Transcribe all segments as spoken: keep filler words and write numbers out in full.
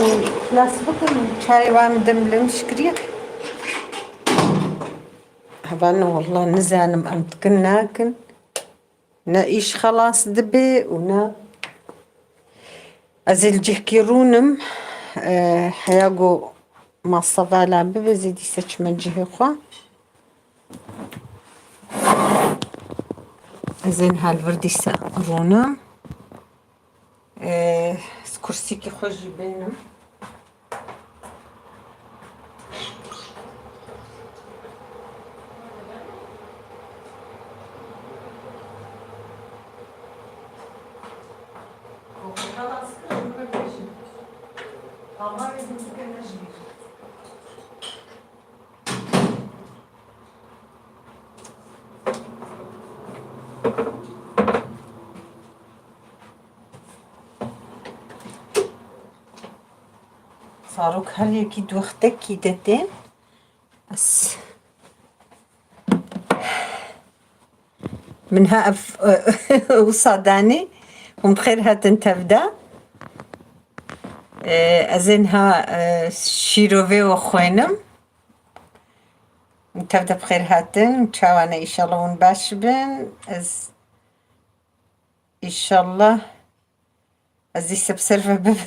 Xilas bikim, çayê wan demlim şikirî. Hevalno, wallah nizanim em dikin nakin. Ne îş xelas dibe û ne ez ê li cihkî rûnim. E, heya ku masa vala bibe, zê dîse çime cihê xwe. Ez ê niha li vir dîse rûnim. Ee, ez kursîkî xwe jî bênim. Zarok her yekî di wextekî de tên. Ez, min ha ev, wisa danî, hûn bi xêr hatin tevda. Ee, ez ê niha, e, şîrovê we xwênim. Tevde bi xêr hatin. Çawa ne, îşallah hûn baş bin. Ez, îşallah, ez dîse bi ser ve bibim.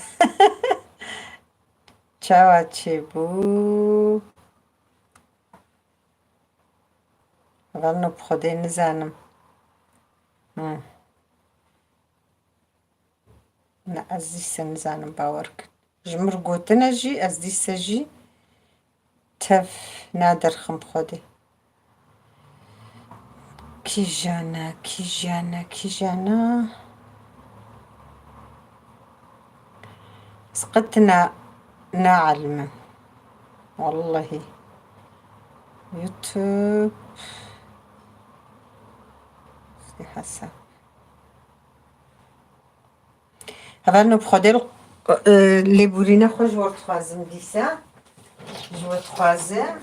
Çawa çêbû? Hevalno, bi Xwedê nizanim. Hı. Ne, ez dîse nizanim, bawer kin. Ji min re gotine jî, ez dîse jî tev naderxim bi Xwedê. Kîjan e, kîjan e, kîjan e? Ez qet na, naelimim. Wallahî. YouTube. Hesap. Hevalno, bi Xwedê, e, lêborîna xwe ji we dixwazim dîsa. Ji we dixwazim.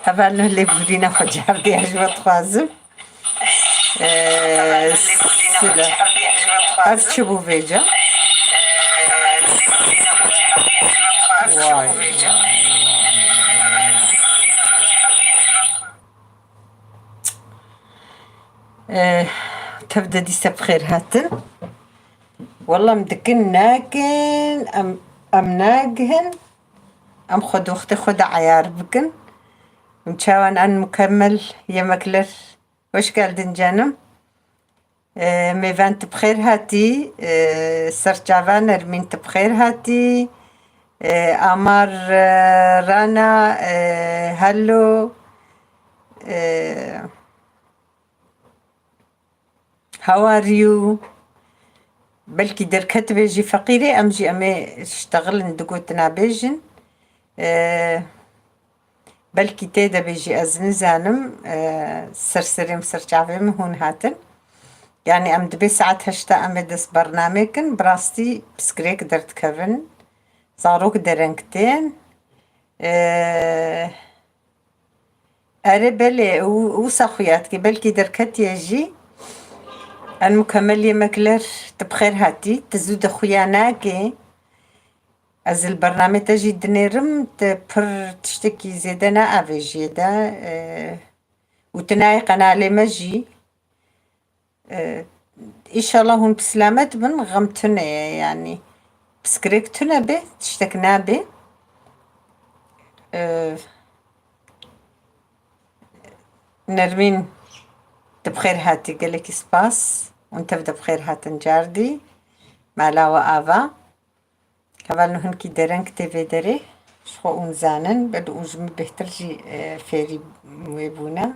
Hevalno, lêborîna xwe cardî, ez ji we dixwazim. Ee, sila. Ez çi bû vêca? Vay. Ee, tev de dîse bi xêr hatin. Walla em dikin nakin, em, em nagihin, em xwe di wextê xwe de eyar bikin. Em çawan en mukemmel yemekler. Hoş geldin canım. Ee, Mêvan, tu bi xêr hatî. Ee, Serçava Nermîn, tu bi xêr hatî. Ee, Amar, ee, Rana, ee, hello. Ee, How are you? Belkî derketibê jî feqîrê, em jî em ê ştexilin di gotina bêjin. Ee, belkî tê de bê jî, ez nizanim, ee, ser serê min, ser çavê min hûn hatin. Yanî em dibê saet heşta em ê dest bernamê kin, bi rastî piskirêk derdikevin, zarok dereng tên. Ee, Erê belê, û, wisa xuya dike, belkî derketiye jî. En mukemmel yemekler, tu bi xêr hatî, tu zû de xuya nake. Ez li bernamê te jî dinêrim, tu pir tiştekî zêde naavêjiyê de, e, û tu nayê qenalê me jî. Ee, îşallah hûn bi silamet bin, xem tune ye, yanî piskirêk tune be, tiştek nabe. Ee, Nermîn, tu bi xêr hatî, gelekî spas. Hûn tev de bi xêr hatin cardî. Mala we ava. Hevalno, hinkî dereng tê vê derê. Ji xwe hûn zanin, belê hûn ji min bêhtir jî, e, fêrî wê bûne.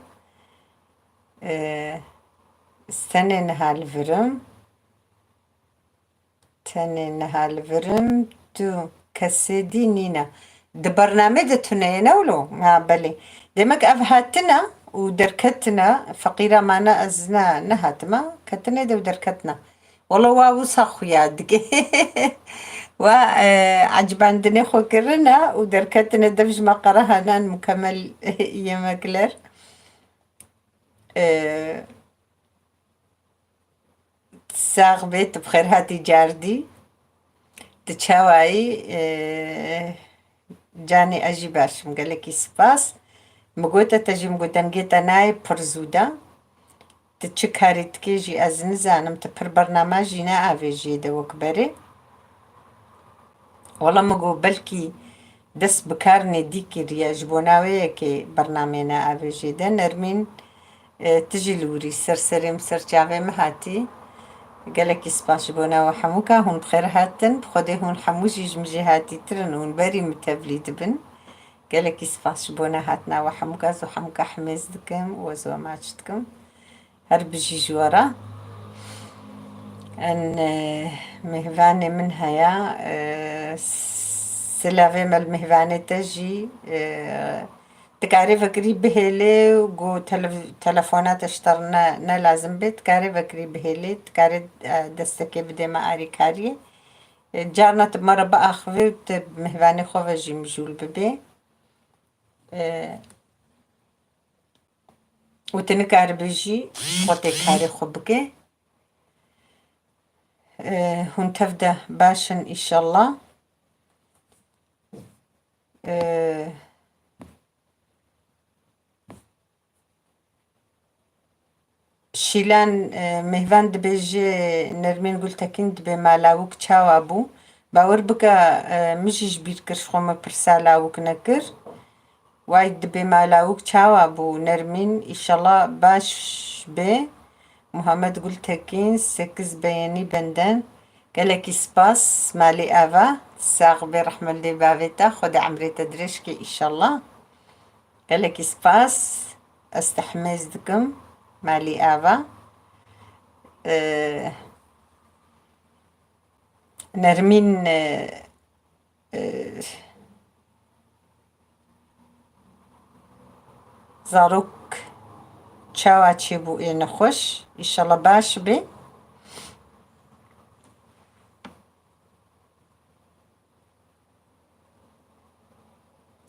E, ez tenê niha li vir im. Tenê niha li vir im, tu kesê dî nîne. Di bernamê de tune ye, ne wilo? Ha, belê. Demek ev hatine û derketine, feqîra mane ez ne, nehatime, ketine de û derketine. Wala wa wisa xuya dike. Wa, e, ecibandinê xwe kirine û derketine dev ji me qere henan mukemel yemekler. E, Sax bê, tu bi xêr hatî cardî. Tu çawa yî? Ee, canê ez jî baş im. Gelekî spas. Min gote te jî, min got dengê te nayê pir zû de. Tu çi karî dikê jî ez nizanim. Tu pir bername jî neavêjiyê de wek berê. Wela min got belkî dest bi kar nêdî kiriye, ji bona wê yekê bernameyê neavêjê de. Nermîn, e, tu jî li wirî ser serê min, ser çavê min hatî. Gelekî spas ji bona we hemûka. Hûn bi xêr hatin. Bi Xwedê hûn hemû jî ji min jêhatîtir in. Hûn berî min tevlî dibin. Gelekî spas ji bona hatina we hemûka. Ez we hemûka himêz dikim û ez we maç dikim. Her bijî ji we re. En, e, mêvanê min heye, e, silavê me li mêvanê te jî, e, dikarê vekirî bihêlê û go tele-, telefona te ji te re ne, ne lazim bê, dikarê vekirî bihêlê, dikarê, e, destekê bidê me arîkariyê. E, carna tu me re biaxivê û tu mêvanê xwe ve jî mijûl bibê. E, û tu nikaribê jî xwe tê karê xwe bike. Ee, hûn tev de baş in, îşallah. Ee, Şîlan, e, Mêhvan dibêje, Nermîn Gultekîn dibê ma lawik çawa bû? Bawer bike, e, min jî ji bîr kir, ji xwe me pirsa lawik nekir. Way dibê ma lawik çawa bû, Nermîn? Îşallah baş bê. Muhammed Gultekîn, sekiz beğeni benden. Gelekî spas, malî ava. Sax bê, rehmet lê bavê te. Xwedê emrê te dirêj ke, îşallah. Gelekî spas. Ez te himêz dikim. Malî ava. Ee, Nermîn, e, e, zarok çawa çêbû ê nexweş? Îşallah baş bê.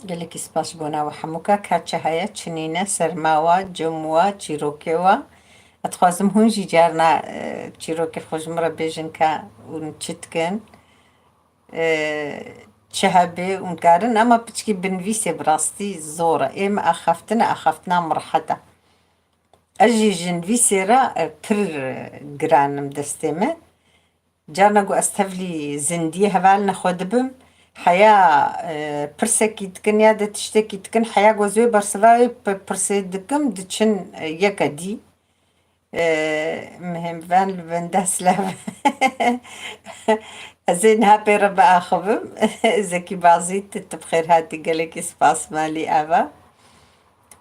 Gelekî spas ji bona we hemûka. Ka çi heye, çi nîne, serma wa, cem wa, çîrokê wa. Ez dixwazim hûn jî carna, e, çîrokê xwe ji min re bêjin ka hûn çi dikin. E, çi hebe hûn karin, ama piçkî binivîsê bi rastî zor e. Ê min axaftin e, axaftina min rehet e. Ez jî ji nivîsê re, e, pir, e, giran im destê me. Carna ku ez tevlî zindiyê hevalina xwe dibim, heya, e, pirsekî dikin ya de tiştekî dikin, heya ku ez wê bersiva wê pi-, pirsê dikim, diçin, e, yeke dî. E, Mihemvan li benda silav. Ez ê niha pê re biaxivim. Zekî Bazî, tu, tu bi xêr hatî, gelekî spas malî ava.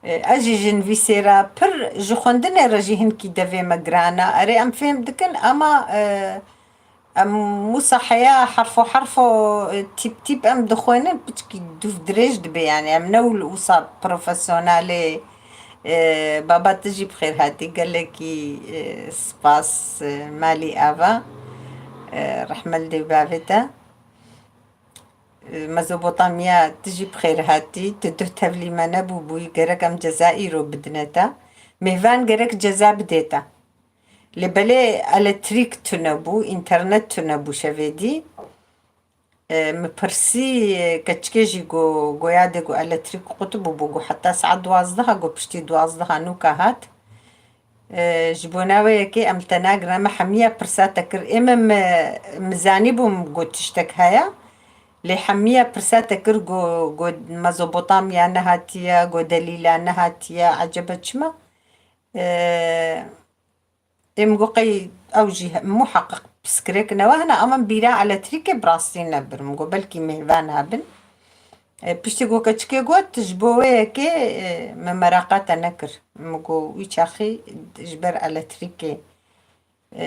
E, ez jî ji nivîsê re pir, ji xwendinê re jî hinkî devê me giran e. Erê, em fêm dikin, ama, e, em wisa heya herfo herfo, e, tîp tîp em dixwênin, piçkî dûv dirêj dibe, yani em ne wil-, wisa profesyonelê. E, baba, tu jî bi xêr hatî, gelekî, e, spas, e, malî ava. E, rehmet li dê û bavê te. Mezopotamya, tu jî bi xêr hatî. Tu duh tevlî me nebûbûyî, gerek em ceza îro bidine te. Mêvan gerek ceza bidê te. Lê belê elektrik tune bû, înternet tune bû şevê dî. E, min pirsî, e, keçikê jî got, got yadê got elektrik qut bûbû, got heta saet duwazdeh, got piştî duwazdeh nûka hat. E, ji bona wê yekê em li te nagirine, me hemiya pirsa te kir. Ê min, min, min zanîbû, min got tiştek heye. Lê hemiya pirsa te kir, got, got Mezopotamya nehatiye, got Delîla nehatiye, ecebe çima? E, ê min got qey ew jî he-, muheqeq pirsgirêk newe hene, ama min bîra elektrik bi rastî nebir. Min got belkî mêvan hebin. E, piştî ku keçikê got, ji bo wê yekê, e, me meraqa te nekir. Min got, wî çaxî ji ber elektrîkê, e,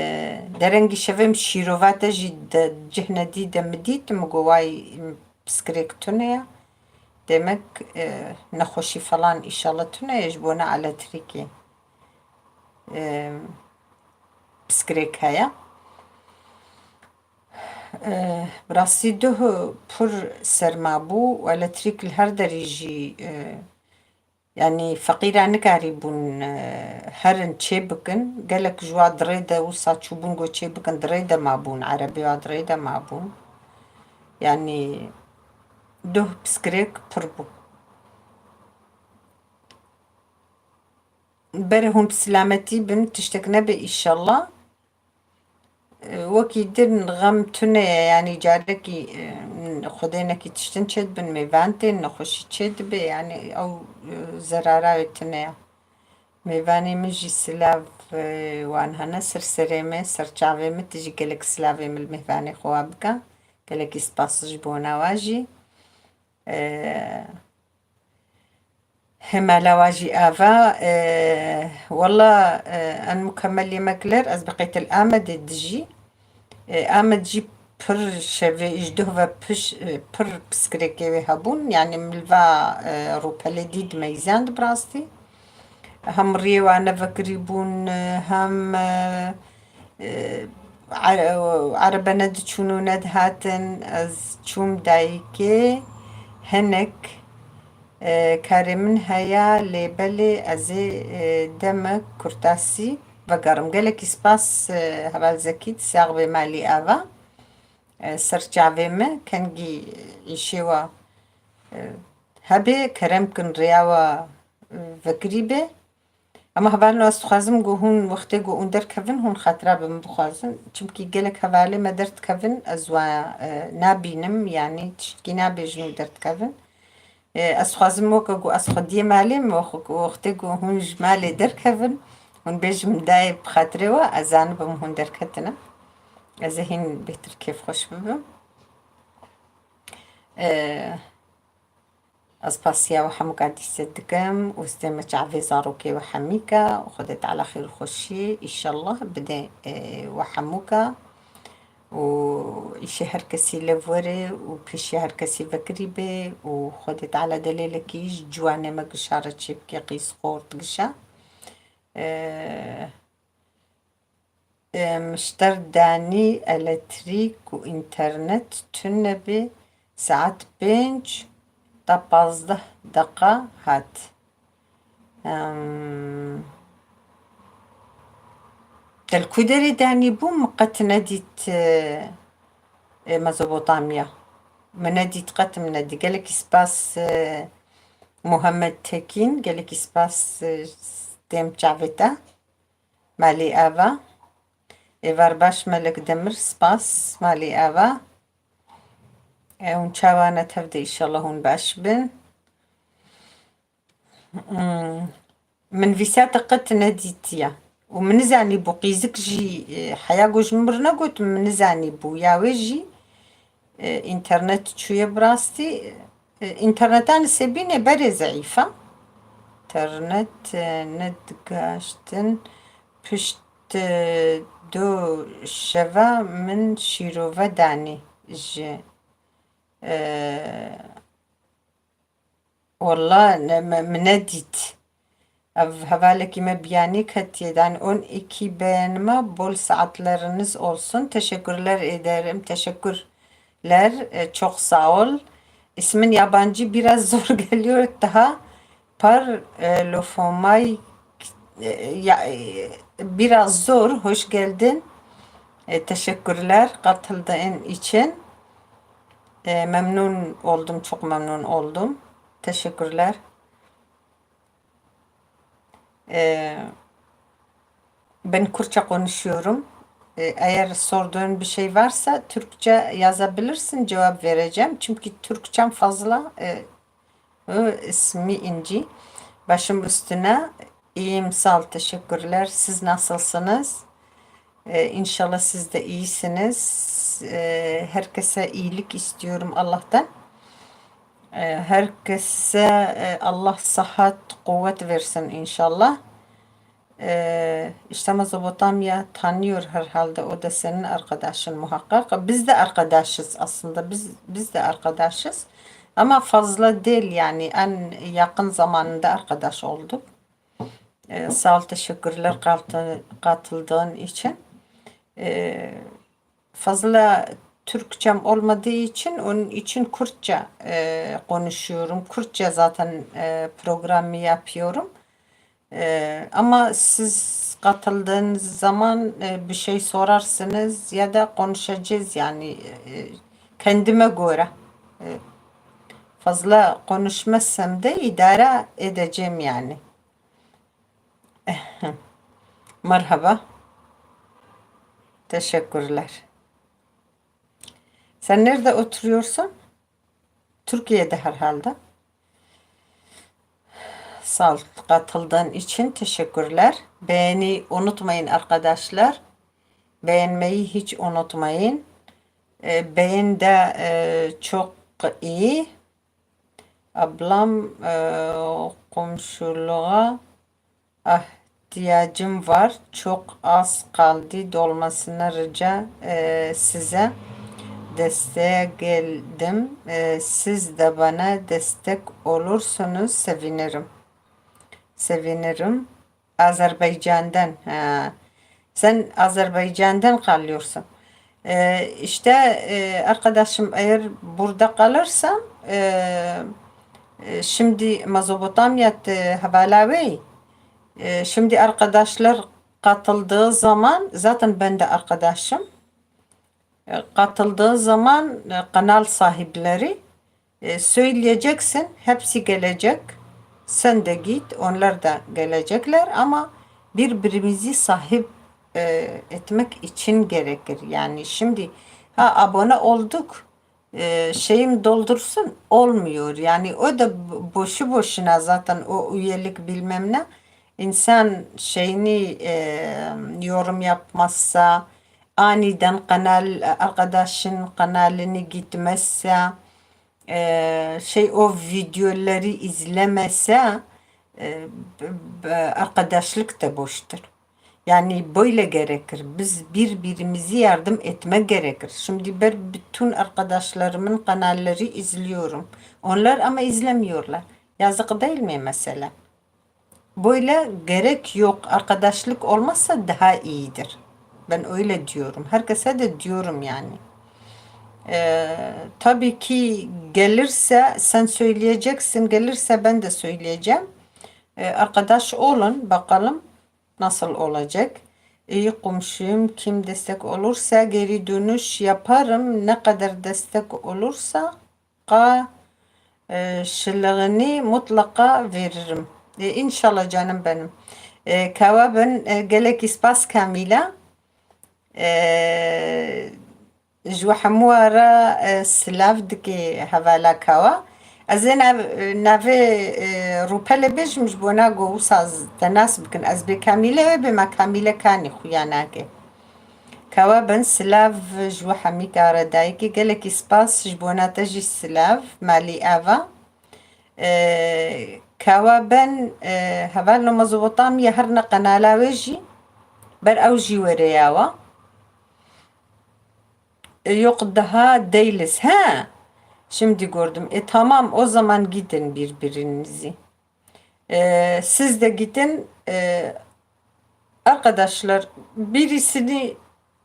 derengî şevê min şîrova te jî de cih nedî de min dît, min got, way piskirêk tune ye. Demek, e, nexweşî falan îşallah tune ye ji bona elektrîkê. E, piskirêk heye. E, bi rastî duh pir serma bû û elektrîk li her derî jî, e, yanî feqîra nikarîbûn, e, herin çê bikin. Gelek ji wa di rê de wisa çûbûn got çê bikin, di rê de mabûn, erebê wa di rê de mabûn. Yanî duh piskirêk pir bû. Berê hûn bi silametî bin, tiştek nebe îşallah. E, wekî din xem tune ye, yanî carekî, e, xwedê nekî tiştin çêdibin, mêvan tên, nexweşî çêdibe, yanî ew, e, zerara wê tune ye. Mêvanê min jî silav, e, wan hene ser serê me, ser çavê me, tu jî gelek silavê min li mêvanê xwe wa bike. Gelekî spas ji bona wa jî. E, Hemala wa jî ava, e, walla, e, en mukemmel yemekler, ez bi qeytel Amedê dijî. E, Amed jî pir şevê ji duh ve piş, e, pir piskirekê wê hebûn. Yani milva, e, rûpelê dî dimeyzand bi rastî. Hem riyê wane vekirî bûn, e, hem, e, e, are-, erebe nediçûn û nedihatin. Ez çûm dayikê, hinek, e, karê min heya, lê belê ez ê, e, demek kurtasî vegerim. Gelekî spas, e, heval Zekî, sax bê malî ava. E, ser çavê me, kengî îşê wa, e, hebe, kerem kin rêya wa, e, vekirî be. Ama hevalno ez dixwazim ku hûn wextê ku hûn derkevin, hûn xatira bi min bixwazin. Çimkî gelek hevalê me derdikevin, ez wa, e, nabînim, yanî tiştkî nabêjin û derdikevin. E, ez dixwazim weke ku ez xwediyê malê me, wek-, wextê ku hûn ji malê derkevin, hûn bêjin dayê bi xatirê we, ez zanibim hûn derketine. Ez ê hîn bêhtir kêfxweş bibim. E, Ez pasiya we hemûka dîse dikim û stê me çavê zarokê we hemîka û Xwedê Teala xêr û xweşiyê, îşallah, bide, e, we hemûka û îşê her kesî lev were û pêşiya her kesî vekirî be û Xwedê Teala delêlekî ji ciwanê me gişa re çêbike, qîz xort gişa. E, Em, ji ter danî elektrîk û înternet tune bê, saet pênc ta pazdeh deqa hat. Em, te li ku derê danî bû, min qet nedît, e, e, Mezopotamya. Min nedît, qet min nedît. Gelekî spas, e, Muhammed Tekîn, gelekî spas, e, stêm çavê te. Malî ava. Êvar baş Melek Demir, spas. Malî ava. E, hûn çawa ne tev de, înşallah hûn baş bin. Hmm. Min vîsa te qet nedîtiye. Û min nizanî bû qîzik jî, e, heya ku ji min re negotin, min nizanî bû. Ya wê jî, e, înternet çûye bi rastî. E, înternetan li Sebînê berê zeîf e. Înternet, e, nedigaştin pişt, e, du şeva min şîrove danî ji, e, Walla ne, me, min nedît. Ev hevalekî me biyanî ketiye. Dan on iki beğenme, bol saatleriniz olsun. Teşekkürler ederim. Teşekkürler. E, çok sağ ol. İsmin yabancı, biraz zor geliyor daha. Par, e, lofomay, e, ya, e, biraz zor. Hoş geldin. E, teşekkürler katıldığın için. E, memnun oldum, çok memnun oldum. Teşekkürler. E, ben Kürtçe konuşuyorum. E, eğer sorduğun bir şey varsa Türkçe yazabilirsin, cevap vereceğim. Çünkü Türkçem fazla, e, Ö, ismi İnci. Başım üstüne. İyiyim, sağ ol, teşekkürler. Siz nasılsınız? Ee, inşallah siz de iyisiniz. Ee, herkese iyilik istiyorum Allah'tan. E, herkese, e, Allah sıhhat, kuvvet versin inşallah. E, işte Mezopotamya tanıyor herhalde, o da senin arkadaşın muhakkak. Biz de arkadaşız aslında, biz, biz de arkadaşız. Ama fazla değil yani, en yakın zamanında arkadaş olduk. E, sağ ol, teşekkürler katı-, katıldığın için. E, fazla Türkçem olmadığı için, onun için Kürtçe, e, konuşuyorum. Kürtçe zaten, e, programı yapıyorum. E, ama siz katıldığınız zaman, e, bir şey sorarsınız ya da konuşacağız yani, e, kendime göre. E, fazla konuşmazsam da idare edeceğim yani. Merhaba. Teşekkürler. Sen nerede oturuyorsun? Türkiye'de herhalde. Sağ ol, katıldığın için teşekkürler. Beğeni unutmayın arkadaşlar. Beğenmeyi hiç unutmayın. E, beğen de, e, çok iyi. Ablam, e, komşuluğa ihtiyacım var. Çok az kaldı dolmasına, rica, e, size desteğe geldim. E, siz de bana destek olursunuz, sevinirim. Sevinirim. Azerbaycan'dan. Ha. Sen Azerbaycan'dan kalıyorsun. Ee, işte, e, arkadaşım, eğer burada kalırsan, e, e, şimdi Mezopotamya, e, hevala wê, e, şimdi arkadaşlar katıldığı zaman, zaten ben de arkadaşım, e, katıldığı zaman, e, kanal sahipleri, e, söyleyeceksin, hepsi gelecek. Sen de git, onlar da gelecekler ama birbirimizi sahip, e, etmek için gerekir. Yani şimdi, ha, abone olduk, e, şeyim doldursun, olmuyor. Yani o da bo-, boşu boşuna zaten o üyelik bilmem ne. İnsan şeyini, e, yorum yapmazsa, aniden kanal, arkadaşın kanalını gitmezse, e, şey, o videoları izlemezse, e, b-, b-, arkadaşlık da boştur. Yani böyle gerekir. Biz birbirimizi yardım etmek gerekir. Şimdi ben bütün arkadaşlarımın kanalları izliyorum. Onlar ama izlemiyorlar. Yazık değil mi mesela? Böyle gerek yok. Arkadaşlık olmazsa daha iyidir. Ben öyle diyorum. Herkese de diyorum yani. Ee, tabii ki gelirse sen söyleyeceksin, gelirse ben de söyleyeceğim. Ee, arkadaş olun, bakalım nasıl olacak. İyi komşuyum, kim destek olursa geri dönüş yaparım. Ne kadar destek olursa ka-, e, şılığını mutlaka veririm. E, inşallah canım benim. E, kawa ben, e, gelek spas Kamîla. E, ji we hemû re, e, silav dike hevala kawa. Ez ê nav-, navê, e, Rûpelê bêjim ji bona ku wisa z-, te nas bikin. Ez bê Kamîle wê bêma, Kamîle kanî xuya nake. Kawa ben silav ji we hemî kare dayikê. Gelekî spas ji bona te jî silav, malî ava. E, kawa ben, e, heval Mezopotamya her ne qenala wê jî ber ew jî were yawa. E, yok daha değiliz. He. Şimdi gördüm. E, tamam, o zaman gidin birbirinizi. E, siz de gidin, e, arkadaşlar, birisini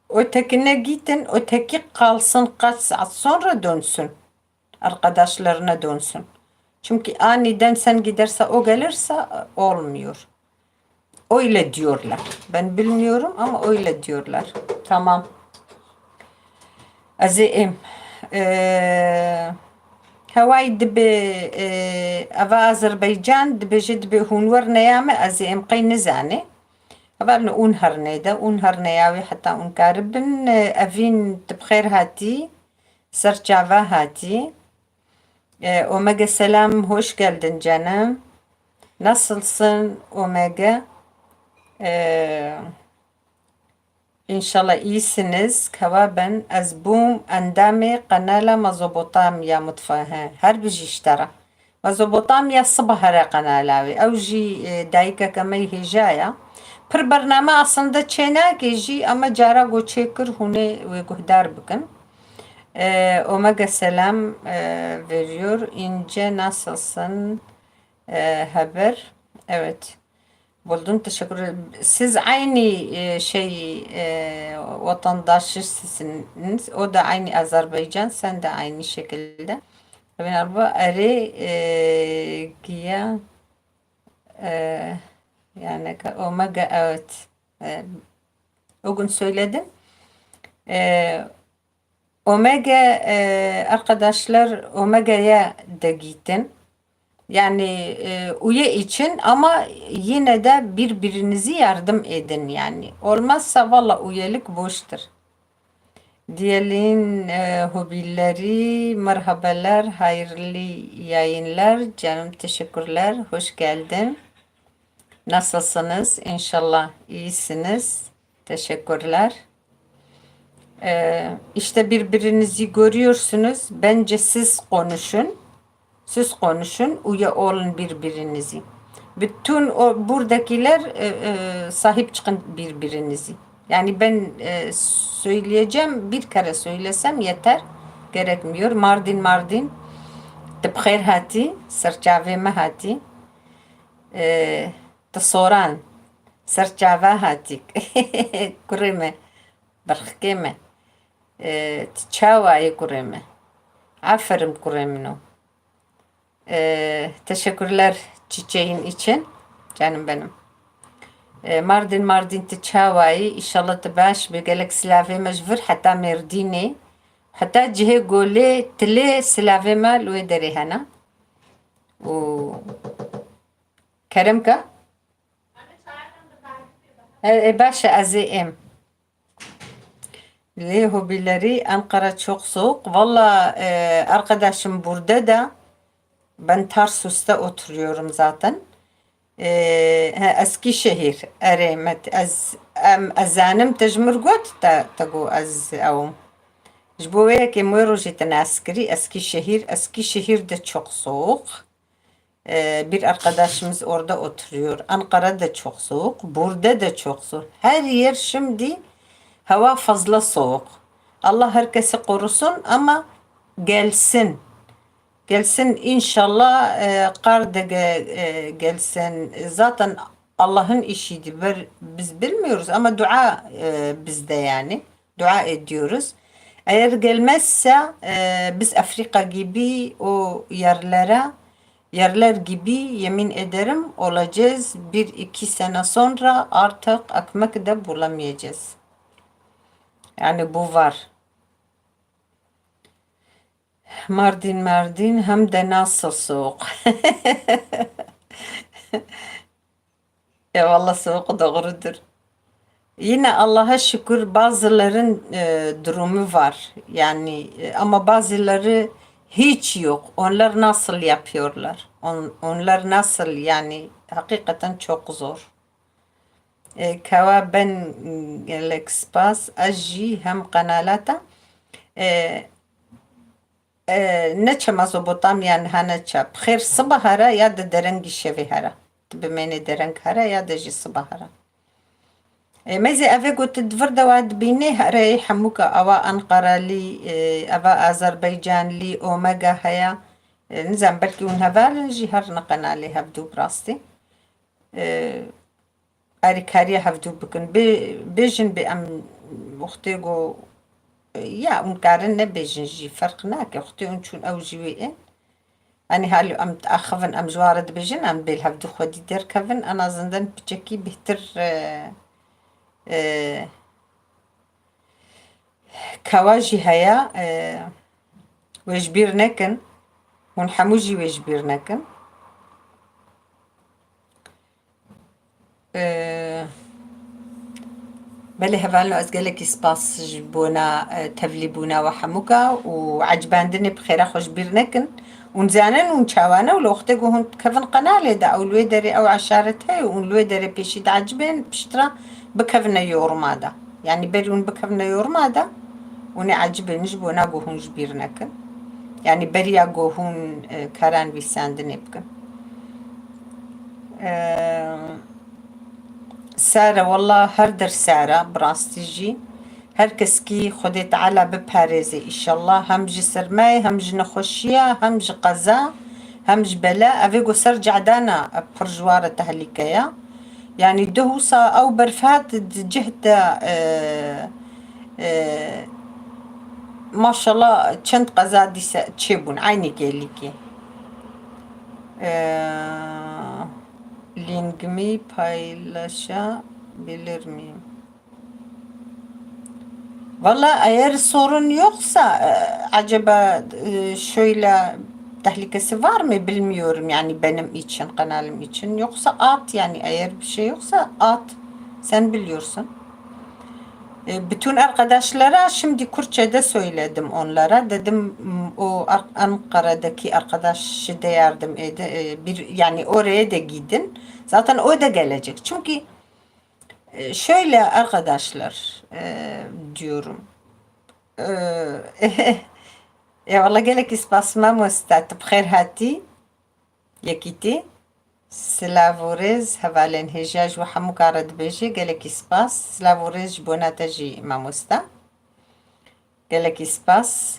ötekine gidin, öteki kalsın, kaç saat sonra dönsün. Arkadaşlarına dönsün. Çünkü aniden sen giderse, o gelirse, e, olmuyor. Öyle diyorlar. Ben bilmiyorum ama öyle diyorlar. Tamam. Ez ê êm. Ee, hewayî dibe, ee, eva Azerbaycan dibêje, dibe hûn werne ya me, ez ê êm qey nizane. Heval ne ûn herne de, ûn herne ya wê heta ûn karibin, ee, Evîn, tu bi xêr hatî, ser çava hatî. Ee, Omega selam, hoş geldin canım. Nasılsın Omega? Ee, İnşallah iyisiniz. Kewa ben, ez bûm endamê qenala Mezopotamya Mutfağı. Her bijî ji te re. Mezopotamya Sibahara qenala wê. Ew jî, e, dayikeke me yê hêja ye. Pir bername aslında çênake jî, ama cara ku çêkir hûnê wê guhdar bikin. E, Omega selam, e, veriyor. İnce nasılsın? E, haber. Evet. Buldum, teşekkür ederim. Siz aynı, e, şey, e, vatandaşısınız. O da aynı Azerbaycan, sen de aynı şekilde. Ben araba arı, e, giya, e, yani ka-, Omega, evet. E, o gün söyledim. E, Omega, e, arkadaşlar, Omega'ya da gittin. Yani, e, üye için, ama yine de birbirinizi yardım edin yani. Olmazsa valla üyelik boştur. Diyelim, e, hobileri, merhabalar, hayırlı yayınlar. Canım, teşekkürler, hoş geldin. Nasılsınız? İnşallah iyisiniz. Teşekkürler. Ee, işte birbirinizi görüyorsunuz. Bence siz konuşun. Siz konuşun, üye olun birbirinizi. Bütün o buradakiler, e, e, sahip çıkın birbirinizi. Yani ben, e, söyleyeceğim, bir kere söylesem yeter. Gerekmiyor. Mardin, Mardin. Tu bi xêr hatî, serçavê me hatî. E, tu soran, serçava hatî. Kurê me, birxikê me. E, tu çawa yî kurê me? Aferin kurê min o. E, teşekkürler çiçeğin için, canım benim. E, Mardin, Mardin, tu çawa yî? Înşallah tu baş bî. Gelek silavê me ji vir heta Mêrdînê. Heta cihê Golê, Tilê silavê me li wê derê hene. Û kerem ke. E, e, baş e, ez ê êm. Lê hobileri Ankara çok soğuk. Valla, e, arkadaşım burada da, ben Tarsus'ta oturuyorum zaten. E, he, Eskişehir, erê, met, ez, em, ez zanim te ji mir got, te, te got ez ew. Ji bo wê yekê me rojê te nas kirî, Eskişehir, Eskişehir de çok soğuk. Ee, bir arkadaşımız orada oturuyor. Ankara da çok soğuk, burada da çok soğuk. Her yer şimdi hava fazla soğuk. Allah herkesi korusun ama gelsin. Gelsin inşallah, e, qar da ge-, e, gelsin. Zaten Allah'ın işidir. Ber-, biz bilmiyoruz ama dua, e, bizde yani. Dua ediyoruz. Eğer gelmezse, e, biz Afrika gibi o yerlere, yerler gibi yemin ederim olacağız. Bir iki sene sonra artık ekmek de bulamayacağız. Yani bu var. Mardin, Mardin hem de nasıl soğuk. Ya valla soğuk doğrudur. Yine Allah'a şükür bazıların, e, durumu var. Yani, e, ama bazıları hiç yok. Onlar nasıl yapıyorlar? On-, onlar nasıl yani? Hakikaten çok zor. E, kewa ben, m, gelek spas. Ez jî hem qenala te. E, E, neçe Mezopotamya niha neçe. Bi xêr siba here ya de derengî şevê here. Tu bimênê dereng here ya de jî siba here. E, mêzê evê got tu di vir de wa dibînê here hemûka ava Anqaralî, e, ava Azerbaycanlî, Omega heye. E, nizam belkî hûn hevalin jî her ne qenalê hevdû bi rastî. E, alîkariya hevdû bikin. Bê-, bêjin bê em wextê ku, ya, hûn karin nebêjin jî, ferq nake. Wextê hûn çûn ew jî wê ên. Anî halî em diaxivin, em ji wa re dibêjin, em bê li hevdû xwedî derkevin, en azından piçekî bêhtir, e, e, kewa jî heye, e, wê ji bîr nekin. Hûn hemû jî wê ji bîr nekin. Ee, belê hevalno, ez gelekî spas ji bona, e, tevlîbûna we hemûka û ecibandinê bi xêra xwe ji bîr nekin. Hûn zanin hûn çawa ne û li wextê ku hûn dikevin qenalê de ew li wê derê ew eşaret heye û hûn li wê derê pêşî diecibên piştre bikevine yoruma de. Yani berî hûn bikevine yoruma de, hûn ê ecibin ji bona ku hûn ji bîr nekin. Yani beriya ku hûn, e, kara nivîsandinê bikin. E, Sare, wela her der sare, bi rastî jî. Her keskî Xwedê Teala biparêze îşellah. Hem ji sermayê, hem ji nexweşiya, hem ji qeza, hem ji bela. Evê ku ser cadana pir ji wa re tehlîke ye. Yani duh wisa ew berf hat di cih de, e, e, maşallah çend qeza dîse çêbûn, eynî kêlîkê. E, Linkimi paylaşabilir miyim? Valla eğer sorun yoksa, e, acaba, e, şöyle tehlikesi var mı bilmiyorum yani benim için, kanalım için. Yoksa at yani, eğer bir şey yoksa at. Sen biliyorsun. E, bütün arkadaşlara şimdi Kürtçe'de söyledim onlara. Dedim, "M, o Ar-, Ankara'daki arkadaşı da yardım ede, e, bir, yani oraya da gidin. Zaten o da gelecek." Çünkü, e, şöyle arkadaşlar, e, diyorum. E, ya valla gelek spas mamoste, tu bi xêr hatî. Yekîtî. Silav û rêz, hevalên hêja ji we hemû kar re dibêje, gelekî spas. Silav û rêz ji bona te jî mamoste. Gelekî spas.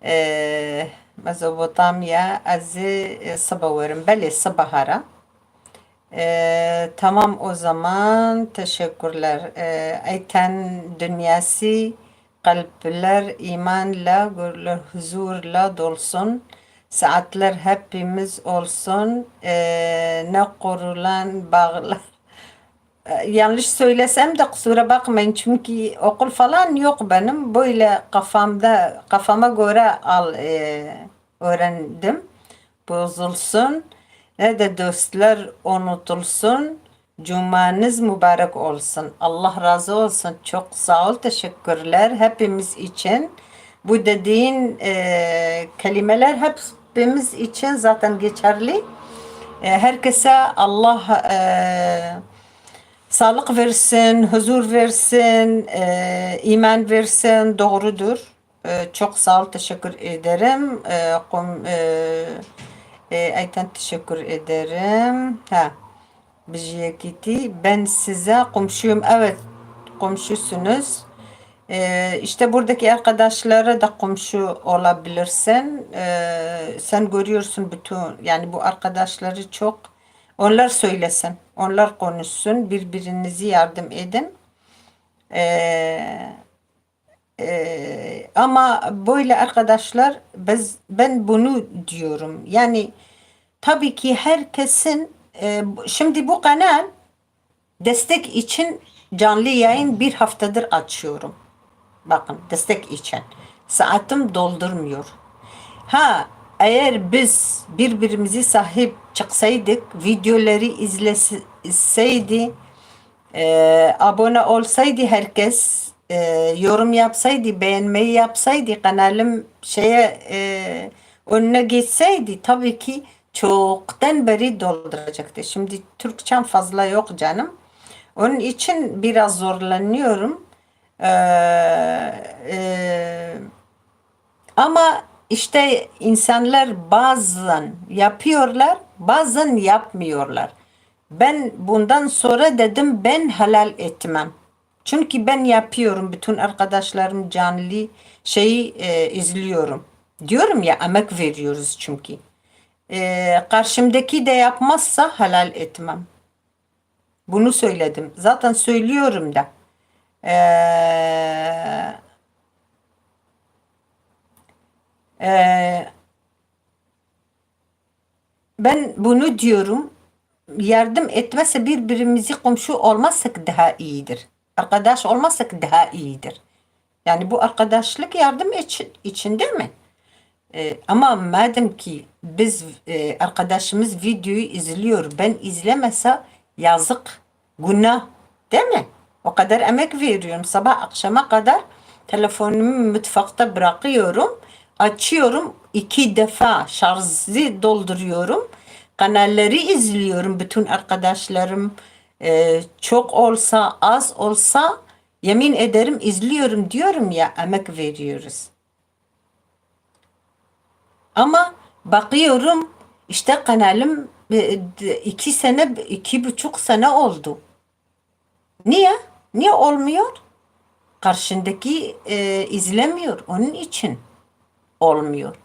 Ee, Mezopotamya, ez ê, e, sibe werim. Belê, sibe hara. Ee, tamam o zaman, teşekkürler. Ee, Eyten Dünyası, kalpler imanla, gurler huzurla dolsun. Saatler hepimiz olsun. Ee, ne kurulan bağlar. Ee, yanlış söylesem de kusura bakmayın çünkü okul falan yok benim. Böyle kafamda, kafama göre al, e, öğrendim. Bozulsun, ne de dostlar unutulsun. Cumanız mübarek olsun. Allah razı olsun. Çok sağ ol, teşekkürler hepimiz için. Bu dediğin, e, kelimeler hepimiz için zaten geçerli. E, herkese Allah, e, sağlık versin, huzur versin, e, iman versin. Doğrudur. Ee, çok sağ ol, teşekkür ederim. Ee, kom, e, e, Ayten, teşekkür ederim. Ha, Bijiyekiti, ben size komşuyum. Evet, komşusunuz. Ee, işte buradaki arkadaşlara da komşu olabilirsin. Ee, sen görüyorsun bütün, yani bu arkadaşları çok. Onlar söylesin, onlar konuşsun, birbirinizi yardım edin. Ee, Ee, ama böyle arkadaşlar, biz, ben bunu diyorum. Yani tabii ki herkesin, e, bu- şimdi bu kanal destek için canlı yayın bir haftadır açıyorum. Bakın, destek için. Saatim doldurmuyor. Ha, eğer biz birbirimizi sahip çıksaydık, videoları izleseydi, e, abone olsaydı herkes, e, yorum yapsaydı, beğenmeyi yapsaydı, kanalım şeye, e, önüne geçseydi, tabii ki çoktan beri dolduracaktı. Şimdi Türkçem fazla yok canım. Onun için biraz zorlanıyorum. E, e, ama işte insanlar bazen yapıyorlar, bazen yapmıyorlar. Ben bundan sonra dedim, ben helal etmem. Çünkü ben yapıyorum, bütün arkadaşlarım canlı şeyi, e, izliyorum. Diyorum ya, emek veriyoruz çünkü. E, karşımdaki de yapmazsa helal etmem. Bunu söyledim. Zaten söylüyorum da. E, e, Ben bunu diyorum, yardım etmezse birbirimizi komşu olmazsak daha iyidir. Arkadaş olmazsak daha iyidir. Yani bu arkadaşlık yardım için, için değil mi? E, ama madem ki biz, e, arkadaşımız videoyu izliyor, ben izlemese yazık. Günah, değil mi? O kadar emek veriyorum. Sabah akşama kadar telefonumu mutfakta bırakıyorum. Açıyorum, iki defa şarjı dolduruyorum. Kanalları izliyorum. Bütün arkadaşlarım, e, çok olsa, az olsa, Yemin ederim izliyorum diyorum ya, emek veriyoruz. Ama bakıyorum işte kanalım, e, d-, iki sene, iki buçuk sene oldu. Niye? Niye olmuyor? Karşındaki, e, izlemiyor. Onun için olmuyor.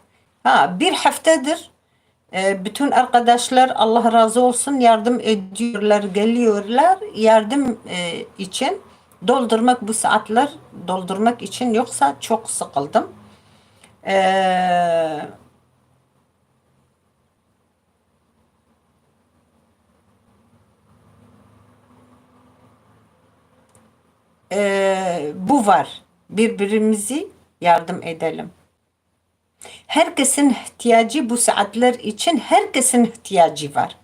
Ha, bir haftadır, e, bütün arkadaşlar, Allah razı olsun, yardım ediyorlar, geliyorlar yardım, e, için. Doldurmak bu saatler, doldurmak için, yoksa çok sıkıldım. E, Ee, bu var. Birbirimizi yardım edelim. Herkesin ihtiyacı bu saatler için, herkesin ihtiyacı var.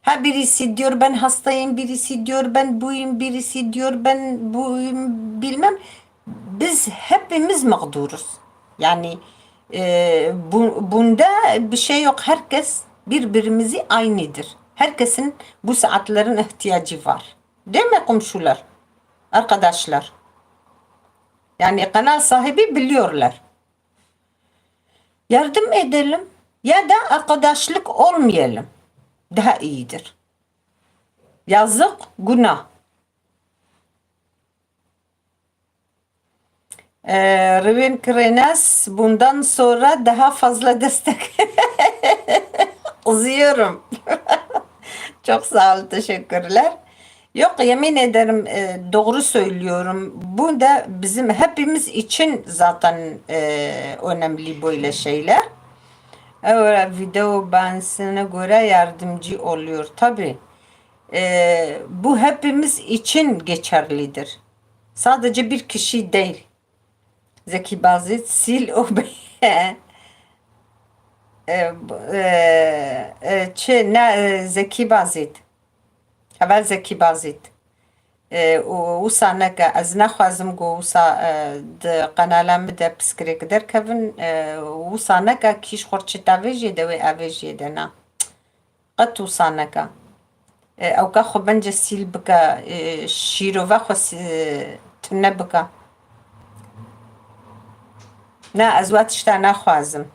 Ha, birisi diyor ben hastayım, birisi diyor ben buyum, birisi diyor ben buyum, bilmem. Biz hepimiz mağduruz. Yani, e, bu, bunda bir şey yok. Herkes birbirimizi aynıdır. Herkesin bu saatlerin ihtiyacı var. Değil mi komşular? Arkadaşlar. Yani kanal sahibi biliyorlar. Yardım edelim ya da arkadaşlık olmayalım. Daha iyidir. Yazık, günah. Ee, Rüvin Krenas, bundan sonra daha fazla destek. Kızıyorum. Çok sağ ol, teşekkürler. Yok, yemin ederim, e, doğru söylüyorum. Bu da bizim hepimiz için zaten, e, önemli böyle şeyler. Öyle video bansına göre yardımcı oluyor. Tabii. E, bu hepimiz için geçerlidir. Sadece bir kişi değil. Zekî Bazîd, sil û be-, e, e, e, çi, ne, e, Zekî Bazîd. Heval Zekî Bazîd. E, û wisa neke, ez naxwazim ku wisa, e, di qenala min de piskirêk derkevin, e, wisa neke, kî ji xwe çi tavêjê de wê avêjiyê de na. Qet wisa neke. E, ewka xwe bence sîl bike, e, şîrove xwe sî-, tune bike. Na, ez wa tişta naxwazim.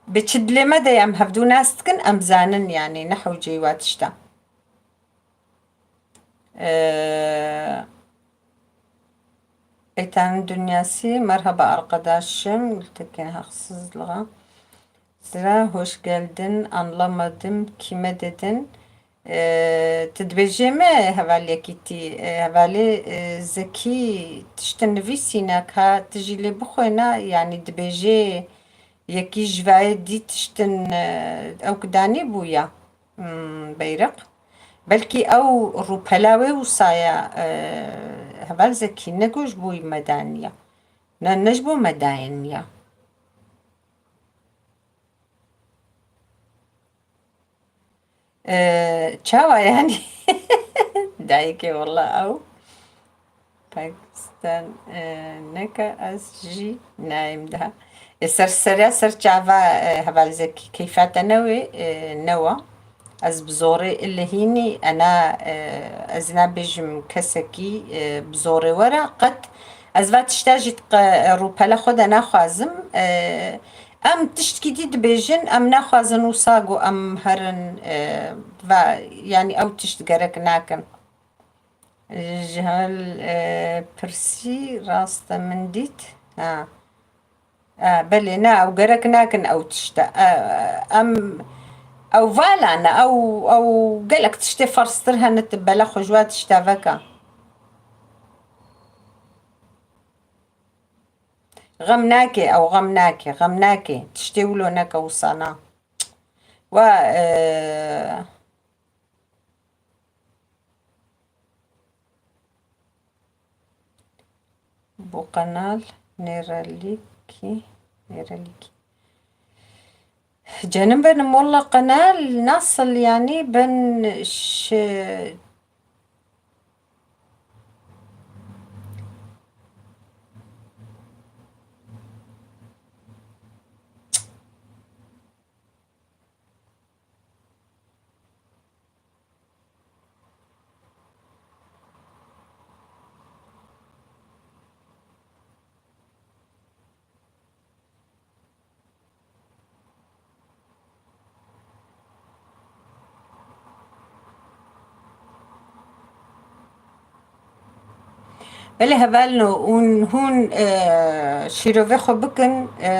Bi çi dilê me de em hevdû nas dikin, em zanin, yanî ne hewceyî wa tişta. Ee, Eytanın Dünyası, merhaba arkadaşım, Gültekin Haksızlığa. Sıra hoş geldin, anlamadım, kime dedin? Ee, tu dibêjê me hevaliyekî tî, e, hevalê, e, Zekî tiştin nivîsîne ka tu jî lê bixwêne, yanî dibêjê yekî ji vayê dî tiştin, e, ew kidanî bûya. Hmm, Beyriq. Belkî ew rûpela wê wisa ye, e, heval Zekî, ne ku ji bo wî me daniye. Ne, ne ji bo me dayên ya. E, çawa yani? Dayikê wala ew. Pakistan, e, neke ez jî nayêm daha. E, ser seriya ser çava, e, heval Zekî, keyfa te ne wê, e, newa. Ez bi zorê ilehînî, ena, e, ez nabêjim kesekî, e, bi zorê were, qet ez va tişta jî qe-, rûpela xwe de naxwazim. E, em tiştkî dî dibêjin, em naxwazin wisa ku em herin, e, va, yanî ew tişt gerek nakin. Ji hal, e, pirsî rast e min dît. Ha. E, belê, ne, ew gerek nakin ew tişte. E, em, ew vala ne, ew, ew gelek tiştê ferztir hene, tu bela xwe ji wa tişta veke. Xem nake, ew xem nake, xem nake. Tiştê wilo neke wisa na. Wa, e, Bu kanal nereliki, nereliki. Canım benim, والله kanal nasıl yani, ben şey, Belê hevalno, hûn, hûn, e, şîrovê xwe bikin. E,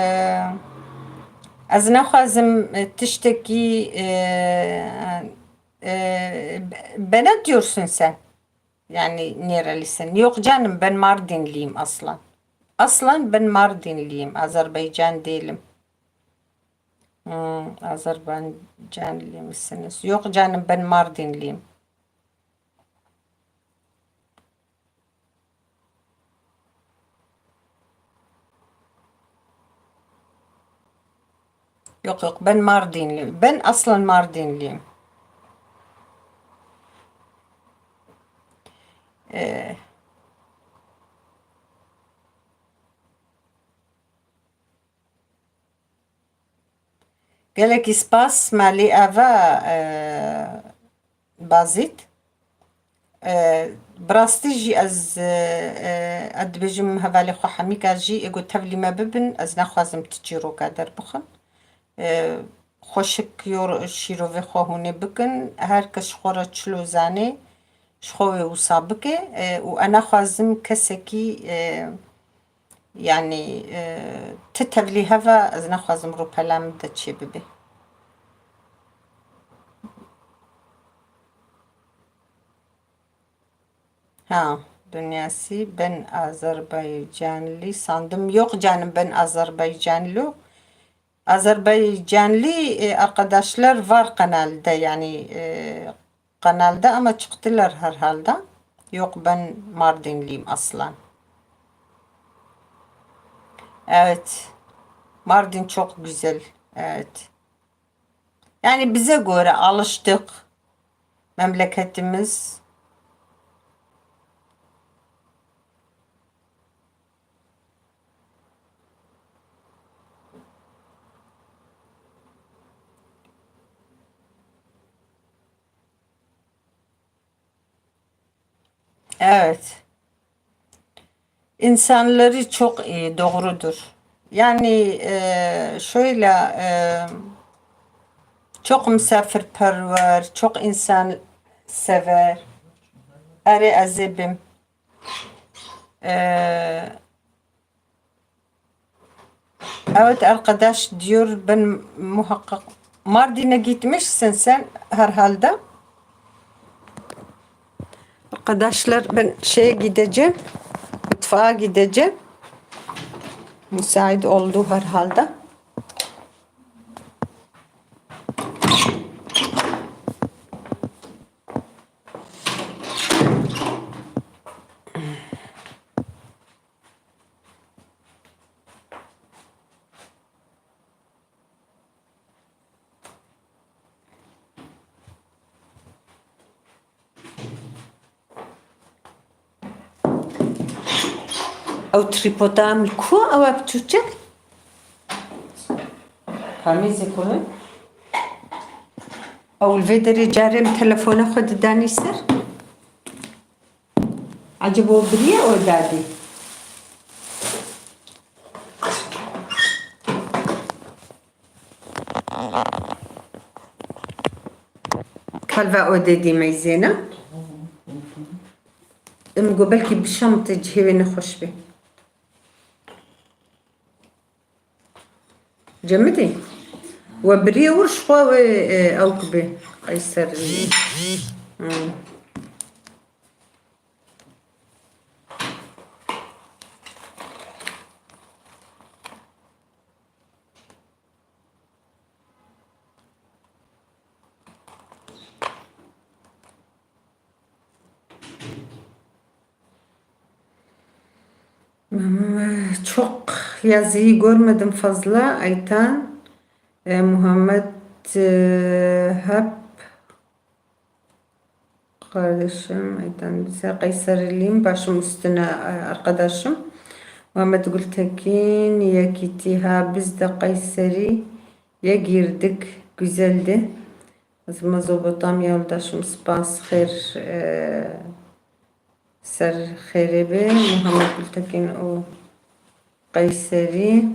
ez naxwazim, e, tiştekî, e, e, be-, bana diyorsun sen. Yani nerelisin? Yok canım, ben Mardinliyim aslan. Aslan ben Mardinliyim, Azerbaycan değilim. Hmm, Azerbaycanlı mısınız? Yok canım, ben Mardinliyim. Yok, yok, ben Mardinli. Ben aslen Mardinliyim. Ee, Gelekî spas, malî ava, e, Bazît. E, bi rastî jî ez, e, e, ez dibêjim hevalê xwe Hemîka jî, ê ku tevlî me bibin, ez naxwazim ti çîroka derbixin. E, xweşik yor-, şîrovê xwe hûnê bikin. Her kes ji xwe re çilo zanê, ji xwe wê wisa bike. E, û ez naxwazim kesekî, e, Yanî, e, ti tevlî heve, ez naxwazim rûpela min de çêbibe. Ha, Dünyası, ben Azerbaycanlı sandım. Yok canım, ben Azerbaycanlı. Azerbaycanlı, e, arkadaşlar var kanalda, yani, e, kanalda ama çıktılar herhalde. Yok, ben Mardinliyim aslan. Evet. Mardin çok güzel. Evet. Yani bize göre alıştık. Memleketimiz. Evet. İnsanları çok iyi, doğrudur. Yani, e, şöyle, e, çok misafirperver, çok insansever. Erê ez ê bim. E, Evet, arkadaş diyor, ben muhakkak Mardin'e gitmişsin sen herhalde. Arkadaşlar, ben şeye gideceğim, mutfağa gideceğim. Müsait oldu herhalde. Ew trîpoda em li ku ew e bi Türkçe? Kamîzê ku ne? Ew li vê derê carê min telefona xwe didanî ser. Ecebo biriye o dadî. Kalva o dedî meyzêna. Em go belkî bişamite cihê wê nexweş be. Cemidî. We biriye wir ji xwe wê, e, ew kibe. Qeyser. Hmm. Çok yazıyı görmedim fazla. Aytan, e, Muhammed, e, Hep, kardeşim, Aytan, bize Kayseriliyim, başım üstüne, e, arkadaşım. Muhammed Gültekin, yekîtî ha, biz de Kayseri'ye girdik, güzeldi. Ez Mezopotamya yoldaşım, spas, xêr, e, ser xêrê be. Muhammed Gültekin û Kayseri,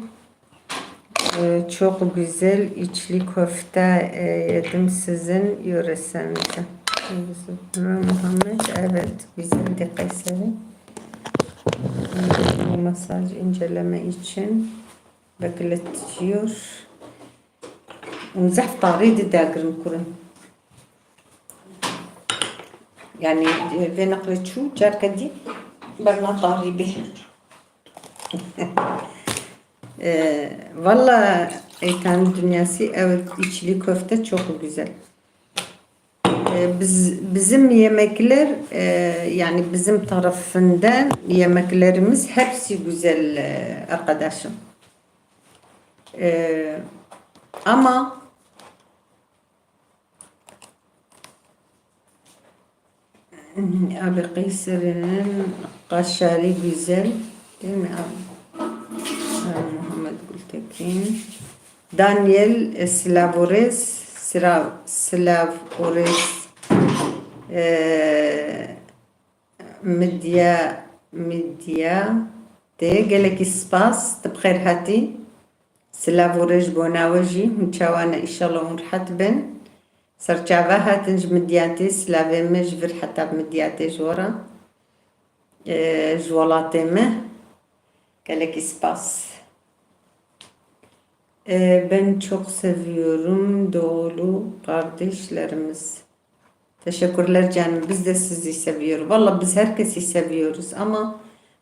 e, çok güzel içli köfte, e, yedim sizin yöresinize. Muhammed, evet, güzeldi Kayseri. Bu masaj inceleme için bekletiyor. Hûn zehf tarî dide girin kurin. Yani, e, vê neqlê çû, carke dî berna tarî bê. E, valla Eytan Dünyası, evet, içli köfte çok güzel. E, biz, bizim yemekler, e, yani bizim tarafından yemeklerimiz hepsi güzel, e, arkadaşım. E, ama abi Kayserinin kaşarı güzel, değil mi abi? Ha, Muhammed Gültekin. Daniel, e, Slavores, Sra-, Slavores, e, Midya, Midya, te gelekî spas, tu bi xêr hatî. Silav û rê ji bona we jî, hûn çawa ne, îşallah hûn rihet bin. Serçava hatin ji Midyatê, silavê me ji vir heta bi Midyatê ji we re. E, ji welatê me. Gelekî spas. E, ben çok seviyorum doğulu kardeşlerimiz. Teşekkürler canım. Biz de sizi seviyoruz. Valla biz herkesi seviyoruz ama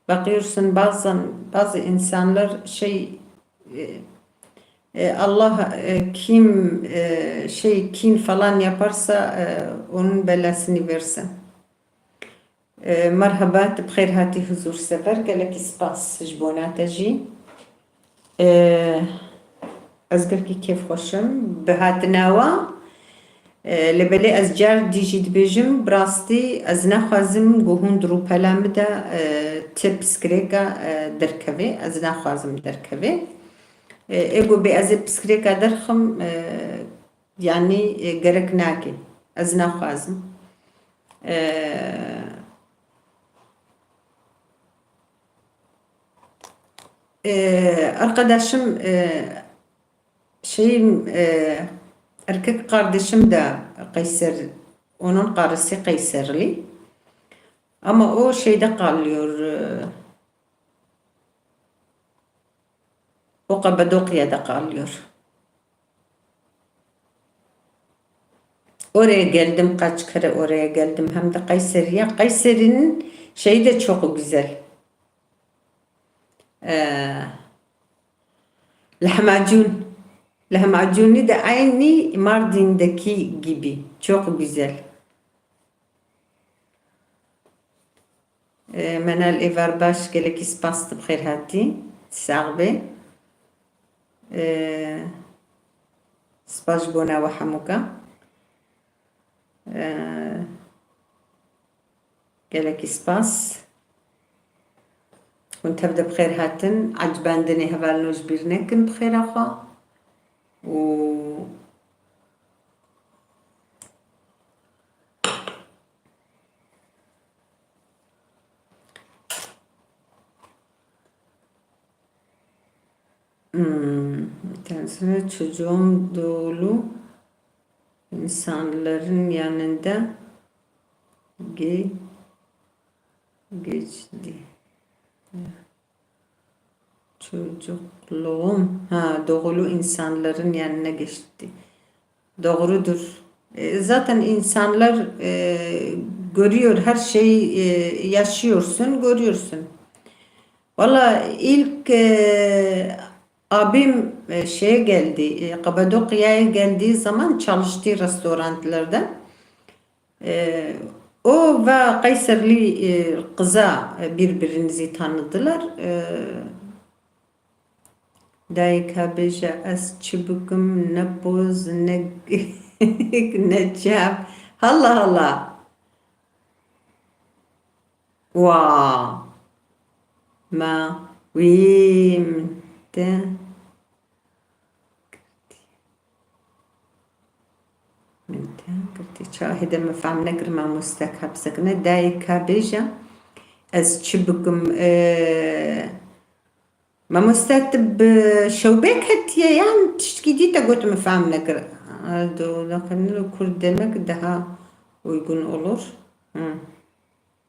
bakıyorsun bazen bazı insanlar şey, e, e, Allah, e, kim, e, şey, kin falan yaparsa, e, onun belasını versin. E, merheba, tu bi xêr hatî huzursever. Gelekî spas ji bona te jî. E, ez gelkî kêfxweş im bi hatina we. E, lê belê ez car dî jî dibêjim, bi rastî ez naxwazim ku hûn di rûpela min de, e, ti piskirêka, e, derkevê. Ez naxwazim derkevê. E, ê ku bê ez ê piskirêka derxim, e, yanî, e, gerek nake. Ez naxwazim. E, e, arkadaşım, e, Şeyim, e, erkek kardeşim de Kayser, onun karısı Kayserli. Ama o şeyde kalıyor, e, o Kapadokya'da kalıyor. Oraya geldim, kaç kere oraya geldim. Hem de Kayseri'ye. Kayseri'nin şeyi de çok güzel. Ee, lahmacun. Lahmacuni de aynı Mardin'deki gibi. Çok güzel. Ee, Menal Evar Baş, gelekî spas, tu bi xêr hatî. Sax be. Ee, spas ji bona we hemûka. Ee, Gelekî spas. Hûn tev de bi xêr hatin. Ecibandinê hevalino ji bîr nekin bi xêra xwe. Û Hmm, tersine çocuğum doğulu insanların yanında ge-, geçti. Çocukluğum, ha, doğulu insanların yanına geçti. Doğrudur. E, zaten insanlar, e, görüyor, her şeyi, e, yaşıyorsun, görüyorsun. Valla ilk, e, abim, e, şeye geldi, e, Kapadokya'ya geldiği zaman çalıştı restoranlarda. E, o ve Kayserli, e, kıza, e, birbirinizi tanıdılar. E, Dayika bêje ez çi bikim, ne poz, ne, ne çav. Hala hala. Wa. Ma. Wî. Min te. Min te girtî. Ça hêde min fehm nekir, mamoste ka bisekine. Dayika bêje ez çi bikim, e, Mamoste, tu bi şewbê ketiye yan tiştkî dî te got, min fehm nekir. Doğru, kur demek daha uygun olur. Hı.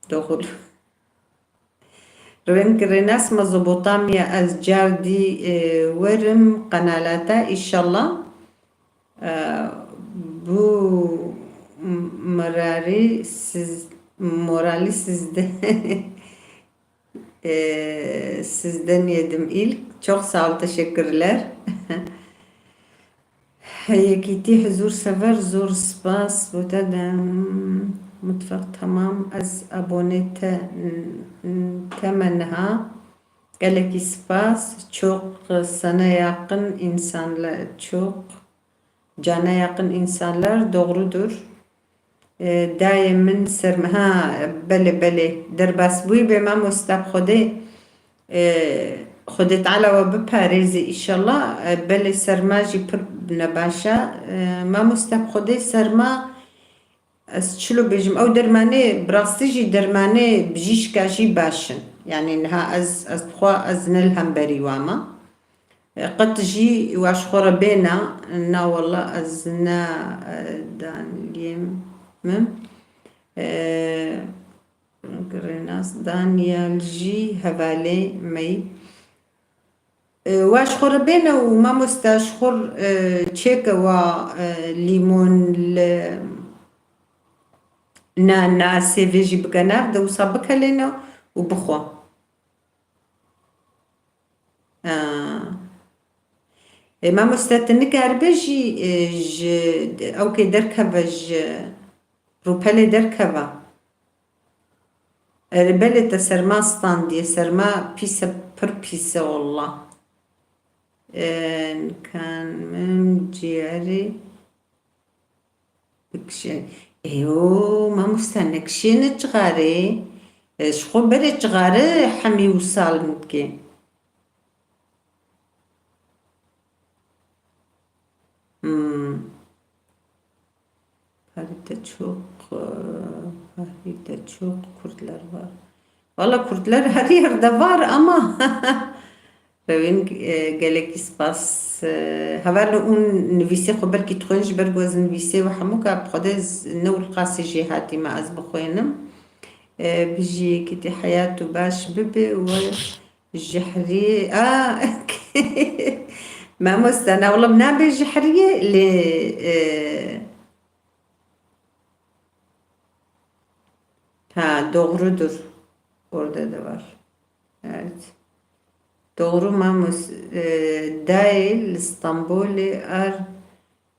Doğru. Rênk Rênas Mezopotamya, ez car dî, e, werim qenala te, îşallah. E, bu m-, morali siz, morali sizde, e, sizden yedim ilk. Çok sağ ol, teşekkürler. Yekîtî Huzur Sever, zor spas bo te de. Mutfak tamam, ez abone te, te me niha. Gelekî spas. Çok sana yakın insanlar, çok cana yakın insanlar, doğrudur. E, dayê min serma, ha, belê, belê. Derbasbûyî bê mamosta, Xwedê, e, Xwedê Teala we biparêzê, îşallah. E, belê, serma jî pir nebaş e. E, mamosta, Xwedê serma, ez çilo bêjim, ew dermanê, bi rastî jî dermanê bijîşka jî baş in. Yanî niha ez, ez dixwa ez ne li hemberî wa me. Qet jî wa ji xwe re bêne, na wela ez ne, e, daniyê min. E, Rênas Daniel jî hevalê me yî. E, wa ji xwe re bêne û mamoste ji xwe re, e, çêke wa, e, lîmon li na, na sêvê jî bike nav de, wisa bikelêne û bixwe. Aa. E, mamoste, tu nikaribe jî, e, ji, ew kê derkeve ji rûpelê derkeve. E, belê te serma standiye, serma pîs e, pir pîs e wallah. E, kan min ciyerê Bikişe. Ê, o, mamoste, nekişêne çixarê. E, ji xwe berê çixare hemî wisal dike. Hmm. Parî te çok, e, parî te çok Kurdlar var. Valla Kurdlar her yerde var ama Rewên, e, gelekî spas. E, hevalno, hûn nivîsê xwe belkî dixwînin, ji ber ku ez nivîsê û hemûka bi Xwedê z-, ne wilqasî jêhatî me ez bixwînim. E, bijî yekîtî, heyat û baş bibe we jehriyê. A, mamoste, na wela nabe jehriyê lê, e, ha, doğrudur. Orada da var. Evet. Doğru, Mamus. E, dayê li Stenbolê ar,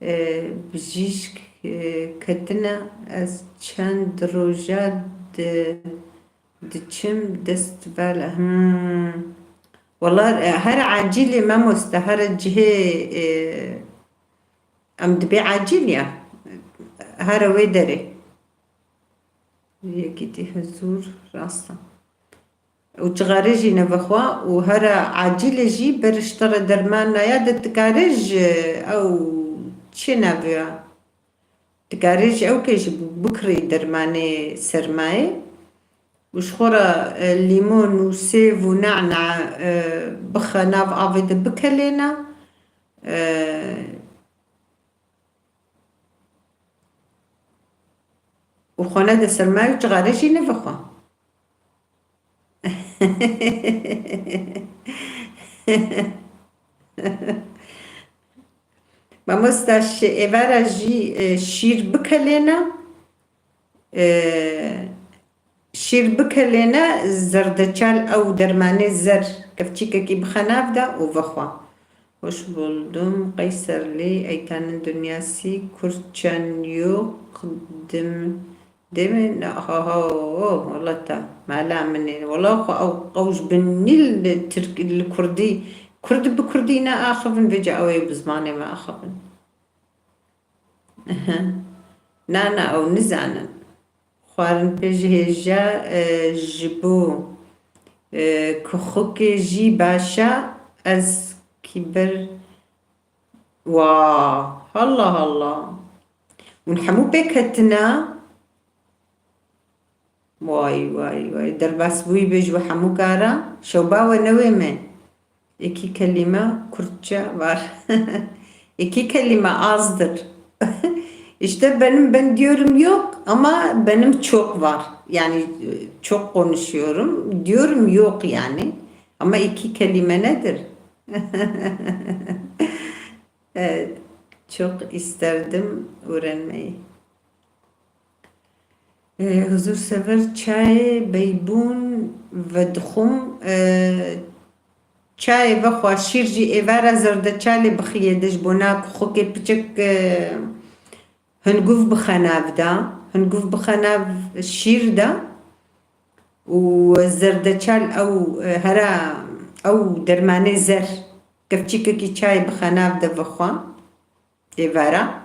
e, bijîşk, e, ketine, ez çend roja di-, diçim dest vala. Hmm. Wala, e, her acîlê mamoste, her cihê, e, em dibê acîl ya. Her wê derê. Yekîtî huzur, rast e. Û çixarê jî nevexwa û here acîlê jî beriştara dermana ya de dikare ji ew çi navê ya? Dikare ji ew ke ji bikirî dermanê sermayê û ji xwe re, e, lîmon û sêv û nana, e, bixe nav avê de bikelêne, e, û xwe nede sermayê û çixarê jî nevexwa. Mamosta, şi-, êvara jî, e, şîr bikelêne, e, şîr bikelêne, zerdeçal, ew dermanê zer, kevçîkekî bixe nav de û vexwe. Hoş buldum Kayserli, Eytan'ın dünyası, Kürtçen yok, dim-, Demê ne, ha, ha, oh, wala te, mala min ê. Wala xwe ew qewj bin nî li Tirk, li Kurdî. Kurd bi Kurdî ne axivin, vêca ew ê bi zimanê me axivin. Na, na, ew nizanin. Xwarin pê ji hêja, e, ji bo, e, kixukê jî baş e, ez kî ber Wa, Allah Allah. Hûn hemû pêk ketine? Way, way, way. Derbasbûyî bê ji we hemû kara. Şewba we newê me. Êkî kelîme Kurdçe var. Êkî kelîme azdir. İşte benim, ben diyorum yok ama benim çok var. Yani, e, çok konuşuyorum. Diyorum yok yani. Ama iki kelime nedir? E, çok isterdim öğrenmeyi. E, huzur sever çayê beybûn vedixwim. E, çayê vexwe, şîr jî êvara zerdeçalê bixiyê de, ji bona ku xwekê piçik, e, hunguv bixe nav de, hunguv bixe nav şîr de û zerdeçal ew, e, hera ew dermanê zer, kevçîkekî çayê bixe nav de vexwe êvara.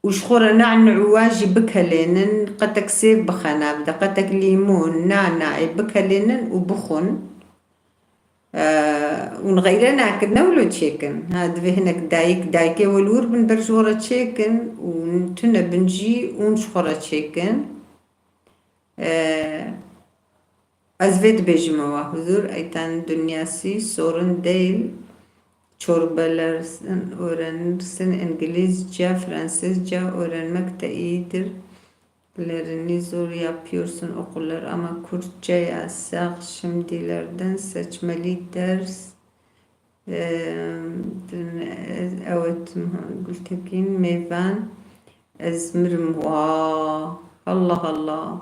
Û ji xwe re na'na û wa jî bikelênin, qetek sêv bixe nav de, qetek lîmon, na'na ê bikelênin û bixwin. Eee, hûn xeyre nakin, ne wilo çêkin. Ha, divê hinek dayik, dayikê welûr bin ber ji we re çêkin û tune bin jî hûn ji xwe re çêkin. Eee, ez vê dibêjime we huzur, Eytan Dunyasî, sorun değil. Çorbalarsin, öğrenirsin, İngilizce, Fransızca öğrenmek de iyidir. Lerini zor yapıyorsun okullar ama Kürtçe yasak, şimdilerden seçmeli ders. Eee, evet, Gültekin, Meyvan, ez mirim. Wa, Allah Allah.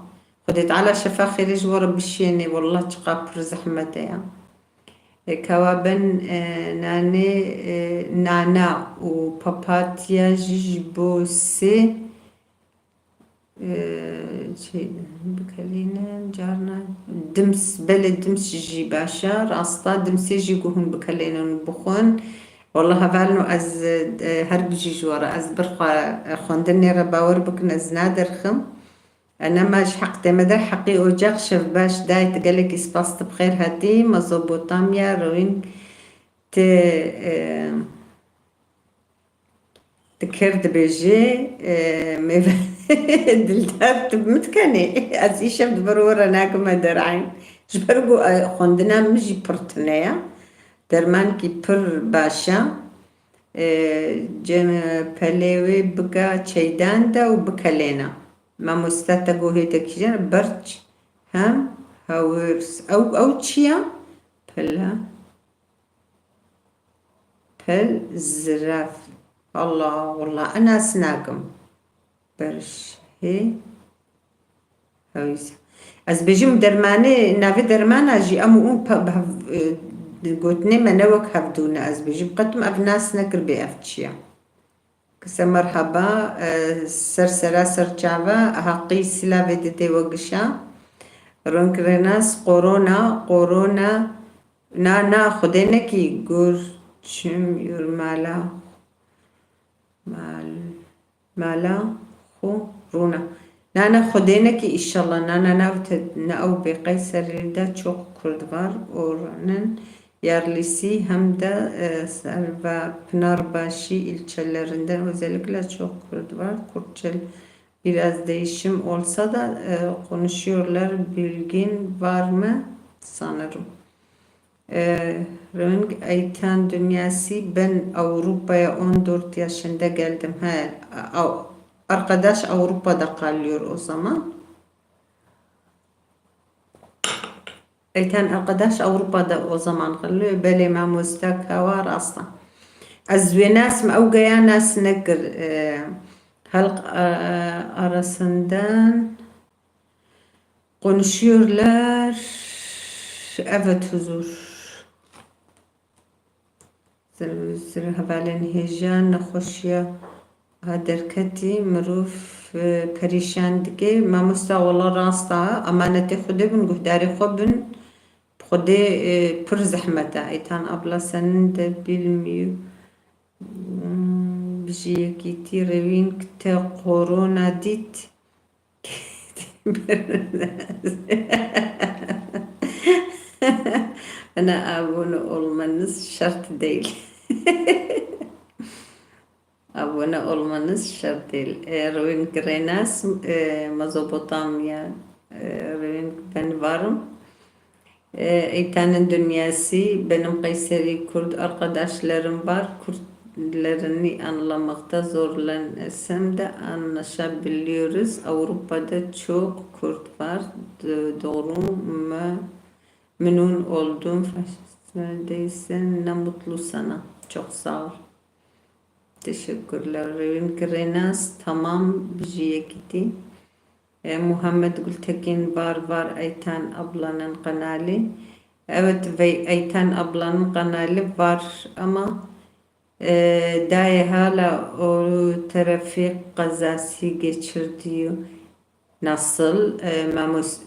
Xwedê Teala şefa xêrê ji we re bişênê. Wallah çiqa pir zehmet e ya. E, kawa ben, e, nanê, e, nana û papatya jî ji bo sê, e, şey, bikelînin carna dims, belê dims jî baş e. Rasta dimsê jî ku hûn bikelînin û bixwin. Wallah hevalno ez, e, her bijî ji we re, ez bir xwe, e, xwendinê re bawer bikin, ez naderxim. Nema ji heq têmeder heqî ocaq şev baş dayê tu gelekî spas tu bi xêr hatî Mezopotamya rewîn tu, e, tu kir dibêjê, e, mêve dildar tu bi min dikenê. Ez îşev di ber we re nakime dereyn. Ji ber ku, e, xwendina min jî pir tune ye. Dermankî pir baş e. E, cem pelê wê bike çeydan de û bikelêne. Mamoste te gohê te kîjan birç hem hewrs. Ew, ew çi ya? Pele. Pel ziraf. Allah, wallah, ez nas nakim. Birç. Hê. Hewîs. Ez bêjim dermanê, navê dermana jî em û hûn pe-, bi hev-, e, gotinê me ne wek hevdû ne. Ez bêjim qet min ev nas nekir bê ev çi ye. Kise merhaba, e, ser sera ser çava, heqî silavê didê we gişa. Rung renas, korona, korona, na, na, xwedê nekî gur çim yur mala. Mal. Mala xwe rûne. Na, na, Xwedê nekî, îşallah. Na, na, na, ew te, ne ew bê Qeyserî de çok Kurd var. Oranın yerlisi hem de, e, Serva Pınarbaşı ilçelerinden özellikle çok Kurd var. Kürtçe biraz değişim olsa da, e, konuşuyorlar. Bilgin var mı? Sanırım. E, Rewing Eytan Dünyası, ben Avrupa'ya on dört yaşında geldim. He, Av-, arkadaş Avrupa'da kalıyor o zaman. Eytan arkadaş Avrupa'da o zaman kalıyor. Belê mamoste kawa rasta. Ez wê nasim, ew geya nas nekir. E, halk, e, arasından konuşuyorlar. Evet, huzur. Zir, zir hevalên hêja nexweşiya ha derketî mirov, e, perîşan dike. Mamosta, wela rast e. Emanetê Xwedê bin, guhdarê xwe bin. Xwedê, e, pir zehmet e. Eytan abla, senin de bilmiyor. Hmm, bijî yekîtî, Rewîn, te korona dît? Bana abone olmanız şart değil. Abone olmanız şart değil. E, Rewîn Grenas, e, Mezopotamya, e, Rewîn ben varım. E, Eytanın dünyası, benim Kayseri Kürt arkadaşlarım var. Kürt, Lerini anlamakta zorlanırsam da anlaşabiliyoruz. Avrupa'da çok Kürt var. Do-, doğru mu? Memnun oldum. Faşist neredeyse ne mutlu sana. Çok sağ ol. Teşekkürler. Rewin Kirenas, tamam, bijî yekîtî. E, Muhammed Gültekin var, var Eytan ablanın kanalı. Evet, ve Eytan ablanın kanalı var ama, e, dayê hala o trafik kazası geçirdi. Nasıl? E, Mamus,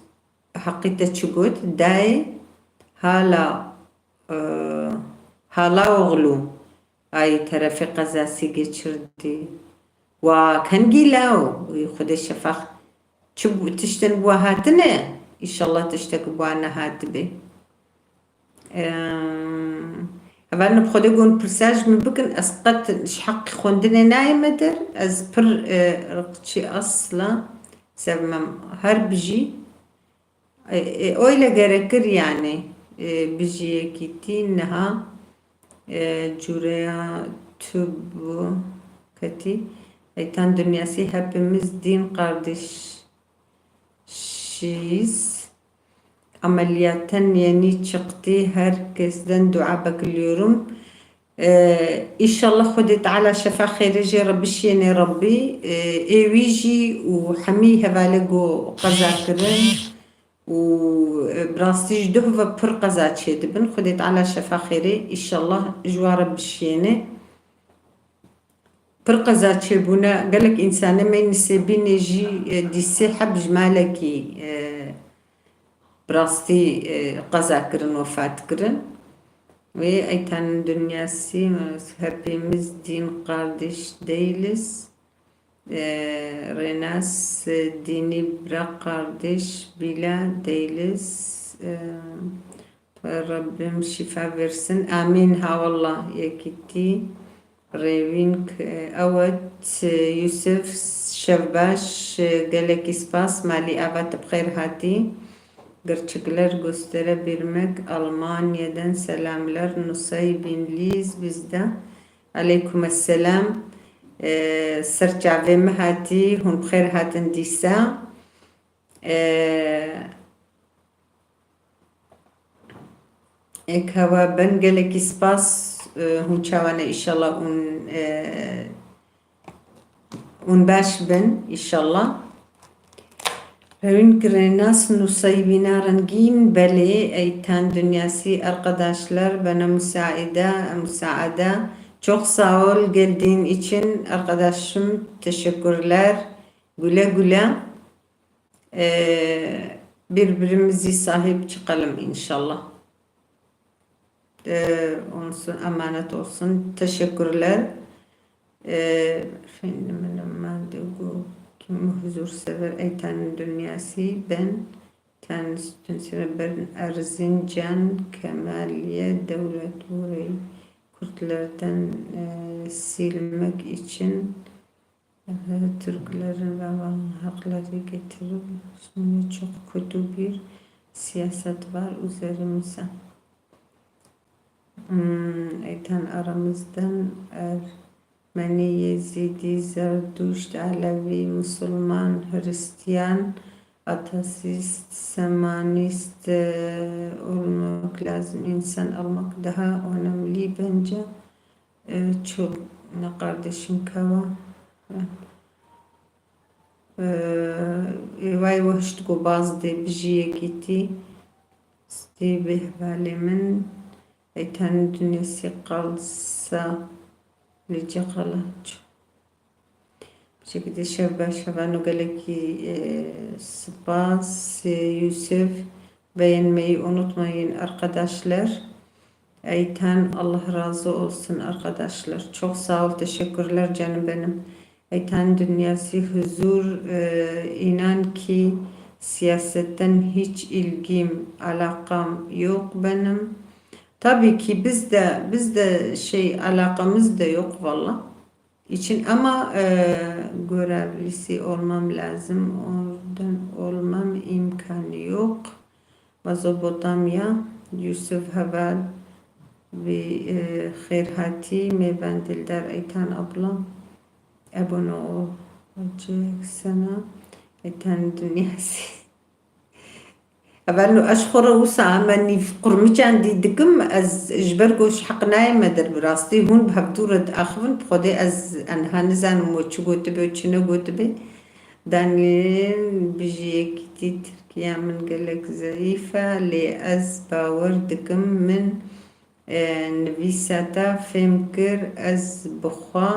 Hakkı te çi got? Dayê hala, e, hala oğlu ay trafik kazası geçirdi. Wa kengî law, Xwedê şefaq. Çi bu-, tiştin bu hatine? İnşallah tiştek bu nehatibe. Em, hevalno bi Xwedê gon pirsa ji min bikin, ez qet ji heqî xwendinê nayê me der, ez pir, e, riqçî asla sevmem her bijî. E, e, öyle gerekir yani. E, bijî yekîtî niha, e, cureya tu bu ketî. Eytan dünyası hepimiz din kardeşiz. Ameliyattan yeni çıktı. Herkesten dua bekliyorum. Ee, inşallah Xwedê Teala şefa xêrê jê re bişiyêne Rabbî. Ee, ê wî jî û hemî hevalê ku qeza kirin û, e, bi rastî ji duh ve pir qeza çêdibin. Xwedê Teala şefa xêrê inşallah ji wan re bişiyêne. Pir qeza çêbûne, gelek însanê me Nisêbînê jî, e, dîsê heb ji malekî, e, bi rastî, e, qeza kirin, wefat kirin. Wê Eytan Dinyasî, e, hepimiz din kardeş değiliz. E, Renas, e, dini bırak kardeş, bila değiliz. E, Rabbim şifa versin. Amin. Ha wallah, yekîtî. Rêvîn k-, evet, Yusuf, şevbaş, gelekî spas, malî ava tu bi xêr hatî. Gerçekler gösterebilmek, Almanya'dan selamlar, Nusaybin Liz bizde. Aleykum esselam. Ee, ser çavê min hatî, hûn bi xêr hatin dîsa. Ee, Ê, hewa bin, gelekî spas, e, hûn çawa ne, îşallah hûn, e, hûn baş bin, îşallah. Rewîn Kirenas, Nusaybîna Rengîn, belê, Eytan Dinyasî, arkadaşlar, bana müsaade, müsaade. Çok sağ ol geldiğin için arkadaşım, teşekkürler. Güle güle. Ee, birbirimizi sahip çıkalım inşallah. Ee, olsun, emanet olsun. Teşekkürler. Ee, efendim, ben de bu kim huzur sever Eytan Dinyasî, ben tanıştım ben Erzincan Kemaliye Devlet Burayı Kürtlerden, e, silmek için Türklerin ve hakları getirip şimdi çok kötü bir siyaset var üzerimize. Hmm, Eytan aramızdan Ermeni, Yezidi, Zerdüşt, Alevi, Müslüman, Hristiyan, ateist, samanist, e, olmak lazım. İnsan almak daha önemli bence. E, çok ne kardeşim kava. E, e, vay wahşt go baz de bijiyekî tî. Stî bihvalê min. Eytan Dinyasî qalsa li ceqalaç. Şekilde şev baş, hevano gelekî, e, spas, e, Yusuf. Beğenmeyi unutmayın arkadaşlar. Eytan, Allah razı olsun arkadaşlar. Çok sağ ol, teşekkürler canım benim. Eytan Dinyasî, huzur, e, inan ki siyasetten hiç ilgim, alakam yok benim. Tabii ki biz de, biz de şey, alakamız da yok valla. İçin ama, e, görevlisi olmam lazım. Oradan olmam imkanı yok. Mezopotamya, Yusuf Heval, Bi, e, xêr hatî mêvan dildar Eytan abla. Ebo no o cik sena Eytan dinyasî. Evel no ez xwe re wisa me nîv qurmican dî dikim, ez ji ber ku ji heq nayê me der bi rastî hûn bi hevdû re diaxivin, bi xwedê ez enha nizanim we çi gotibe û çi negotibe. Daniel, bijî yekîtî Tirkiya min gelek zeyîf e, lê ez bawer dikim min, e, nivîsa te fêm kir, ez bi xwe,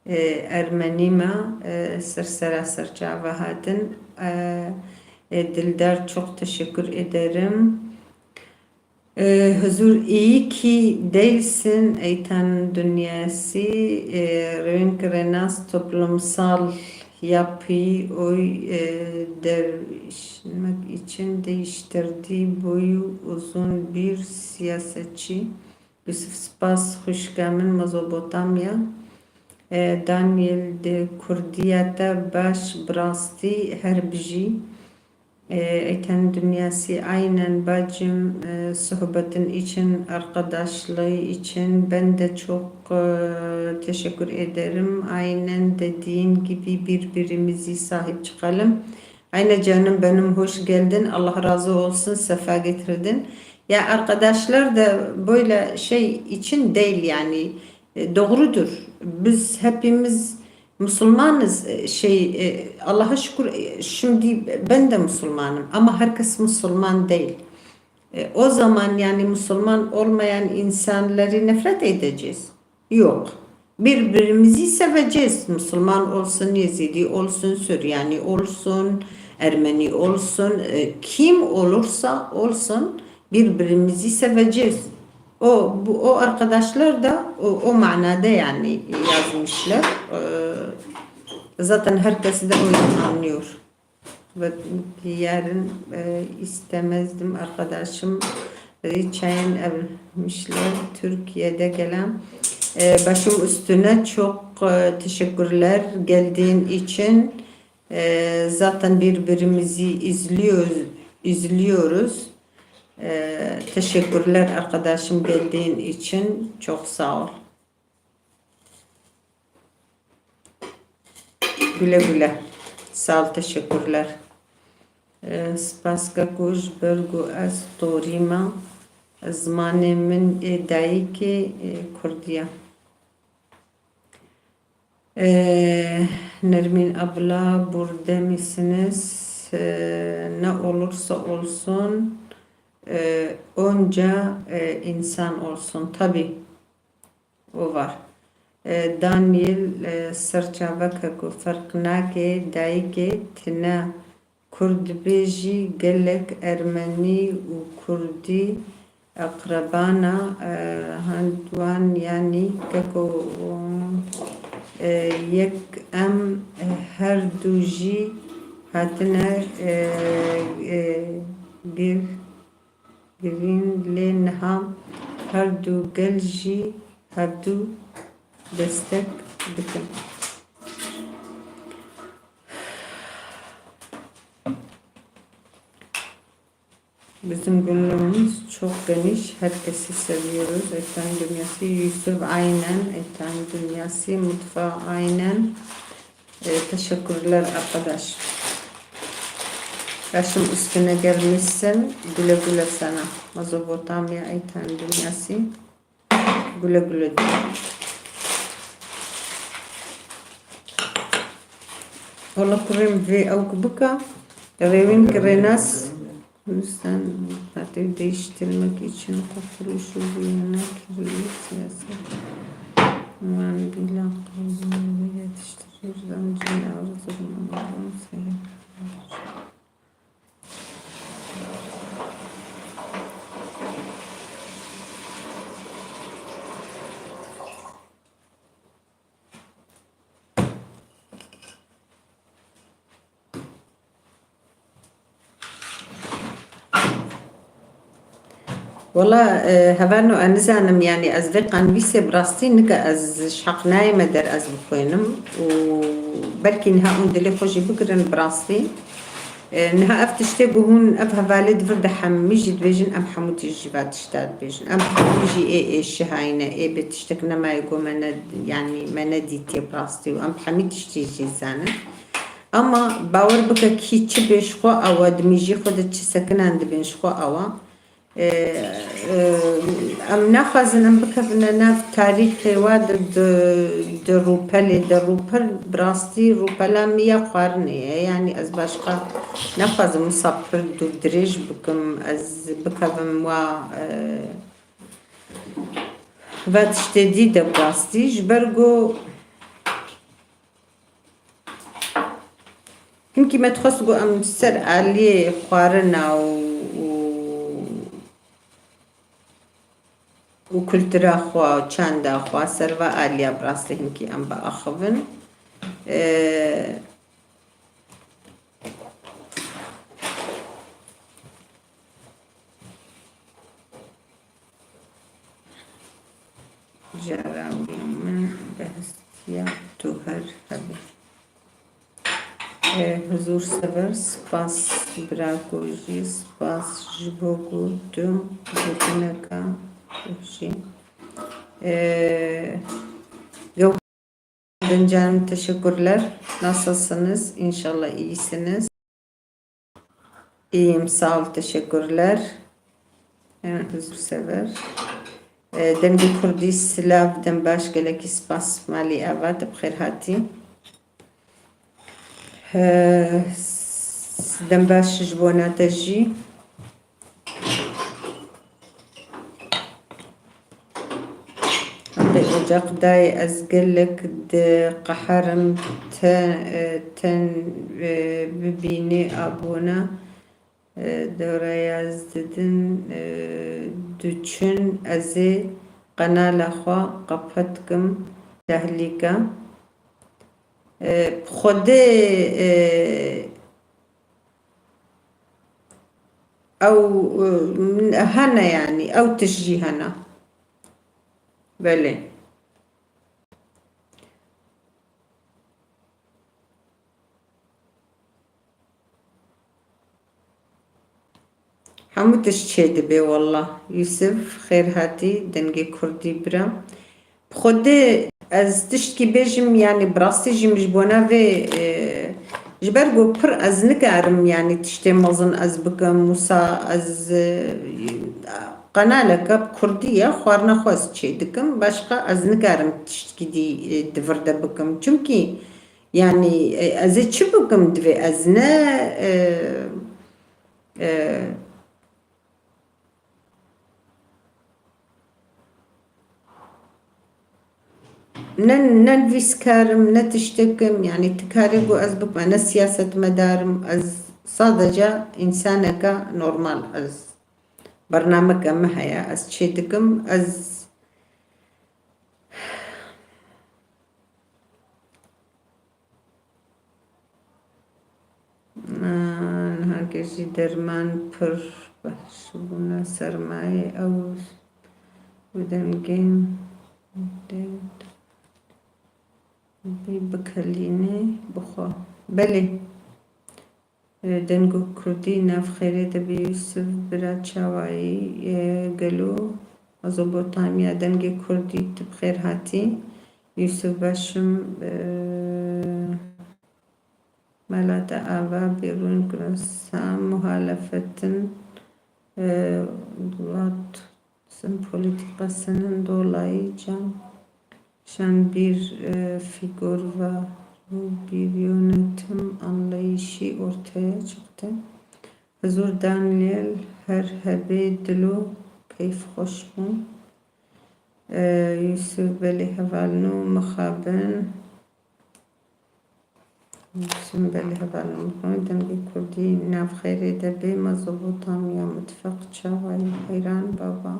e, ermenî me, e, ser sera serçava hatin. E, e, Dildar, çok teşekkür ederim. Ee, huzur iyi ki değilsin, Eytan Dünyası, ee, Rewin Kirenas toplumsal yapıyı oy, ee, değiştirmek için değiştirdi boyu uzun bir siyasetçi. Yusuf Spas, xwişka min Mezopotamya. Ee, Daniel de Kurdiyete baş brasti her bijî. Ee, Eytan Dünyası, aynen bacım, ee, sohbetin için, arkadaşlığı için ben de çok, ee, teşekkür ederim. Aynen dediğin gibi birbirimizi sahip çıkalım. Aynen canım benim, hoş geldin. Allah razı olsun, sefa getirdin. Ya arkadaşlar da böyle şey için değil yani, e, doğrudur. Biz hepimiz Müslümanız, e, şey, e, Allah'a şükür, e, şimdi ben de Müslümanım ama herkes Müslüman değil. E, o zaman yani Müslüman olmayan insanları nefret edeceğiz. Yok. Birbirimizi seveceğiz. Müslüman olsun, Yezidi olsun, Süryani olsun, Ermeni olsun, e, kim olursa olsun birbirimizi seveceğiz. O, bu, o arkadaşlar da o, o manada yani yazmışlar. E, zaten herkes de öyle anlıyor. Ve yarın, e, istemezdim arkadaşım, e, çayan evmişler Türkiye'de gelen. E, başım üstüne çok, e, teşekkürler geldiğin için. E, zaten birbirimizi izliyoruz, izliyoruz. E, teşekkürler arkadaşım geldiğin için. Çok sağ ol. Güle güle. Sağ ol, teşekkürler. Ee, spas keko ji ber ku ez torî me. Zimanê min ê dayikê, e, Kurdî ye. Ee, Nermin abla, burada mısınız? Ee, ne olursa olsun, e, önce, e, insan olsun. Tabii. Û va, e, Daniel, e, serçaveke ku ferq nake, dayikê tine kurd bêjî, gelek ermenî û kurdî eqrebana, e, hend wan yanî keko, e, yek em, e, her du jî hatine, e, e, gir-, girîn, lê niha her du gel jî hevdu destek dikin. Bizim gönlümüz çok geniş, herkesi seviyoruz. Eytan Dünyası, Yusuf aynen, Eytan Dünyası, mutfağı aynen. Ee, teşekkürler arkadaş. Başım üstüne gelmişsin. Güle güle sana. Mezopotamya, Eytan Dünyası. Güle güle diyorum. Wala kurê min vê ew ku bika, rêwîn kirênas. Sen hatayı değiştirmek için kurtuluşu bu yana kirli siyaset. Wan bila qanûnê yetiştirir, zancî yavru zilmê. Wala, e, hevalno, ez nizanim, yanî ez vê qanivîsê bi rastî nika ez ji heq nayê me der ez bixwînim û belkî niha hûn dilê xwe jî bigirin bi rastî. E, niha ev tiştê ku hûn ev hevalê di vir de hemî jî dibêjin, em hemû tî jî va tişta dibêjin. Em hemû jî ê êşihayî ne, ê bê tiştek nemaye ku me ne, yanî me nedîtiye bi rastî û em hemî tiştî jî zanin. Ama bawer bike kî çi bê ji xwe ew e, di mîjî xwe de çi sekinan dibên ji xwe ew e. E, e, em naxwazin em bikevine nav tarîxê wa di, di, di rûpelê de. Rûpel bi rastî rûpela min ya xwarinê ye. Yanî ez başqa naxwazim wisa pir dûrdirêj bikim. Ez bikevim wa, e, va tiştê dî de bi rastî. Ji ber ku hinkî me dixwest ku em ser aliyê xwarina û, û, û kultura xwe, çanda xwe, ser va aliya bi rastî hinkî em biaxivin. E, Jara wî min behsiya tu her hebî. E, Huzur Sever, spas bira ku jî, spas ji bo ku tu gotineka jî. E, Gel canım, teşekkürler. Nasılsınız? İnşallah iyisiniz. İyiyim, sağ ol, teşekkürler. Yani huzursever. E, dengê Kurdî silav, dem baş, gelekî spas malî ava, te bi xêr hatî. E, s-, dem baş ji bona te jî. Hemdê ocaq dayê, ez gelek diqeherim te, e, ten, e, bibînî abone, e, dewreya ez didin, e, diçin, ez ê qenala xwe qepet kim, tehlîka. E, bi Xwedê, e, Ew, e, hene, yanî ew tişt jî hene. Belê. Hemû tişt çêdibe, wallah. Yusuf, xêr hatî, dengê Kurdî bira. Bi Xwedê ez tiştkî bêjim, yanî bi rastî jî min ji bona vê, e, ji ber ku pir ez nikarim, yanî tiştê mezin ez bikim, wisa ez, e, qenaleke bi kurdî ye, xwarina xwe ez çê dikim, başqa ez nikarim tiştkî dî, e, di vir de bikim. Çimkî, yanî, e, ez ê çi bikim, divê ez ne, e, e, Ne, ne nivîskar im, ne tiştek im, yanî ti karê ku ez bikime, ne siyasetmedar im, ez sadece însaneke normal, ez bernameke min heye, ez çê dikim, ez Niha jî derman pir baş bûne, sermayê ew bi dengên bî bikelînê bixwe. Belê. Dengê Kurdî nav xêrê de be Yusuf bira çawayî, e, gelo Mezopotamya dengê Kurdî tu bi xêr hatî. Yusuf Başim, e, Mela te ava bêrûn girasa muhalefetin, e, wat sin polîtîka sinin dolayî can şan bir, e, figür ve bir yönetim anlayışı ortaya çıktı. Huzur Daniel her hebê dilo keyf xweş bû. E, Yusuf belê hevalno mixabin. Hûn belê hevalên min, dengê Kurdî nav xêrê de bê, Mezopotamya mitfeq çawa ye? Heyran baba.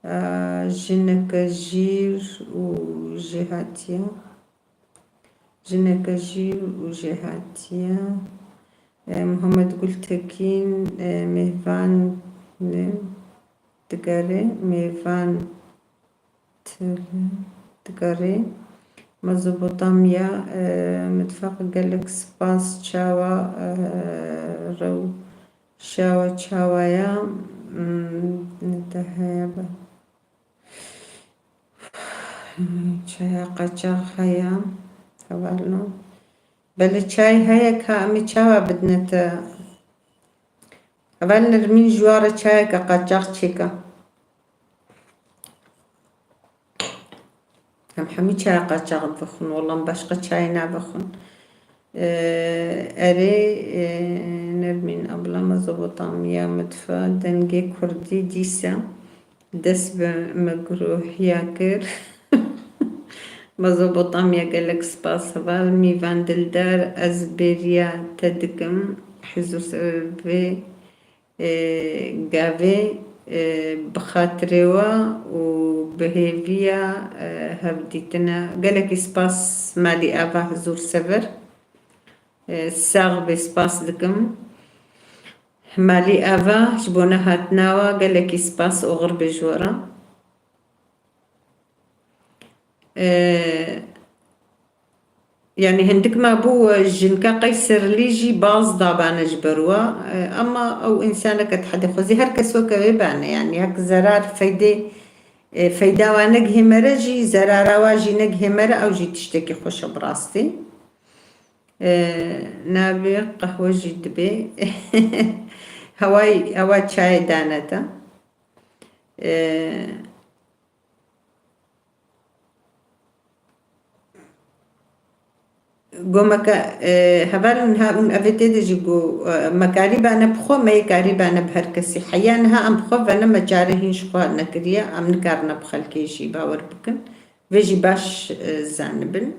Aa, jineke jîr û jêhatiye. Jineke jîr û jêhatiye. E, Muhammed Gultekîn, e, mêvan, e, digere, mêvan Tele digerê. Mezopotamya, e, mitfeq gelek spas çawa, e, rew şawa çawaya, mm, te heye be. Çaya qaçax heye, hevalno. Belê çay heye ka em ê çawa bidine te? Heval Nermîn ji wa re çayeke qaçax çêke. Em hemî çaya qaçax vexwin, wela em başqa çayê navexwin. Ee, erê, e, Nermîn abla, Mezopotamya mitfe, dengê kurdî dîsa dest bi me girohiya kir. Mezopotamya, gelek spas heval. Mîvan Dildar, ez bêriya te dikim. Hizûr ser vê e, gavê, e, bi xatirê we û bi hêviya, e, hevdîtina. Gelekî spas malî ava Hizûr Sever. E, sax bê, spas dikim. Malî ava ji bo nehatina we gelekî spas, oxir bê ji we re. E, Yanî hindik me bû, e, jinka qey serlî jî baz dabane ji ber we. E, ema ew însaneke dihedê xwezî her kes weke wê bane. Yanî hek zerar feydê, e, feyda wa negihê me re jî, zerara wa jî negihê me re, ew jî tiştekî xweş e bi rastî. E, nabê qehwe jî dibê. Heway, hewa çayê dane te. E, Gomeke, e, hevalên ha hûn evê tê de jî got, e, me karî bane bi xwe, me yê karî bane bi her kesî. Heya niha em bi xwe vene, me çare hîn ji xwe nekiriye, em nikarine bi xelkê jî bawer bikin. Vê jî baş, e, zanibin.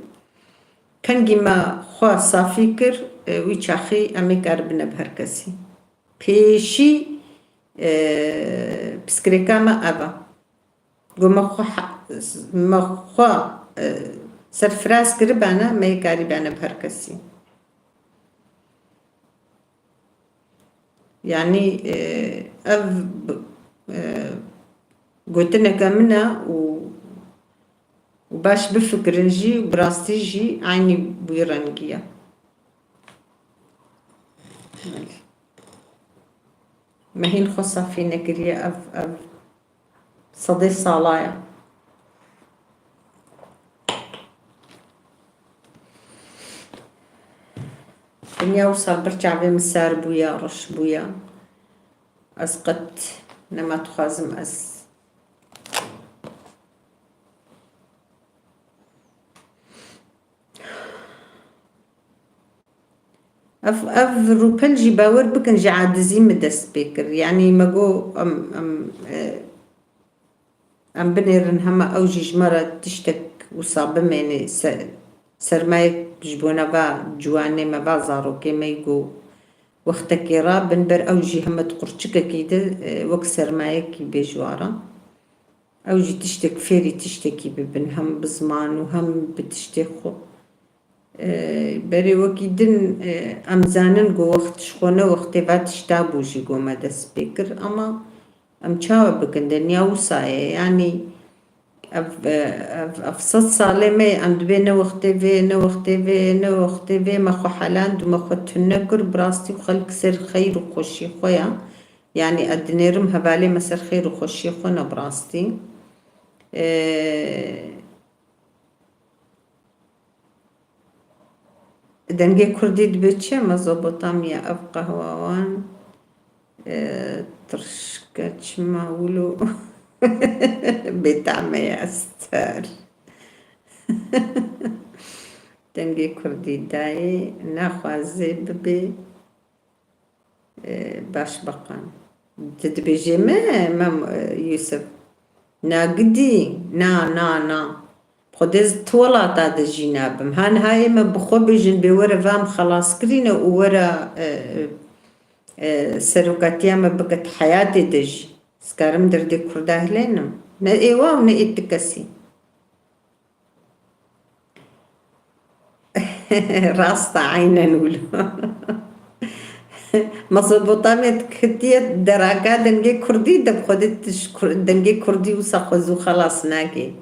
Kengî me xwe safî kir, e, wî çaxî em ê karibine bi her kesî. Pêşî, e, piskirêka me ev e. Got me xwe he-, me xwe, e, serfiraz kiribane, me yê karîbane bi her kesî. Yanî, e, ev b-, e, gotineke min e û, û baş bifikirin jî, bi rastî jî eynî wî rengî ye. Me hîn xwe safî nekiriye, ev, ev sedê sala ye. Dinya wisa bir çavê min sar bûye, reş bûye. Ez qet nema dixwazim ez Ev, ev rûpel jî, bawer bikin, ji acizî min dest pê kir. Yanî me got, em, em, e, em binêrin hema ew jî ji me re tiştek wisa bimêne, se-, sermayek ji bona va ciwanê me, va zarokê me yî got, wextekê rabin ber ew jî heme di qurçikekî de, e, wek sermayekî bê ji wa re. Ew jî tiştek fêrî tiştekî bibin, hem bi ziman û hem bi tiştê xwe. E, berê wekî din, e, em zanin ku wext ji xwe ne wextê va tişta bû jî ku me dest pê kir, ama em çawa bikin, dinya wisa ye, yanî ev, e, ev, ev sed salê me ye, em dibê ne wextê vê, ne wextê vê, ne wextê vê, me xwe heland û me xwe tune kir, bi rastî xelk ser xeyr û xweşî xwe ya, yanî ez dinêrim hevalê me ser xeyr û xweşiyê xwe ne bi rastî. E, Dengê kurdî dibe çi? Mezopotamya, ev qehwa wan, e, tirşke çima wilo bêtame ye, Ester. Dengê kurdî dayê naxwaze bibe. E, baş beqan. Tu dibêjê me, Mem, e, Yusuf. Na gidî, na, na, na. Xwedê tu welata de jî nabim. Ha niha ê me bi xwe bêjin, bê were va em xelas kirîne û were, e, e, serokatiya me bike di heyatê de jî. Ez karim derdê Kurda hilênim. Ne ê wa û ne ê ti kesî. Rast e, eynen wilo. Mezopotamya diketiye deraka dengê kurdî de, bi xwedê tu ji kur-, dengê kurdî wisa xwe zû xelas nakî.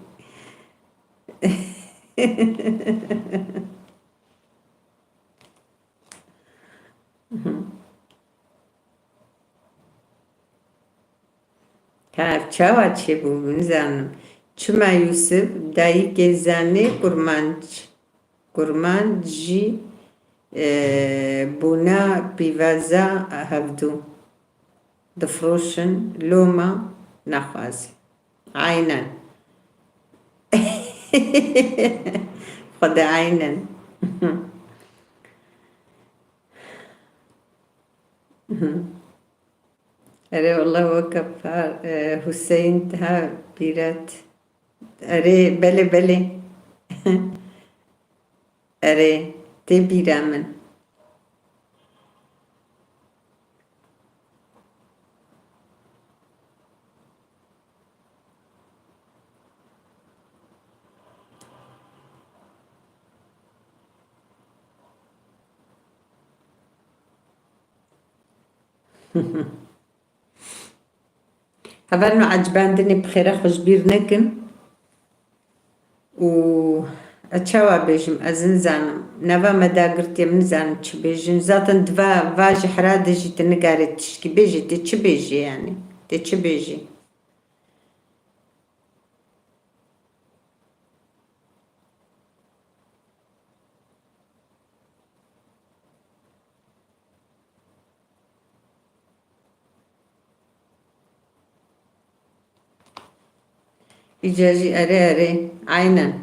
Ha, çawa çêbû, nizanim. Çima Yûsif, dayikê Zanê kurmanc, kurmanc jî, e, bûna pîvaza hevdû difroşin, loma naxwazî. Aynen. Xwedê aynen. Erê, wele weke par, e, Huseyîn tiha bîret. Erê, belê, belê. Erê, tê bîra min. Hevalno, ecibandinê bi xêra xwe ji bîr nekin. Û ez çawa bêjim, ez nizanim. Nava me dagirtiye, min nizanim çi bêjim. Zaten di va, va ji hera de jî tu nigarê tişkî bêjî, tê çi bêjî yani? Tê çi bêjî? Îca jî erê, erê. Aynen.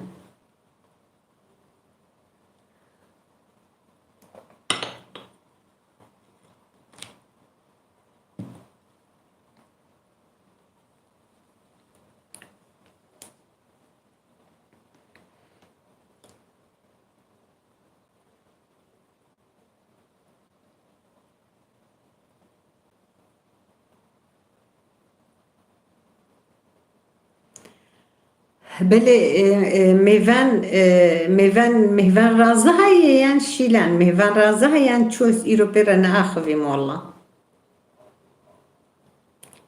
Belê, e, e, mêvan, e, mêvan, mêvan raziha ye yan şîlan? Mêvan raziha yan çû, ez îro pê re neaxivîm wela.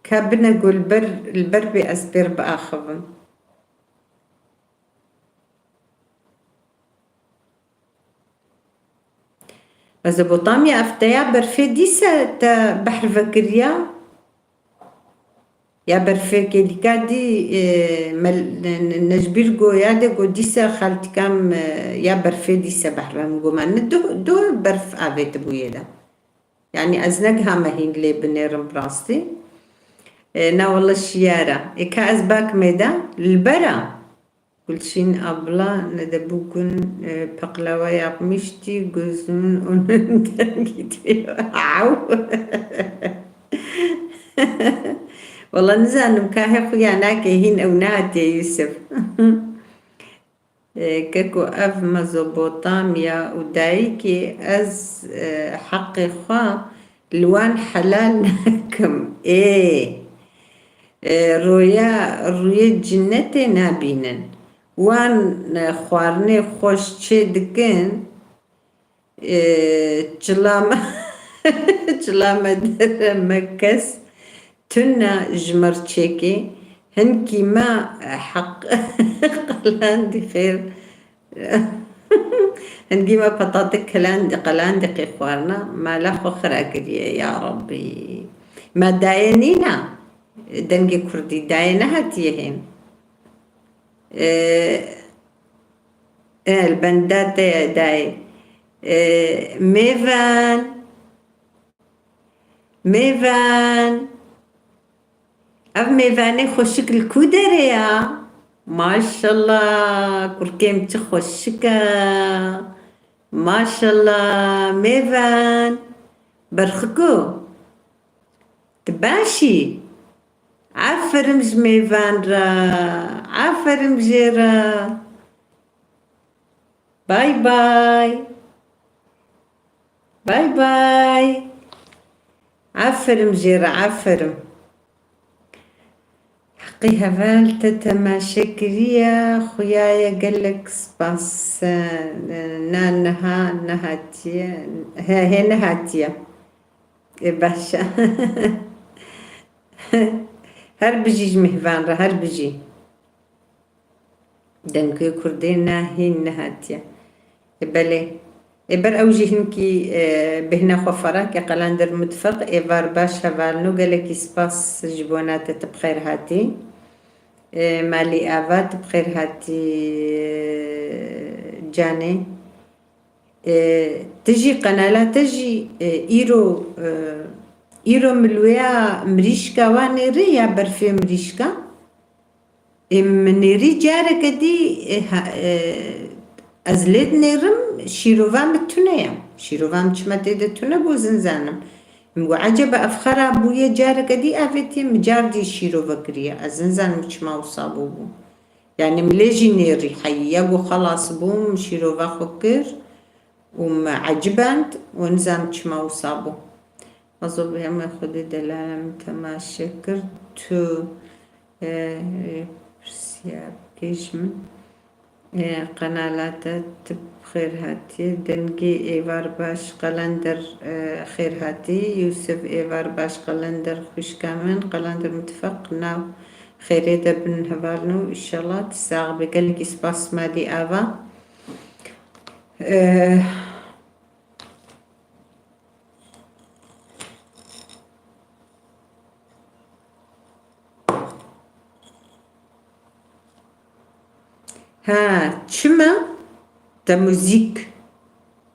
Ka bine ku li ber, li ber bê ez pê re biaxivim. Mezopotamya, ev te ya berfê dîse te behr vekiriya? Ya berfê kêlîka dî, e, mel-, ne, ne, ne ji bîr go ya de go dîse xaltîka me, e, ya berfê dîse behr ve. Min go me ne duh, duh berf avêtibûye de. Yani ez negihame hîn lê binêrim bi rastî. E, na wele şiyara. E, ka ez bak me de li bera. Gulçin abla, ne de bugün, e, paklava yapmıştı, gözümün önünden gidiyor. Au! Wala nizanim, kahê xuya nake hîn ew nehatiye Yusuf. E, keko ev Mezopotamya û dayikê ez, e, heqê xwe li wan helal nakim. Ê! E, roya, rûyê cinnetê nabînin. Wan, e, xwarinê xweş çê dikin, e, çila me, çila me dere me kes tune ji mirçekê, hinkî me, e, heq qelandî xêr. Hingî me petatik qelandî, qelandî qê xwarina, mala xwe xira kiriye, ya Rabbî. Me dayê nîna, dengê kurdî dayê nehatiye hên. E, e, li benda te ye dayê. E, mêvan, mêvan. Ev mêvanê xweşik li ku derê ya? Maşallah, kurkêm çi xweşik e. Maşallah, mêvan. Berxiko, tu baş î? Aferin ji mêvan re, aferin jê re. Bay bay. Bay bay. Aferin jê re, aferin. Heqî heval te temaşe kiriye, xuya ye gelek spas. Na niha nehatiye. He, hê nehatiye. Ê baş e. Her bijî ji mêvan re, her bijî. Dengê Kurdê ne hîn nehatiye. E, belê. E, ber ew jî hinkî, e, bêhna xwe ferah ke Qelender Mitfeq, êvar baş hevalno, gelekî spas ji bona te, tu bi xêr hatî. E, Malî Ava, tu bi xêr hatî, e, canê. E, tu jî qenala te jî, e, îro, e, îro milweya mirîşka wa nêrî ya berfê mirîşka? Ê, min nêrî careke dî, ê, ha, ê, ez lê dinêrim, şîrova min tune ye. Şîrova min çima tê de tune bû, ez nizanim. Min got, eceba ev xera bûye, careke dî avêtiye, min car dî şîrove kiriye. Ez nizanim çima wisa bûbû. Yanî min lê jî nêrî heyî. Ya got xelas bû, min şîrova xwe kir û min eciband û nizanim çima wisa bû. Mazo bi hemê Xwedê delala min temaşe kir. Tu, e, pirsiyar bikê ji min. E, qenala te, tu bi xêr hatî. Dengê êvar baş Qelender, e, xêr hatî. Yûsif êvar baş Qelender xwişka min. Qelender Mitfeq nav xêrê de bin hevalno. Înşallah tu sax bî. Gelekî spas Madî Ava. E, Ha, çima? Te muzîk,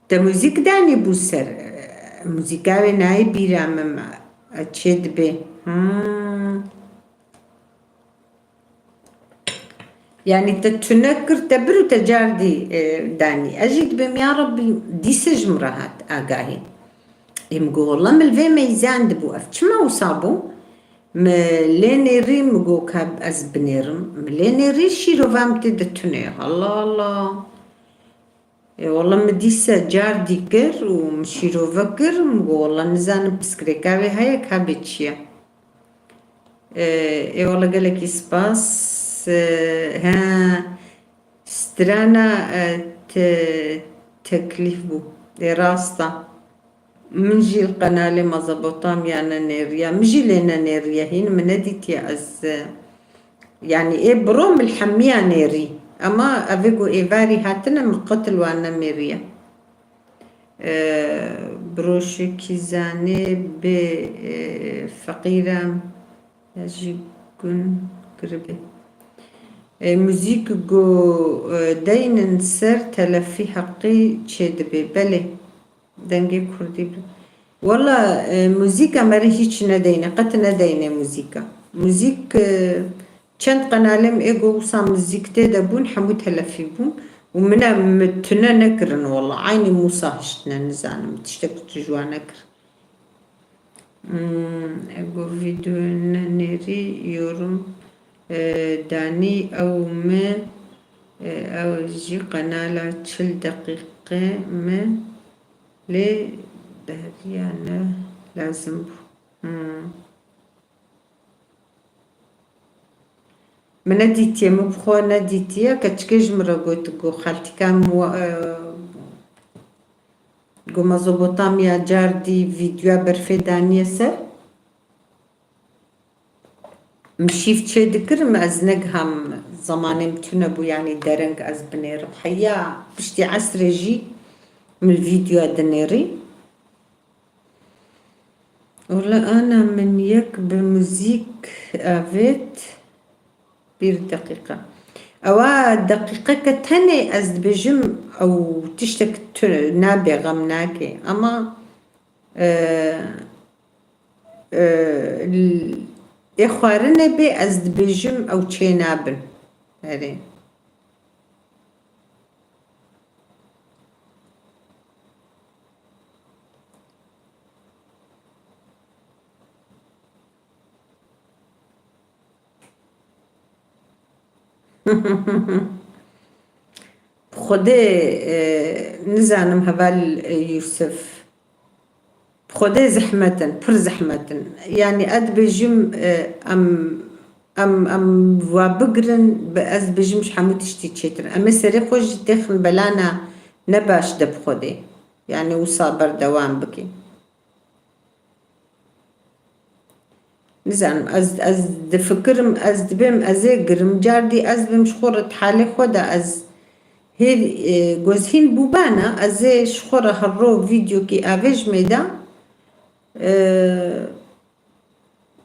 te muzîk danî bû ser, e, muzîka wê nayê bîra min, e, çê dibê. Ha. Yanî te tune kir, te bir û te car dî, e, danî. Ez jî dibêm, ya Rebbî, dîse ji min re hat agahî. Ê, min got, wela min li vê meyzan dibû. Ev çima wisa bû? Min lê nêrî, min got, ka ez binêrim. Min lê nêrî, şîrova min tê de tune. Allah Allah. Ê, wela min dîse car dî kir û min şîrove kir, min got, wela nizanim pirsgirêka wê heye, ka bê çi ye. Ê, ê, wela gelekî spas. Ê, he, strana, e, te-, teklîf bû. Ê, rast e. Min jî li qenalê Mezopotamya nenêriye. Min jî lê nenêriye. Hîn min nedîtiye ez, e, yanî ê biro min li hemiya nêrî. Ema evê ku êvarî hatine min qet li wan nemêriye. E, biro şikî zanê bê, e, feqîre ya jî gun kiribê. E, muzîk ku, e, deynin ser telefî heqî çêdibê. Belê. Dengê kurdî bi. Wela, e, muzîka me re hîç nedeyne, qet nedeyne muzîka. Muzîk, e, çend qenalê min ê ku wisa muzîk tê de bûn, hemû telefî bûn û min e, min tune nekirin wela. Eynî mûsa hiştine, nizanim, tiştek tu ji wan nekir. Hmm, e, ku vîdeo nenêrî yorum, e, danî ew mi, e, ew jî qenala çil deqîqe mi lê deriya ne lazim bû. Hmm. Min nedîtiye, min bi xwe nedîtiye. Keçikê ji min re got, got, xaltîka min we, e, got, Mezopotamya car dî vîdyoya berfê daniye ser. Min şîv çê dikirim, ez negiham, zemanê min tune bû, yanî dereng ez binêrim. Heya piştî esrê jî min li vîdyoya dinêrî. Wala ana min yek bi muzîk avêt, bir deqîqa. Ewa deqîqeke tenê ez dibêjim ew tiştek tu nabe, xem nake. Ama, e, e, l-, ê xwarinê bê ez dibêjim ew çê nabin. Erê. Xwedê, e, nizanim heval, e, Yûsif. Xwedê zehmet in, pir zehmet in. Yanî ez dibêjim, e, em, em, em wa bigirin, bi-, ez dibêjim ji hemû tiştî çêtir. Em ê serê xwe jî têxin belana ne baş de bi Xwedê. Yanî wisa berdewam bikî. Nizanim, ez, ez difikirim, ez dibêm, ez ê girim. Cardî ez bim ji xwe re di halê xwe de ez hê, e, gozhîn bûbana, ez ê ji xwe re her ro vîdeokî avêjmê de, e,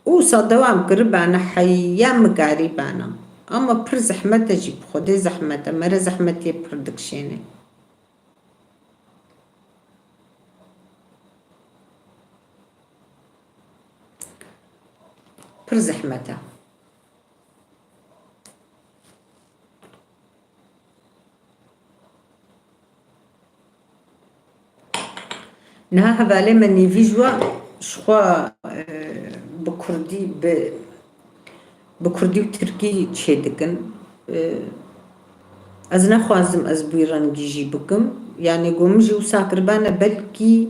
ûsa dewam kiribana heya min karîbana. Ama pir zehmet e jî, bi Xwedê zehmet e, mere zehmetiyê pir dikişêne. Pir zehmet e. Niha hevalê me nêvî ji we, ji xwe, e, bi kurdî, bi, bi kurdî û tirkî çêdikin. E, ez nexwazim ez bi wî rengî jî bikim. Yanî, go min jî wisa kiribane, belkî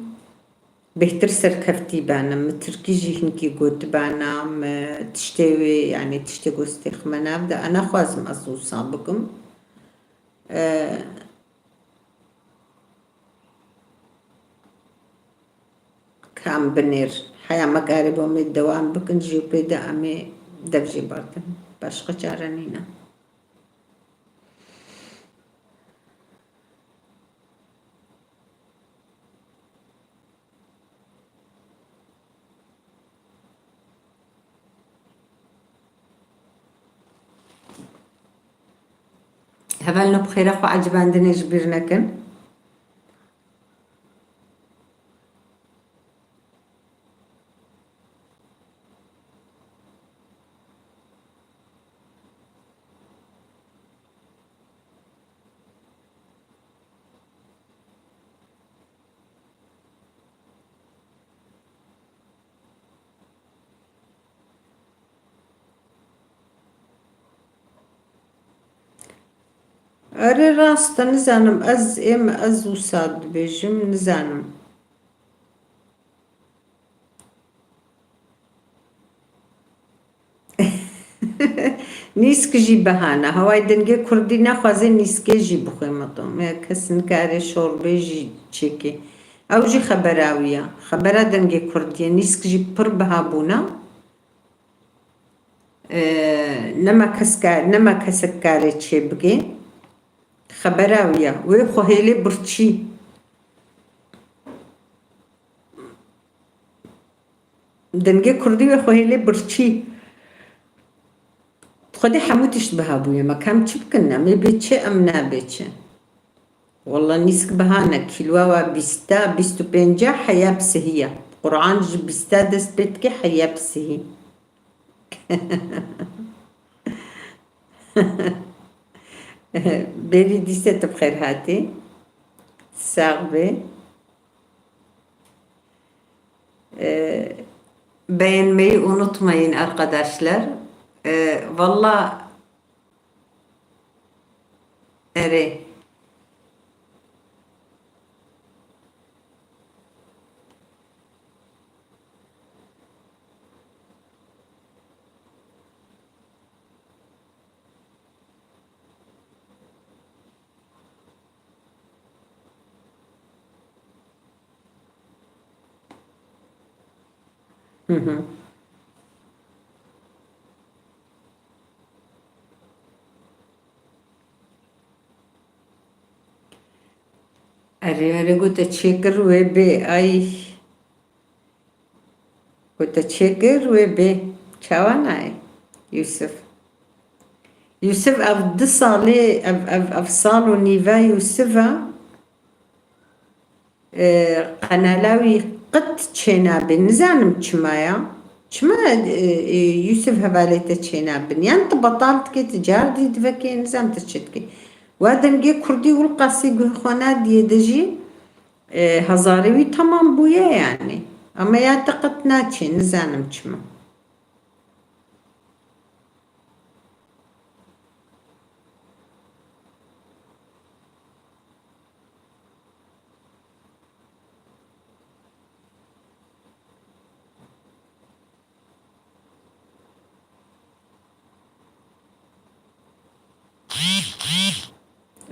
bêhtir serkeftî bana. Min tirkî jî hinkî gotibana, min tiştê wê, yanî tiştê ku stêxime nav de, ez naxwazim ez wisa bikim. E, kam binêr. Heya me karî bo me dewam bikin, jî pê de em ê dev jê berdin. Başqa çare nîne. Hevalno, bi xêra xwe ecibandinê ji bîr nekin. Erê, rast e, nizanim, ez êm, ez wisa dibêjim, nizanim. Nîsk jî behane. Haway dengê kurdî naxwaze nîskê jî bixwe, metom. Ya kes nikare şorbê jî çêke. Ew jî xebera wî ya. Xebera dengê kurdî ye. Nîsk jî pir biha bûna. Ee, nema kes ka-, nema kesek kare çê bike. Xebera wî ya. Wê xwe hêlê birçî. Dengê kurdî wê xwe hêlê birçî. Xwedê hemû tişt biha bûye. Me kam çi bikin? Em ê bê çi, em nabê çi? Walla nîsk biha ne. Kîloa wa bîsta, bîst û pênca heya bi sihî ye. Quran ji bîsta dest pê dike, heya bi sihî. Bêrî dîse tu bi xêr hatî. Sax bê. Ee, beğenmeyi unutmayın arkadaşlar. Ee, valla erê. Hı hı. Erê, erê, gote çêkir wê bê, ay. Ku te çêkir wê bê. Çawa nayê? Yusuf. Yusuf ev du salê, ev, ev, ev sal û nîve Yusuf e, e, qenala wî qet çênabe. Nizanim çima ya. Çima, e, e, Yusuf hevalê te çênabin? Yan tu betal dikê, tu car dî divekê, nizam tu çi dikê. Wa dengê kurdî wilqasî guh xwe nadiyê de jî, E, hezarê wî temam bûye yanî. Ama ya te qet naçê, nizanim çima.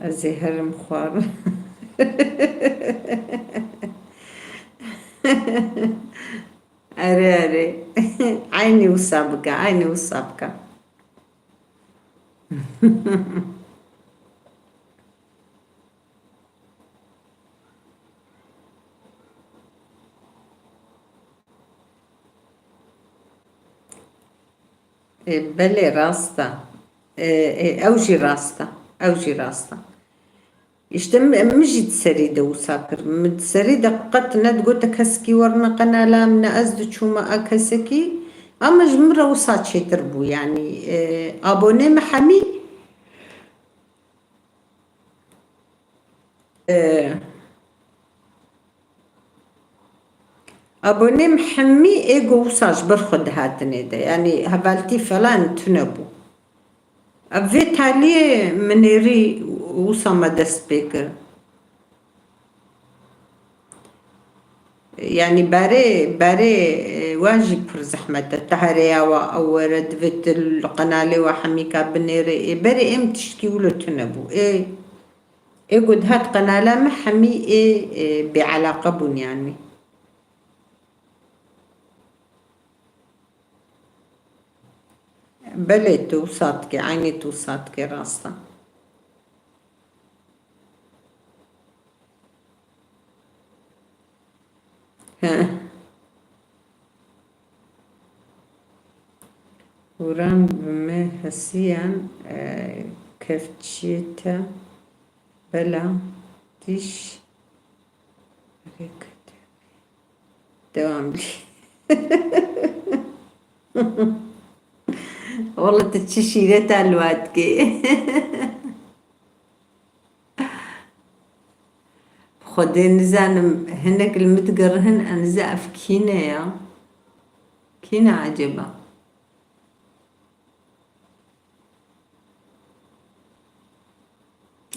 Ez ê herim xwarin. Erê, erê. Eynî wisa bike, aynî wisa bike. Ê, belê, rast e. Ê, ê, ew jî rast e. Ew jî rast e. Îşte min, min jî di serî de wisa kir. Min di serî de qet nedigote kesekî werine qenala min, ne ez diçûme a kesekî. Ama ji min re wisa çêtir bû. Yanî, e, abonê min hemî, e, Abonê min hemî ê ku wisa ji ber xwe dihatinê de, yanî hevaltî falan tune bû. Ev vê taliyê min êrî wisa me dest pê kir. Yanî berê, berê, e, wan jî pir zehmet e. Te hereya wa ew were, divê tu li qenalê wa hemîka binêrê. Ê berê êm tiştkî wilo tune bû. Ê, ê ku dihat qenala me hemî ê, ê, bêelaqa bûn yanî. Belê tu wisa dikê, eynî tu wisa dikê, rast e. He. Hûran bi me hesiyan, e, kevçiyê te bela dîş rêkete. Devam bî. Wele tu çi şîreta li wa dikê. Xwedê nizanim, hinek li min digerihin, ez niza ev kî ne ya? Kî ne acaba?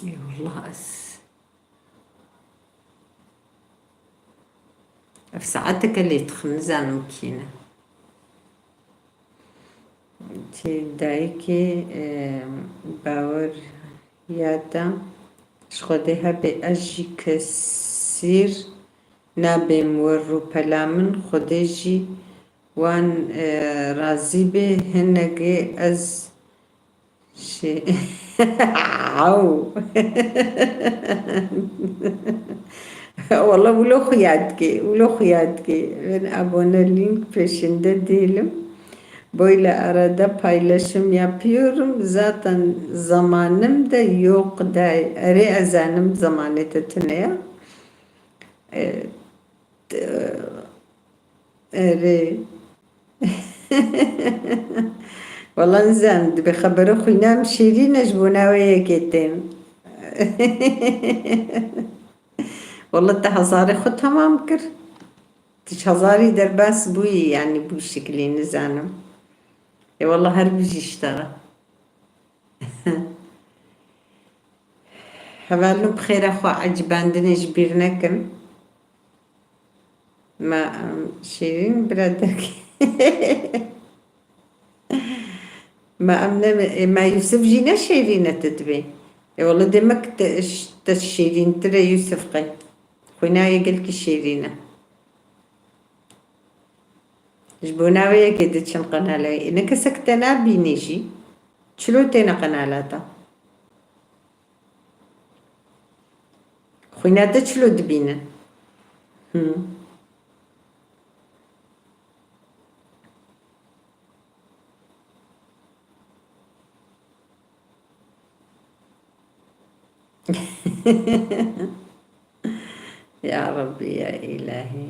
Ê wallah ez. Ev saeteke lê dixin, nizanim kî ne. Tê dayikê, e, bawer ya te ji Xwedê hebe, ez jî kesîr nabêm wer rûpela min, Xwedê jî wan, e, razî be, hinekê ez Şê-, Aw. Wala wilo xuya dikê, wilo xuya dikê. Ben abone link peşinde değilim. Böyle arada paylaşım yapıyorum. Zaten zamanım da yok da. Erê, ez zanim zamanê te tune ya. E, t-, Erê. Wala nizanim, dibê xebera xwîna min şêrîn e, ji bona wê yekê tên. Wala te hezarê xwe temam kir. Tu ji hezarî derbas bûyî, yanî bû şiklî, nizanim. Ê wala her bijî ji te re. Hevalno, bi xêra xwe ecibandinê ji bîr nekin. Ma, em, Şêrîn bira derkê. Ma em ne, e, ma Yûsif jî ne şêrîn e, tu dibê. E, wele demek te, te şêrîntir e Yûsif qey. Xwîna wê gelkî şêrîn e. Ji bona wê yekê diçin qenalê. E, ne kesek te nabînî jî. Çilo têne qenala te. Xwîna te çilo dibînin? Hı. Ya Rabbi, ya Îlahî.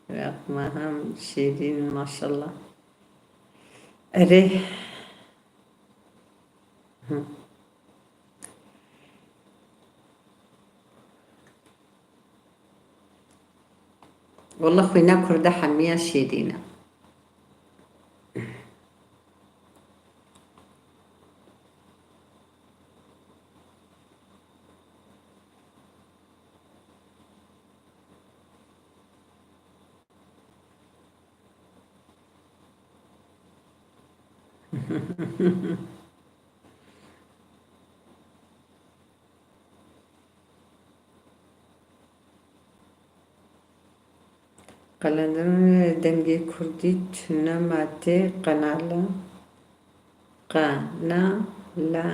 Wextma hem şêrîn, maşallah. Erê. Hı. Wele xwîna kurda hemiya şêrîn e. Qelendirin dengê kurdî tune ma tê qenala. Qenala.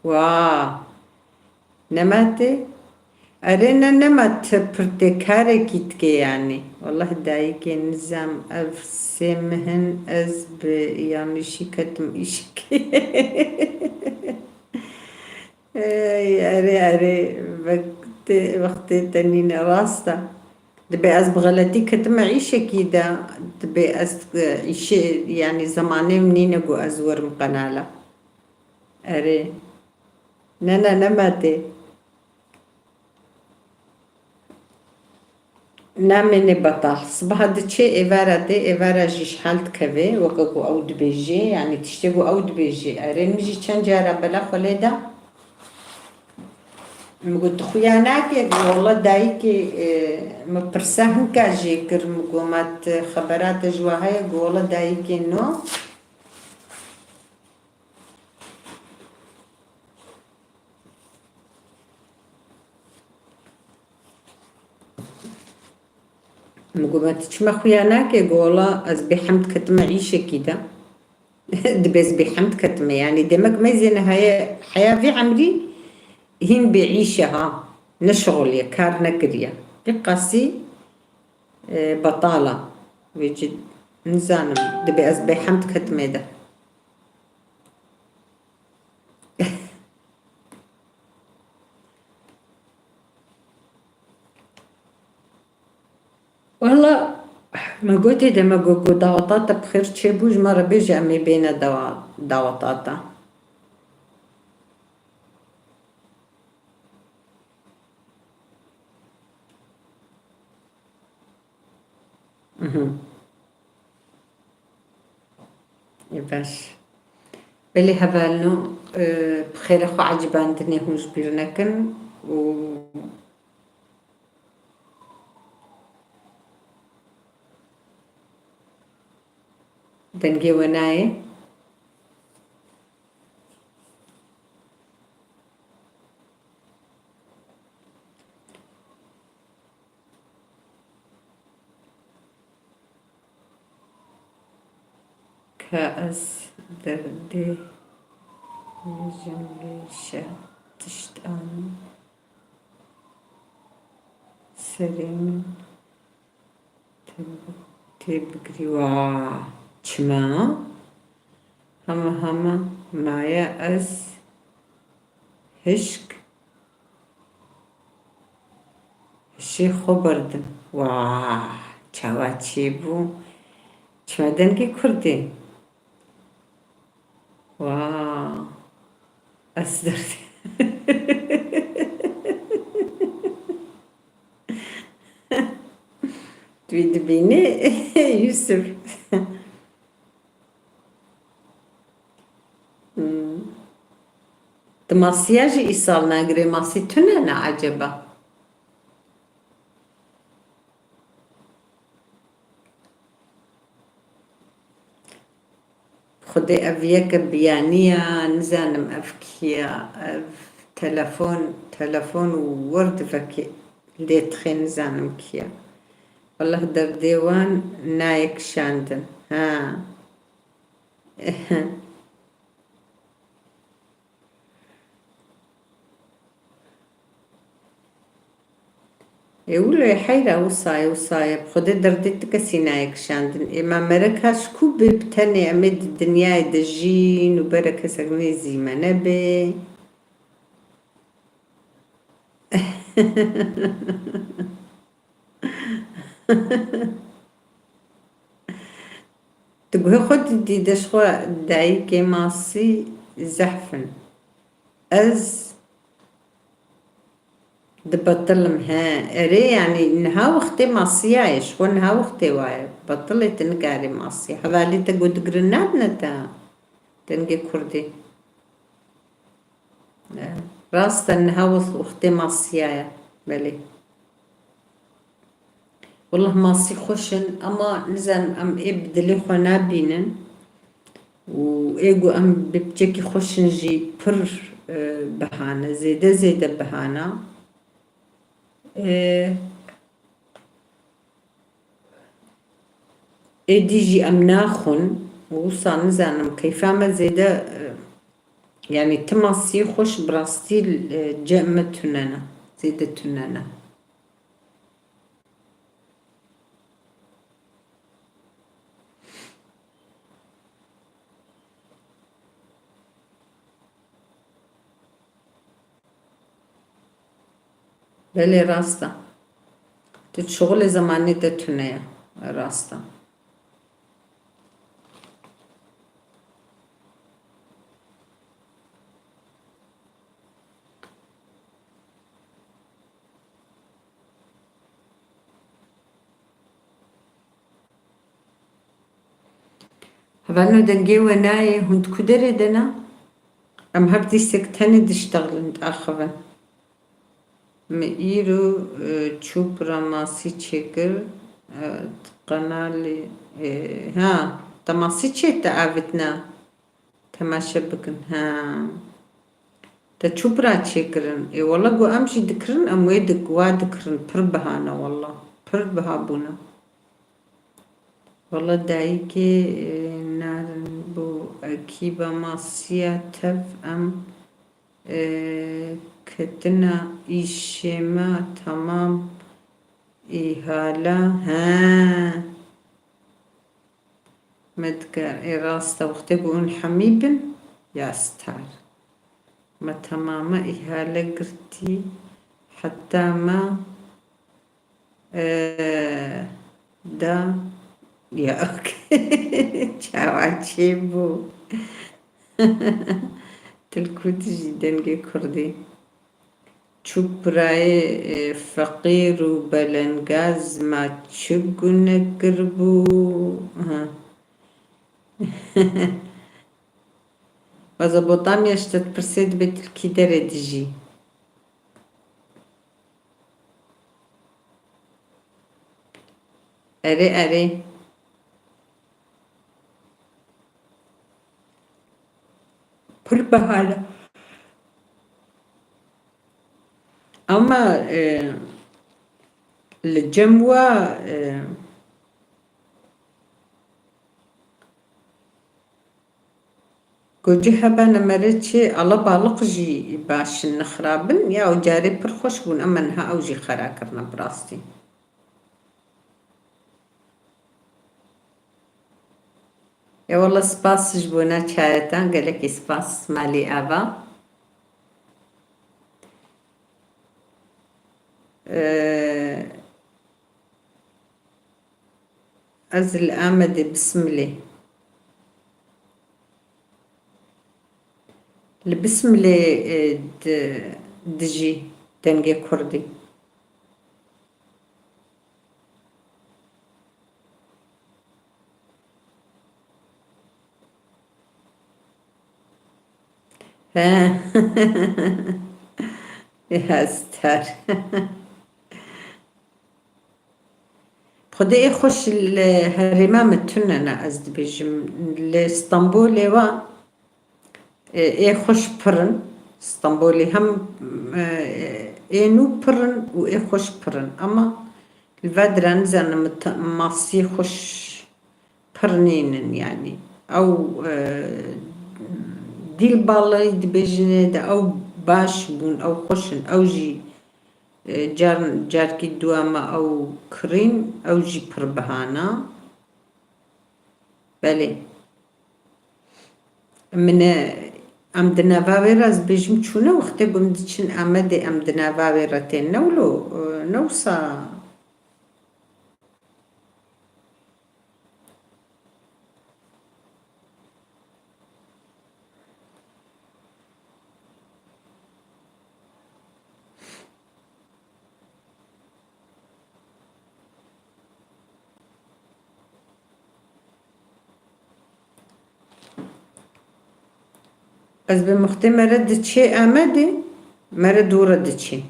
Wa. Nema tê? Erê ne, nema ti pirtê karekî dike yanî. Wallah dayikê nizam ev sê mihin ez bi yanlişî ketim îşikê. Ey, erê, erê, wextê, wextê te nîne, rast e. Dibê ez bi xeletî ketime îşekî de, dibê ez, e, îşê, yanî zemanê min nîne ku ez werim qenala. Erê. Ne, ne, nema tê. Namênê betal. Sibaha diçê êvara tê, êvara jî ji hal dikevê, weke ku ew dibêjê, yanî tiştê ku ew dibêjê. Erê, min jî çend cara bela xwe lê da. Min got, "Tu xuya nake?" Got, "Walla dayikê, e, min pirsa hinka jê kir." Min got, "Ma tu xebera te ji we heye?" Got, "Walla dayikê no." Min got, "Ma tu çima xuya nake?" Got, "Wala ez bêhemd ketime îşekî de." Dibê ez bêhemd ketime. Yanî demek mezêne heye, heya vî emrî hîn bê îşe ha. Ne şixuliye, kar nekiriye. Vî qasî, e, betala. Vê ci nizanim. Dibê ez bêhemd ketime de. Wala, me gotê de me got, got, "Daweta te bi xêr çêbû, ji me re bêje, em ê bêne dawa-, daweta te." Mhm. Ê, baş. Belê hevalno, e, bi xêra xwe ecibandinê hûn ji bîr nekin û dengê we nayê. Ka ez derdê jin lê şe tişt an serê min tê bigirî. Wa çima? Hema hema maye ez hişk Hişê xwe berdim. Wah, çawa çêbû? Çima dengê kurdê? Wah, ez derdê. Tu wî dibînî, Yusuf? Hmm. Tu masiya jî îsal nagirê, masî tune ne eceba? Xwedê ev yeke biyaniya, nizanim ev kiya, ev telefon, telefon û wir divekê lê dixê, nizanim kiya. Wallah derdê wan nayê kişandin. Ha. Ê wilo, ê heyra wisa ye, wisa ye. Bi Xwedê derdê ti kesî nayê kişandin. Ê me merek ha ji ku bê, bi tenê em ê di dinyayê de jîn û bere kesek nêzî me nebê. Tu guhê xwe didî, de ji xwe dayikê masî zehf in. Ez dibetilim, he. Erê, yanî niha wextê masiya ye, ji xwe niha wextê wa ye. Betilê tu nikarî masiya. Hevalê te got digirin nadine te dengê kurdî. Rast e, niha wextê masiya ye. Belê. Wallah masî xweş in, ama nizanim em ê bi dilê xwe nabînin û ê ku em bi piçekî xweş in jî pir e, bihane, zêde zêde bihana. E, êdî jî em naxwin, wisa nizanim, keyfa me zêde, e, yanî ti masî xweş bi rastî, e, cem me tune ne, zêde tune ne. Belê, rast e. Tu şixulê zemanê te tune ye. Rast e. Hevalno, dengê we nayê, hûn di ku derê de ne? Em her tîsek tenê diştexilin, diaxivin. Min îro, e, çû pira masî çêkir, e, qenalê, e, ha, te masî çê te avitna? Temaşe bikin, ha. Te çû pira çêkirin? Ê, wela ku em jî dikirin, em wê dik-, wa dikirin, pir biha ne wela. Pir biha bûne. Wela dayikê, e, narin bû ekîba masiya tev em, e, ketina îşê me temam îhala, he. Me dikar, ê rast e, wextê ku hûn hemî bin, ya star. Me temame îhale girtî, heta me, e, da, ya, çawa çêbû? Tu li ku dijî, dengê kurdî? Çû pirayê, e, feqîr û belengaz ma çi gune kiribû? Ha. Mezopotamya ji te dipirsê, dibê tu li kî derê dijî? Erê, erê. Pir bahane. Ama, e, li cem wa, e, gocî hebe nemere çê, alabaliq jî baş in, ne xirab in. Ya, û carê pir xweş bûn, ema niha ew jî xera kirine bi rastî. Ya wela spas ji bona çayetan, gelekî spas malî ava. Ee, ez li Amedê Bismilê. Li Bismilê, e, di-, dijî dengê kurdî. He. Ya star. Xwedê ê xweş li herêma me tune ne, ez dibêjim. Li Stenbolê wa, e, ê xweş pir in. Stenbolê hem, e, ê nû pir in û ê xweş pir in. Ama li ve dire nizanim, masî xweş pir nînin, yanî. Ew, e, dîl balay dibêjinê de ew baş bûn, ew xweş in, ew jî, e, car, carkî dua me ew kirîn, ew jî pir bihana. Belê. Min e, em di nava wê re, ez bêjim çûne, wextê ku em diçin Amedê, em di nava wê re tên. Ne wilo, e, ne wisa. Ez bi muxtê mere diçê Amedê, mere dû re diçê.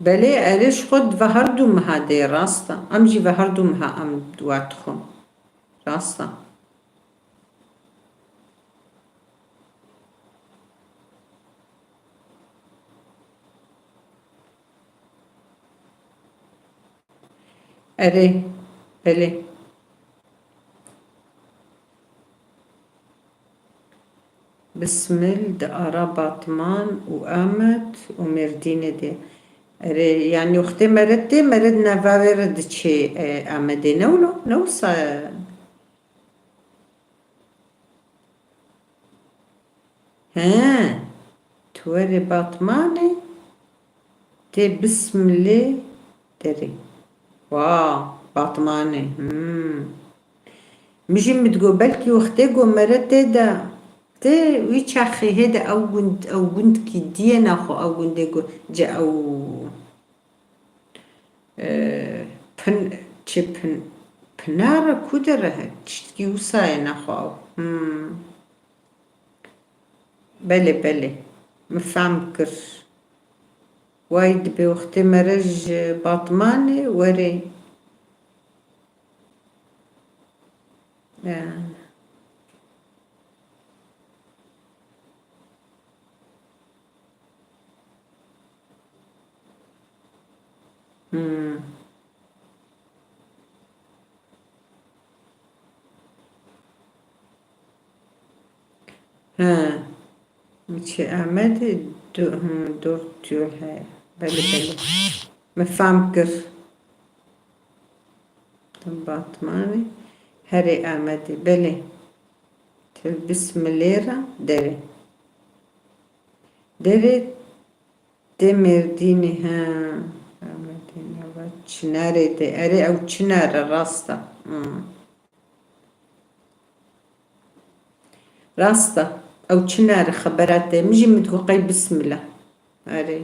Belê, erê, ji xwe di ve her du meha de rast e. Em jî ve her du meha em dua dixwin. Rast e. Erê, belê. Bismil di ara Batman û Amed û Mêrdînê de. Erê, yanî wextê mere tê, mere di nava wê re diçê, e, Amedê. Ne wilo? Ne wisa? He, tu werê Batmanê, tê Bismilê derê. Wa, Batmanê, hmm. Min jî min digot, belkî wextê ku mere tê de, tê wî çaxê hê de ew gund, ew gundkî diyê naxwe, ew gundê ku ce ew, e, pin, çi pin, pinara ku de re, tiştkî wisa ye naxwe ew. Hmm. Belê, belê. Min fehm kir. Way dibe wextê mere ji Batmanê werê. Yani. Hmm. He. Min çi Amedê du-, hmm, dört yol heye. Belê, belê. Min fehm kir. Batmanê. Herê Amedê. Belê. Til Bismilê re derê. Derê Tê Mêrdînê, he. Amedê nava Çinarê de. Erê, ew Çinar e, rast e. Hmm. Rast e. Ew Çinar e, xebera te. Min jî min digot qey Bismillah. Erê.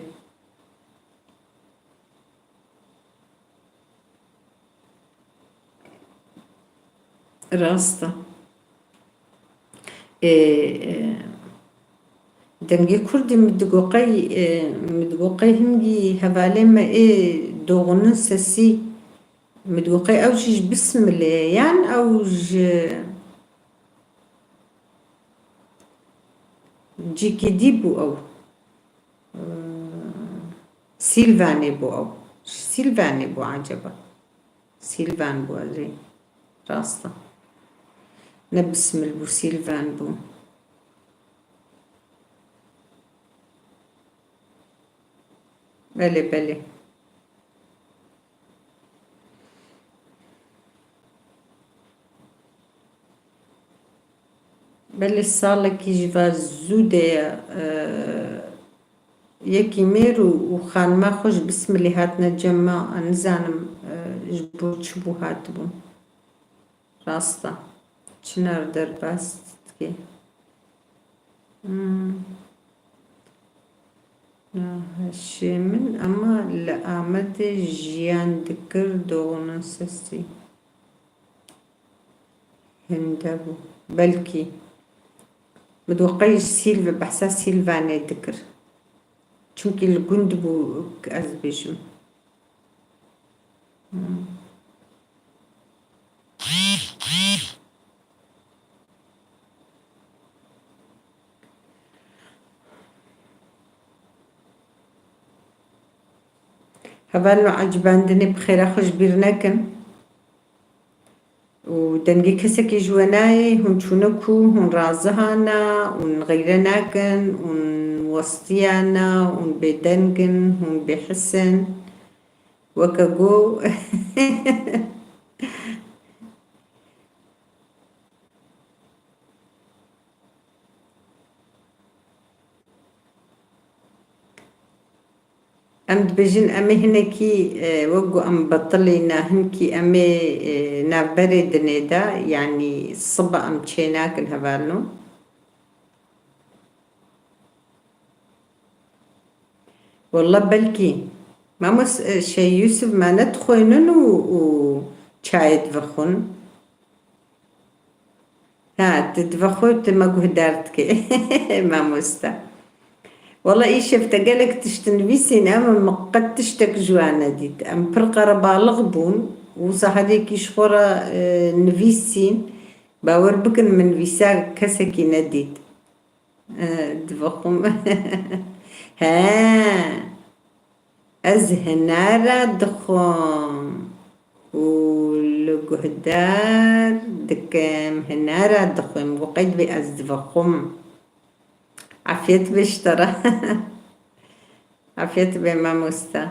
Rast e. Ê, e, dengê kurdî min digo qey, e, min digo qey hingî hevalê me ê doğunun sesî, min digo qey ew jî ji Bismilê ye, yan ew ji cîkî dî bû ew? Sîlvanê bû ew. Ji Sîlvanê bû acaba? Sîlvan bû erê. Rast e. Ne Bismil bû, Sîlvan bû. Belê, belê. Belê salekî ji va zû de ye, e, yekî mêr û, û xanima xwe ji Bismilê hatine cem me, nizanim, e, ji bo çi bû hatibûn. Rast e. Çinar derbas dike. Hmm. Na, hişê min, ema li Amedê jiyan dikir, doğunun sesî hinde bû. Belkî. Min digot qey Sîlve, behsa Sîlvanê dikir. Çimkî li gund bû, ez dibêjim. Hmm. Hevalno, ecibandinê bi xêra xwe ji bîr nekin. Û dengê kesekî ji we nayê, hûn çûne ku, hûn razihana, hûn xeyre nakin, hûn westiyana, hûn bêdeng in, hûn bêhis in. Weke ku Em dibêjin, em ê hinekî, e, wek ku em betilî ne, hinkî em ê, e, navberê dinê de, yanî siba em çênakin hevalno. Walla belkî. Mamos, e, şey Yusuf, me ne dixwînin û, û çayê divexwin. Ha, tu dibe xwe tu me guhdar dike, mamoste. Wala îşev te gelek tişt nivîsîn, em min qet tiştek ji wan nedît. Em pir qerebalix bûn, wisa herêkî ji xwe re, e, nivîsîn. Bawer bikin, min nivîsa kesekî nedît. E, divixwim. He. Ez hinara dixwim û li guhdar dikim. Hinara dixwim. Û qey dibê ez divixwim. Afiyet be ji te re. Afiyet be mamoste.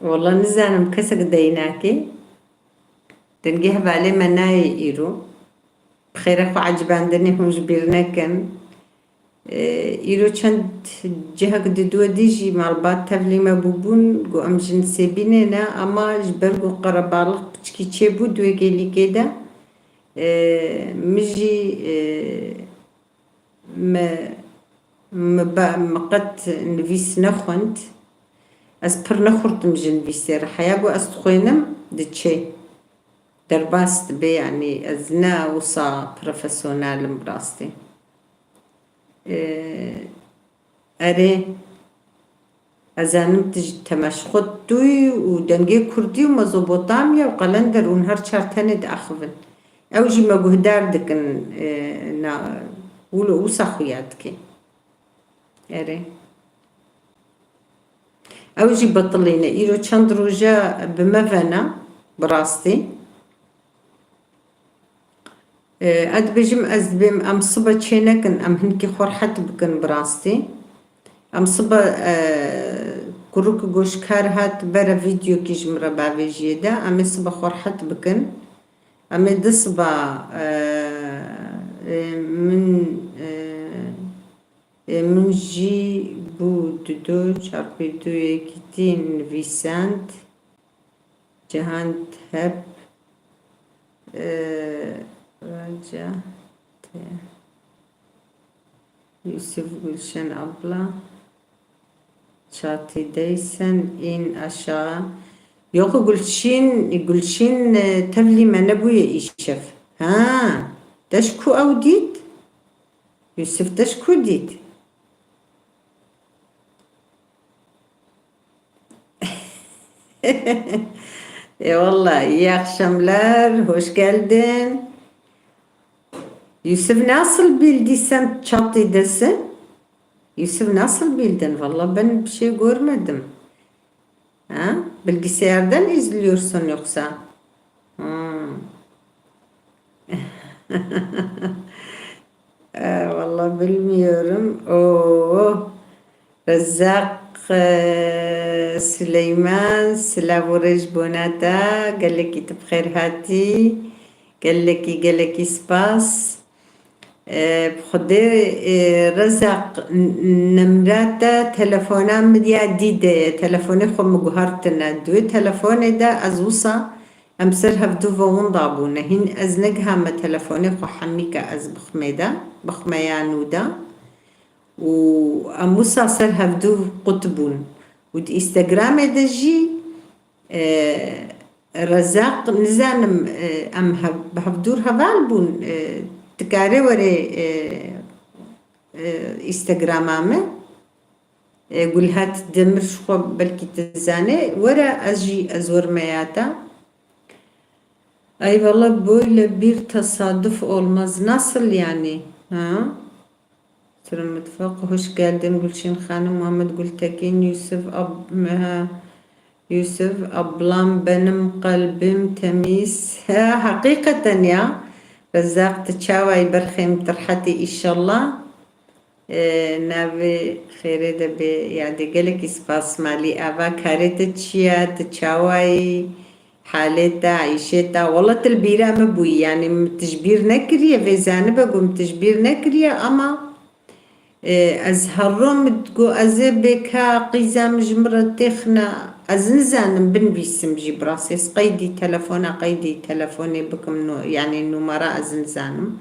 Wala nizanim kesek deynakê. Dengê hevalê me nayê îro. Bi xêre xwe ecibandinê hûn ji bîr nekin. Ee, îro çend cihek di dû dî jî malbat tevlî me bûbûn, got em jin sêbînê ne, ama ji ber ku qerebalix piçkî çêbû di wê gêlîkê de, ee, min jî, ee, me, me, be, me qet nivîs nexwend. Ez pir nexurtim ji nivîsê re. Heya ku ez dixwênim, diçê. Derbas dibe, yanî ez ne wisa profesyonel im bi rastî. Ee, erê, ez zanim tu ji Temeşxut tûyî û dengê kurdî û Mezopotamya û Qelender û her çar tenê diaxivin. Ew jî me guhdar dikin, e, na, wilo wisa xuya dike. Erê. Ew jî betilîne. Îro çend roja bi me vena, bi rastî. E, ez dibêjim, ez dibêm em sibe çê nekin, em hinkî xwe rehet bikin bi rastî. Em sibe, e, kuruk goşkar hat bere vîdeokî ji min re bavêjiyê de, em ê sibe xwe rehet bikin. Em ê di siba, e, e, min, e, e, min jî bû dido çarpê du yekîtî nivîsand. Cihand Hep, e, Raca, te, Yusuf Gülşen abla, çatî deysen in aşağı. Yok, Gülşin, Gülşin, e, tevlî me nebûye îşev. Ha, te ji ku ew dît? Yusuf te ji ku dît? Eyvallah, iyi akşamlar, hoş geldin. Yusuf, nasıl bildi sen çatıdasın? Yusuf, nasıl bildin? Vallahi ben bir şey görmedim. Ha? Bilgisayardan izliyorsun yoksa? Hmm. Ee, vallahi bilmiyorum. Oo. Rezzaq, e, Süleyman, silav û rêz bona te. Gelekî tu bi xêr hatî. Gelekî, gelekî spas. E, bi Xwedê, e, Rezzaq, n-, nimra te telefona min ya dî de ye. Telefonê xwe min guhertine. Di wê telefonê de ez wisa em ser hevdû ve winda bûne. Hîn ez negihame telefonê xwe hemî ke ez bixmê de, bixmeya nû de. Û em wisa ser hevdû qut bûn. Û di Instagramê de jî, e, Rezzaq, nizanim, e, em hev, bi hevdûr heval bûn, e, dikarê were, e, e, Instagrama me. E, Gulhat Demir ji xwe belkî tu zanê. Were ez jî ez wermeya te. Ay valla böyle bir tesadüf olmaz. Nasıl yani? Ha? Sırrı Mutfak, hoş geldin Gülşen Hanım, Muhammed Gültekin, Yusuf ab, ha, Yusuf ablam benim kalbim temiz. Ha, hakikaten ya. Rezzaq, tu çaway, berxê min tu rehetî inşallah. E, navê xêrê de bê yadê. Gelekî spas Malî. Ava karê te çi ye? Tu çawa yî? Halê te, îşê te? Wela tu li bîra min bûyî. Yanî min tu ji bîr nekiriye. Vê zanibe ku min tu ji bîr nekiriye ama, e, ez her ro min got ez ê bê ka qîza min ji min re têxine. Ez nizanim binivîsim jî bi rastî. Ez qeydî telefona, qeydî telefonê bikim, no-, yanî numara ez nizanim.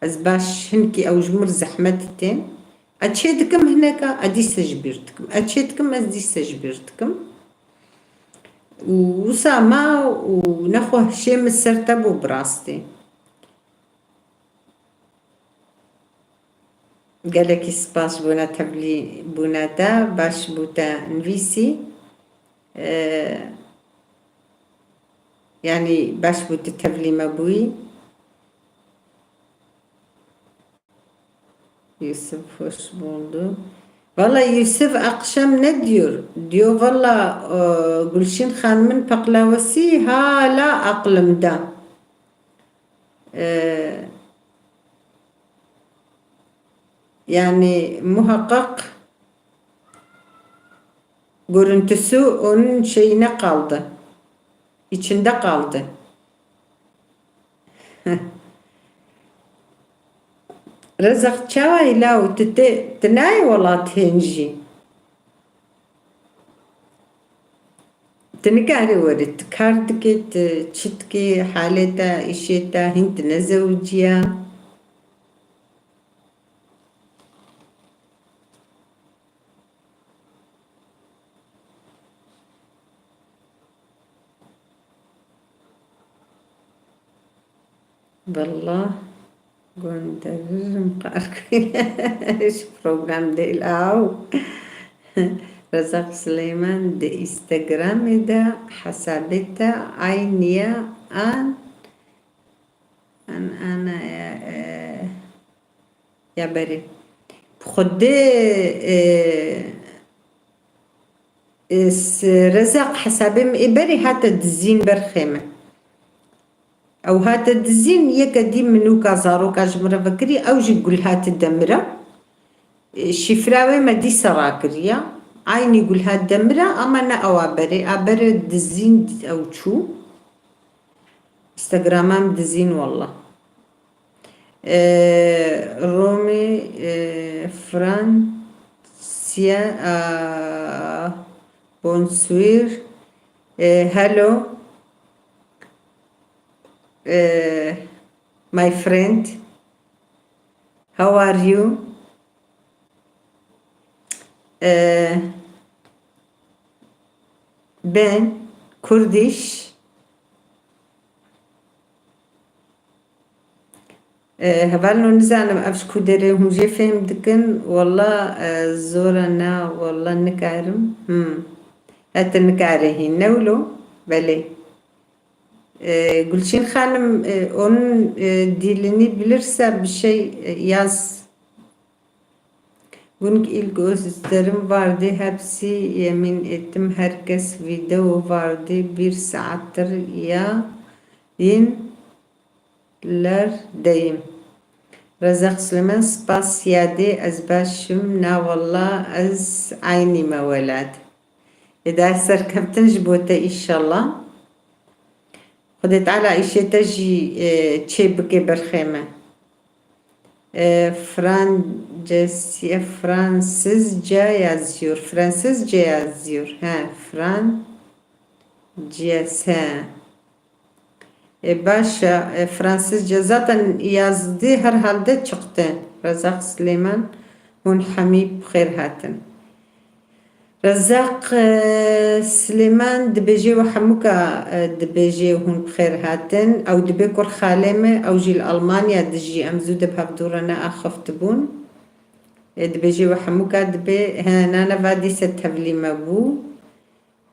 Ez baş hinkî ew ji mir zehmet tên. Ez çê dikim hineka, ez dîse ji bîr dikim. Ez çê dikim, ez dîse ji bîr dikim. û wisa ma û nexwe hişê min ser te bû bi rastî. Gelekî spas ji bona tevlî bûna te, baş bû te nivîsî. Ee, yanî baş bû tu tevlî me bûyî. Yusuf, hoş bulduk. Valla Yusuf akşam ne diyor? Diyor valla, e, Gülşin Hanım'ın paklavası hala aklımda. E, yani muhakkak görüntüsü onun şeyine kaldı. İçinde kaldı. Rezaq, çawa î law, tu tê, tu nayê welat hên jî? Tu nikarî werî, tu kar dikê, tu çi dikê, halê te, îşê te, hîn tu nezewiciya? Valla gönderirim qarkuyê. Hiç problem değil. Aw. Rezak Süleyman de Instagram'ê de hesabê te aynı ya an, an, ana, e, e, ya berê. Xwedê, e, e, s-, Rezak hesabê min ê berê hate dizîn berxê min. Ew hate dizîn, yeke dî min nûka zaroka ji min re vekirî, ew jî Gulhat Demir e. E, şîfra wê me dîsa rakiriya. Aynî Gulhat Demir e, ama ne ewa berê. A berê dizîn ew çû. Instagram'a min dizîn walla. E, Romî, e, Fransîa, a, bonsoir. E, hello. E, my friend. How are you? E, ben Kurdish. E, hevalno nizanim ev ji ku derê hûn jê fêm dikin. Walla, e, zor e, na, walla nikarim. Hmm. Hete nikare hîn. Ne wilo? Belê. E, Gülçin Hanım, e, onun, e, dilini bilirse bir şey, e, yaz. Gün ilk gözlerim vardı, hepsi yemin ettim, herkes video vardı, bir saattir yayınlardayım. Rezak Süleyman, spas yadê, ez baş im, na walla ez aynî me welat. Ê de serkeftin ji bo te înşallah. Xwedê Teala îşê te jî, e, çê bike berxê me. E, Francesya, Fransızca yazıyor. Fransızca yazıyor. He, Francesya. E, baş e, e, Fransızca zaten yazdı herhalde çıktı. Rezak Süleyman, hûn hemî bi xêr hatin. Rezaq, e, Silêman dibêje we hemûka, e, dibêje hûn bi xêr hatin. Ew dibê kur xalê me, ew jî li Almanya dijî, em zû de bi hevdû re neaxiftibûn. E, dibêje we hemûka dibê, he, nane va dîse tevlî me bû.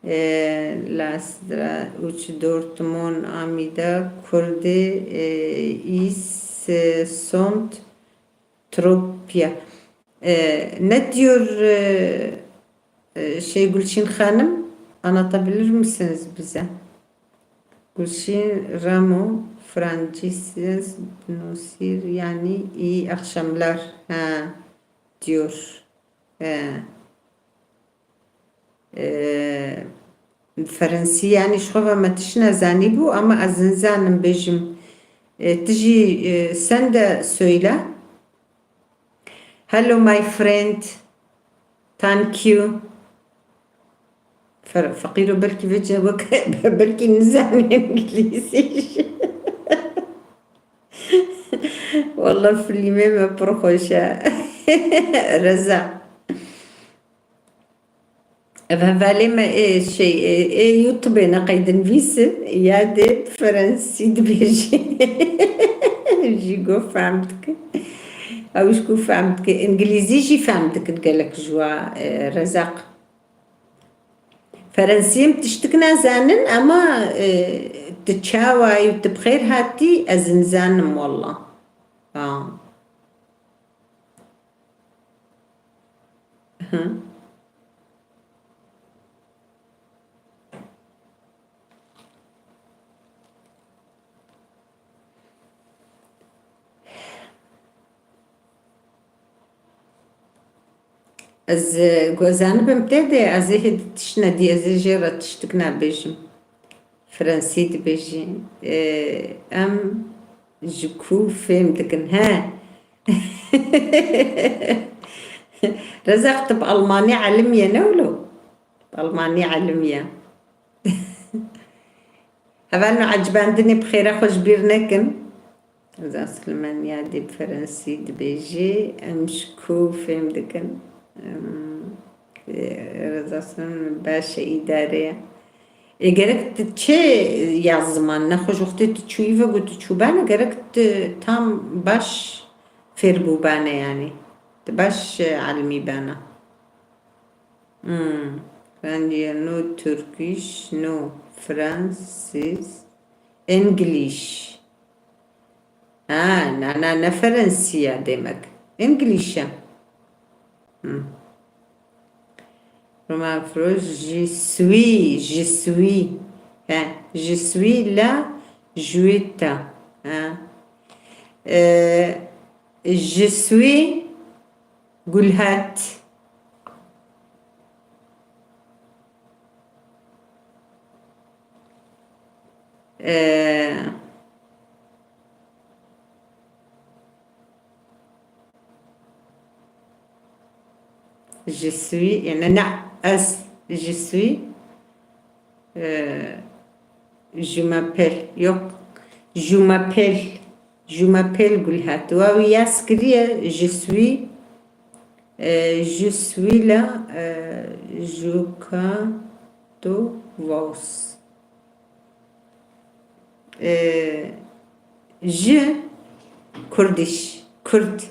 E, Lastra, uç Dortmund, Amida, Kurdi, e, is, e, sont, Tropya. E, ne diyor, e, e, şey Gülçin Hanım? Anlatabilir misiniz bize? Gülçin Ramo, Francis Nosir, yani iyi akşamlar, ha, diyor. E, e, Fransî, yani ji xwe ve me tişt nezanîbû, ama ez nizanim bêjim. E, tu jî, e, sen de söyle. Hello my friend. Thank you. Fe-, feqîro belkî vê cewek belkî nizane îngilîzî jî. Wallah filmê me pir xweş e. Reza. Ev hevalê me ê şey, ê, ê YouTubeê neqey dinivîsin, ya dê bi Frensî dibêjî. Jî got fehm dikin. Ew ji ku fehm dikin. Îngilîzî jî fehm dikin gelek ji wa, e, Rezaq. Frensî em tiştik nazanin, ama, e, tu çawa yî û tu bi xêr hatî, ez nizanim walla. Ha. Hı. Ez, e, ku ez zanibim tê de, ez ê hê di tişt nedî, ez ê jê re tiştik nabêjim. Frensî dibêjî. E, em ji ku fêm dikin? He. Rezaq, tu bi Almanî elimiye ne wilo? Bi Almanî elimiye. Hevalno, ecibandinê bi xêra xwe ji bîr nekin. Reza Silmen ya dê bi Frensî dibêjê, em ji ku fêm dikin? Em, e, Reza Silmen baş e, îdare ye. Ê, gerek tu çi ya ziman nexwe ji wextê tu çûyî ve ku tu çûbane, gerek tu tam baş fêr bûbane, yanî tu baş, e, elmî bana. Hmm. Frandiye, no Turkish, no Francis, English. Ha, na, na, ne Ferensiya demek. English e. Hmm. Roman Frost, je suis, je suis. He, je suis la Julieta. Ha. Ee, je suis Gulhat. Ee, je suis, yani ne, ez, je suis, ee, je m'appelle, yok, je m'appelle, je m'appelle Gulhat. Wawi yaz kiriye, je suis, ee, je suis la, ee, Juka to Vaus. Ee, ji Kurdish, Kurd.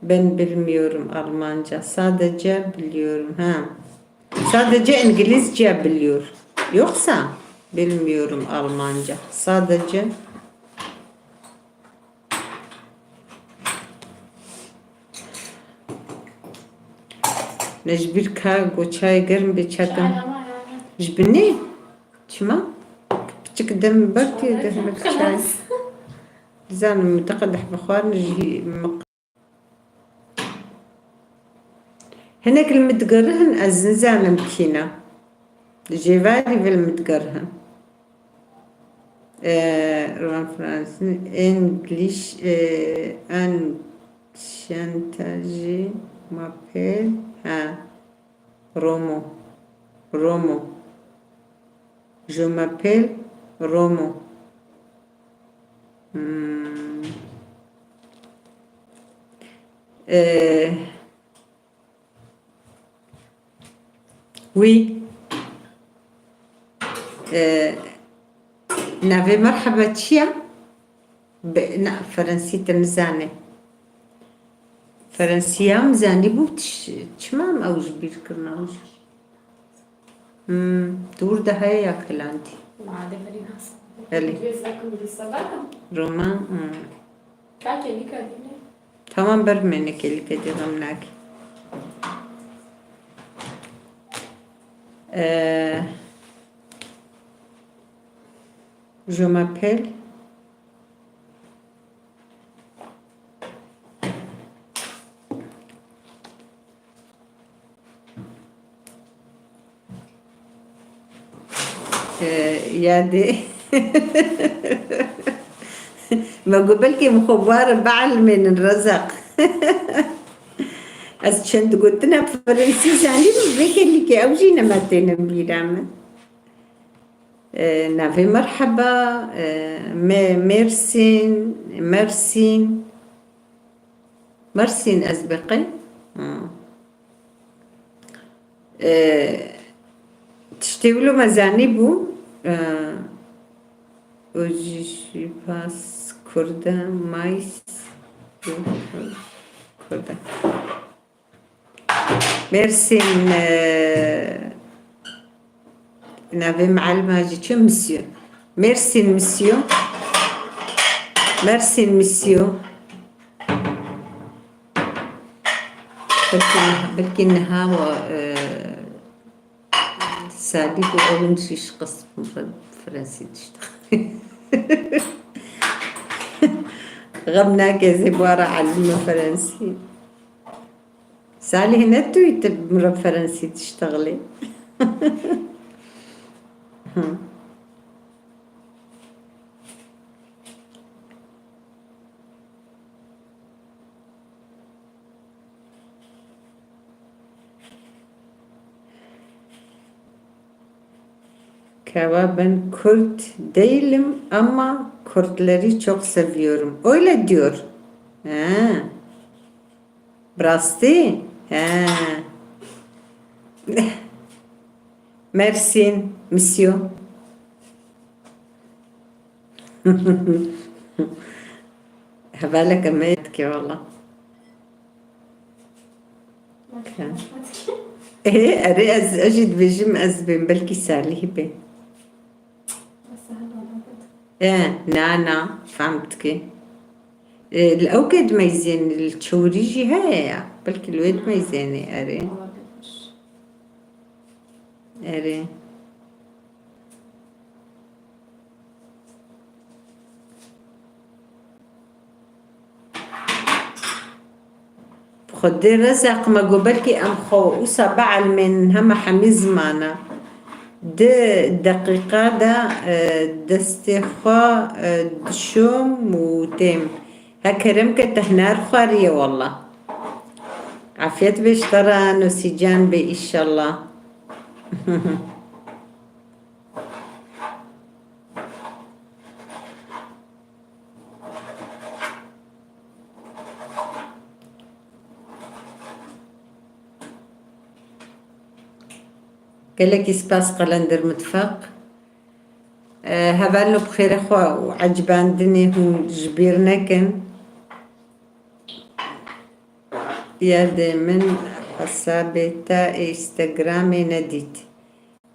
Ben bilmiyorum Almanca. Sadece biliyorum. Ha. Sadece İngilizce biliyor. Yoksa bilmiyorum Almanca. Sadece Ne ji bîr ka go çayê germ bê çakin. Çay ama yani. Ji binê? Çima? Piçik dem ber tê de hinek çay. Xelas. Dizanim min te qedeh bi xwarin jî min. Hinek li min digerihin, ez nizanim kî ne. Jêvarî vê li min digerihin. Ee, Roman Fransız, English, ee, en chantage m'appelle, ha, Romo, Romo. Je m'appelle Romo. Hmm. Ee, Oui. Ee, navê merheba çi ye? Bi, na, Ferensî te nizane. Ferensiya em zanîbû tiş-, çima em ew ji bîr kirine? Hmm, tu wir de heye ya kilandî. Belê. Roman, hmm. Tamam, ber bimêne kêlîkê dê, xem nake. Ee, je m'appelle. Ee, ya dê. Me got belkî min xwe bi wan re bielmênin Rezaq. Ez çend gotina bi Ferensî zanîbû, vê kêlîkê ew jî nema têne bîra min. Ee, navê merheba, ee, me-, Mersin, Mersin. Mersin ez beqey. Ha. E, tiştê wilo me zanîbû. E, û jî pas Kurda, mais, Kurda. Mersin, e, navê mualima jî çi? Misyo. Mersin misyo. Mersin misyo. Belkî, belkî niha wa, e, Salî ku ew in şîş qis Fransî diştexilî. Xem nake zê bara elime Fransî. Salih ne tu tu mira Fransî diştexilî. Keva ben Kürt değilim ama Kürtleri çok seviyorum. Öyle diyor. He. Bi rastî? He. Mersin, misyo. Hevaleke me dike wala. Ê, erê ez, ez jî dibêjim ez bêm, belkî Salih bê. E, na, na, fam dike. E, li ew ke dimeyzên, li çewrî jî heye ya. Belkî li wê dimeyzênê, erê. Erê. Xwedê Rezaq me got, belkî em xwe wisa bielmênin hema hemî zimana. Di deqîqa de, e, destê xwe, e, dişom û têm. He kerem ke te hinar xwariye walla. Afiyet be ji te re Nusîcan be, înşallah. Gelekî spas Qelender Mitfeq. E, hevalno bi xêrê xwe û ecibandinê hûn ji bîr nekin. Yerdê min hesabê te ê Instagramê nedît.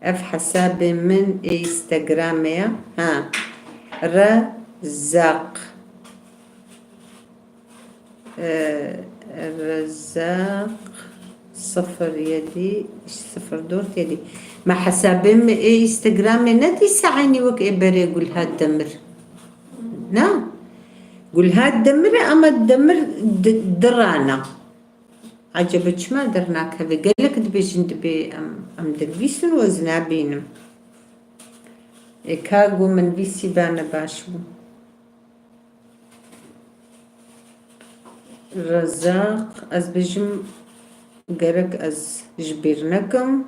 Ev hesabê min ê Instagramê ya. Ha. Rezaq. Ee, Rezaq sıfır yedi, sıfır dört yedi. Ma hesabê min ê Instagramê nedî se eynî wek ê berê Gulhat Demir. Na? Gulhat Demir e ama Demir di-, dirana. Ecebe çima dernakeve? Gelek dibêjin dibê em, em dinivîsin û ez nabînim. Ê ka got min nivîsî bane baş bû. Rezaq, ez bêjim gerek ez ji bîr nekim.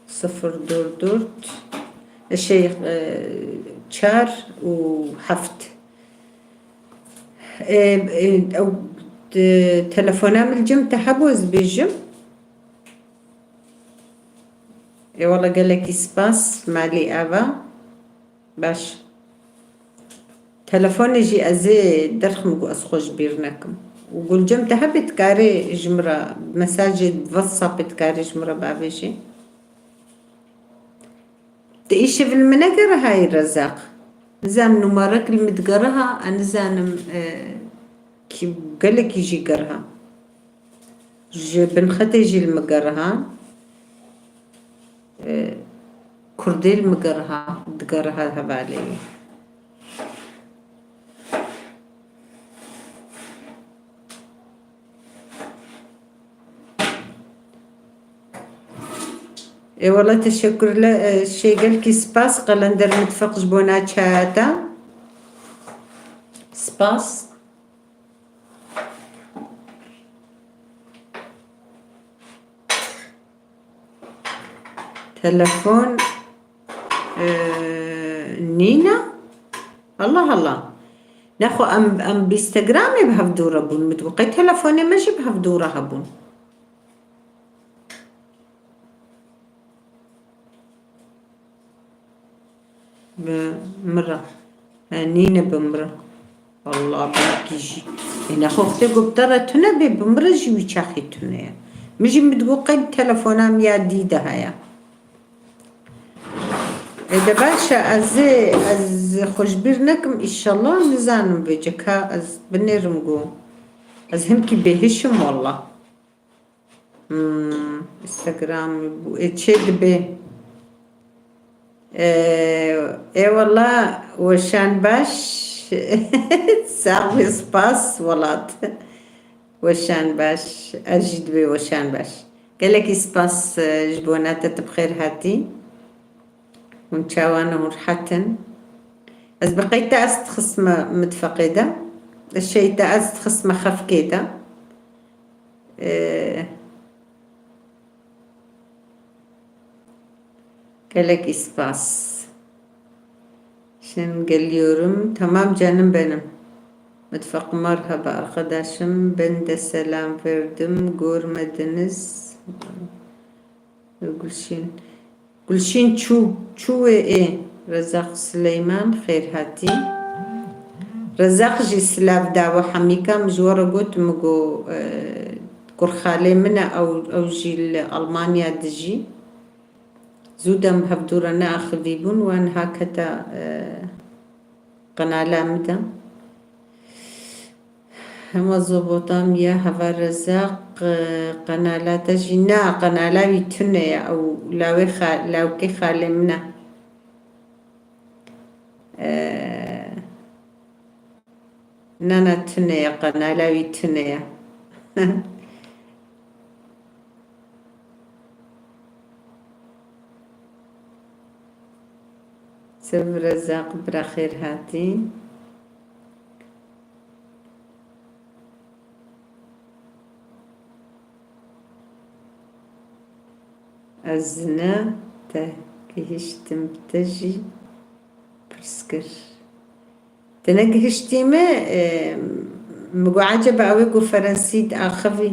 Sıfır dört dört, şey, e, çar û heft. E, e, ew, e, telefona min li cem te hebû ez bêjim. Ê wele gelekî spas, malî ava. Baş. Telefonê jî ez ê derxim ku ez xwe ji bîr nekim. Û Gulcem te hebe dikarê ji min re mesajê WhatsAppê dikarê ji min re bavêjî. Te îşev li min negerihayî Rezaq. Nizanim numarek li min digeriha, ez nizanim, e, kî gelekî jî geriha. Ji Binxetê jî li min geriha. E, Kurdê li min geriha, digeriha hevalê wî. Ê wele teşekkür le, e, şey gelkî spas Qelender Mitfeq ji bona çaya te. Spas. Telefon, e, nîne? Allah Allah. Nexwe em, em bi Instagramê bi hev dû re bûn. Min digot, qey telefonê me jî bi hev dû re hebûn. Bi mira. He, nîne bi mira. Allah belkî jî. Ê nexwe xwedê got bi te re tune bê, bi mira jî wî çaxî tune ye. Min jî min digot qey bi telefona min ya dî de heye. Ê de baş e, ez ê, ez xwe ji bîr nekim, îşallah nizanim vêce ka ez binêrim got. Ez hinkî bêhiş im wallah. Hmm, Instagram bû. Ê, çê dibe. Ê, ê wela weşan baş. Sax bê, spas welat. Weşan baş. Ez jî dibê weşan baş. Gelekî spas, e, ji bona te, tu bi xêr hatî. Hûn çawa ne, hûn rehet in? Ez bi qey te ez dixistime mitfeqê de. Şey te ez dixistime xefkê de. Ee, gelek spas. Şimdi geliyorum. Tamam canım benim. Mutfak merhaba arkadaşım. Ben de selam verdim. Görmediniz. Gulşîn. Gulşîn çû. Çû wê ê. Rezaq Sileyman, xêr hatî. Rezaq jî silav dawe hemîka, min ji we re got, min got, e, kurxalê min e, ew, ew jî li Almanya dijî. Zû dem hevdû re neaxivîbûn, we niha kete, e, qenala min de. Hema zobota min ya, heva Rezaq, e, qenala te jî, na, qenala wî tune ye, ew lawê xa-, lawkê xalê min e. E, na, na, tune ye, qenala wî tune ye. Siv Rezaq bira, xêr hatî. Ez ne te gihiştim, te jî pirs kir. Te negihiştî me, e, min got, eceba ew ê ku Ferensî diaxivî.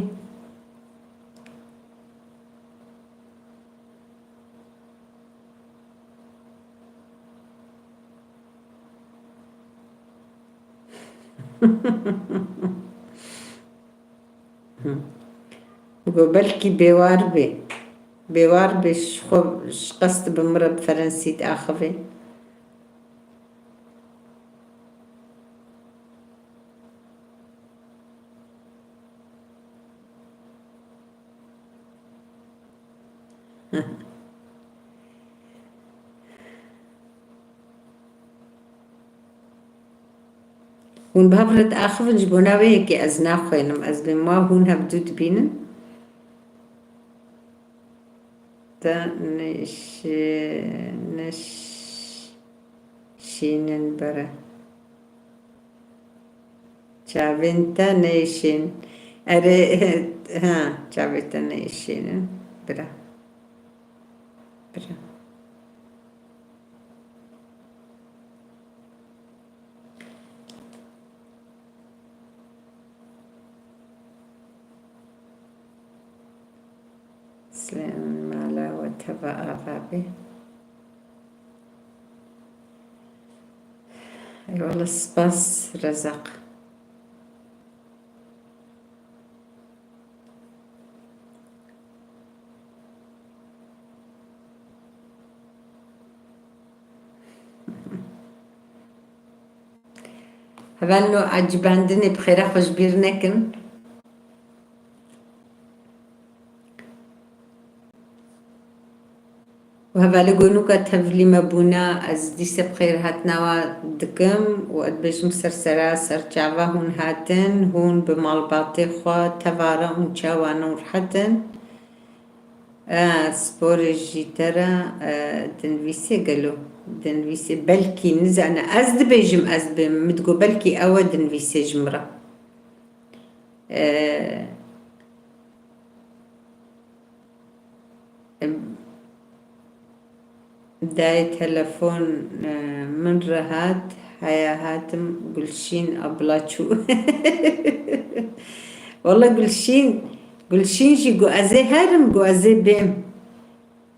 Got, belkî bêwar bê. Bêwar bê, ji xwe, ji qest bi min re bi Ferensî diaxivê. Hûn bi hev re diaxivin, ji bona wê yekê ez naxwênim. Ez bêm wa hûn hevdû dibînin. Te nêşî-, nêşînin bere. Çavên te nêşîn. Erê, ha, çavê te nêşînin. Bira. Bira. Selamun mala we teva ava be. Eyvallah, spas Rezaq. Hevalno, ecibandinê bi xêra xwe ji bîr nekin. Û hevalê gonûka tevlî me bûna, ez dîse bi xêr hatina wa dikim û ez dibêjim ser sera, ser çava hûn hatin, hûn bi malbatê xwe teva re hûn çawa ne û rehet in. E, sporê jî te re, e, dinivîsê gelo? Dinivîsê belkî, nizane. Ez dibêjim, ez dibêm. Min digot belkî ew e dinivîsê ji min re. E, em, dayê telefon, e, min re hat, heya hatim, Gulşîn abla çû. Walla Gulşîn, Gulşîn jî got, ez ê herim, got, ez ê bêm.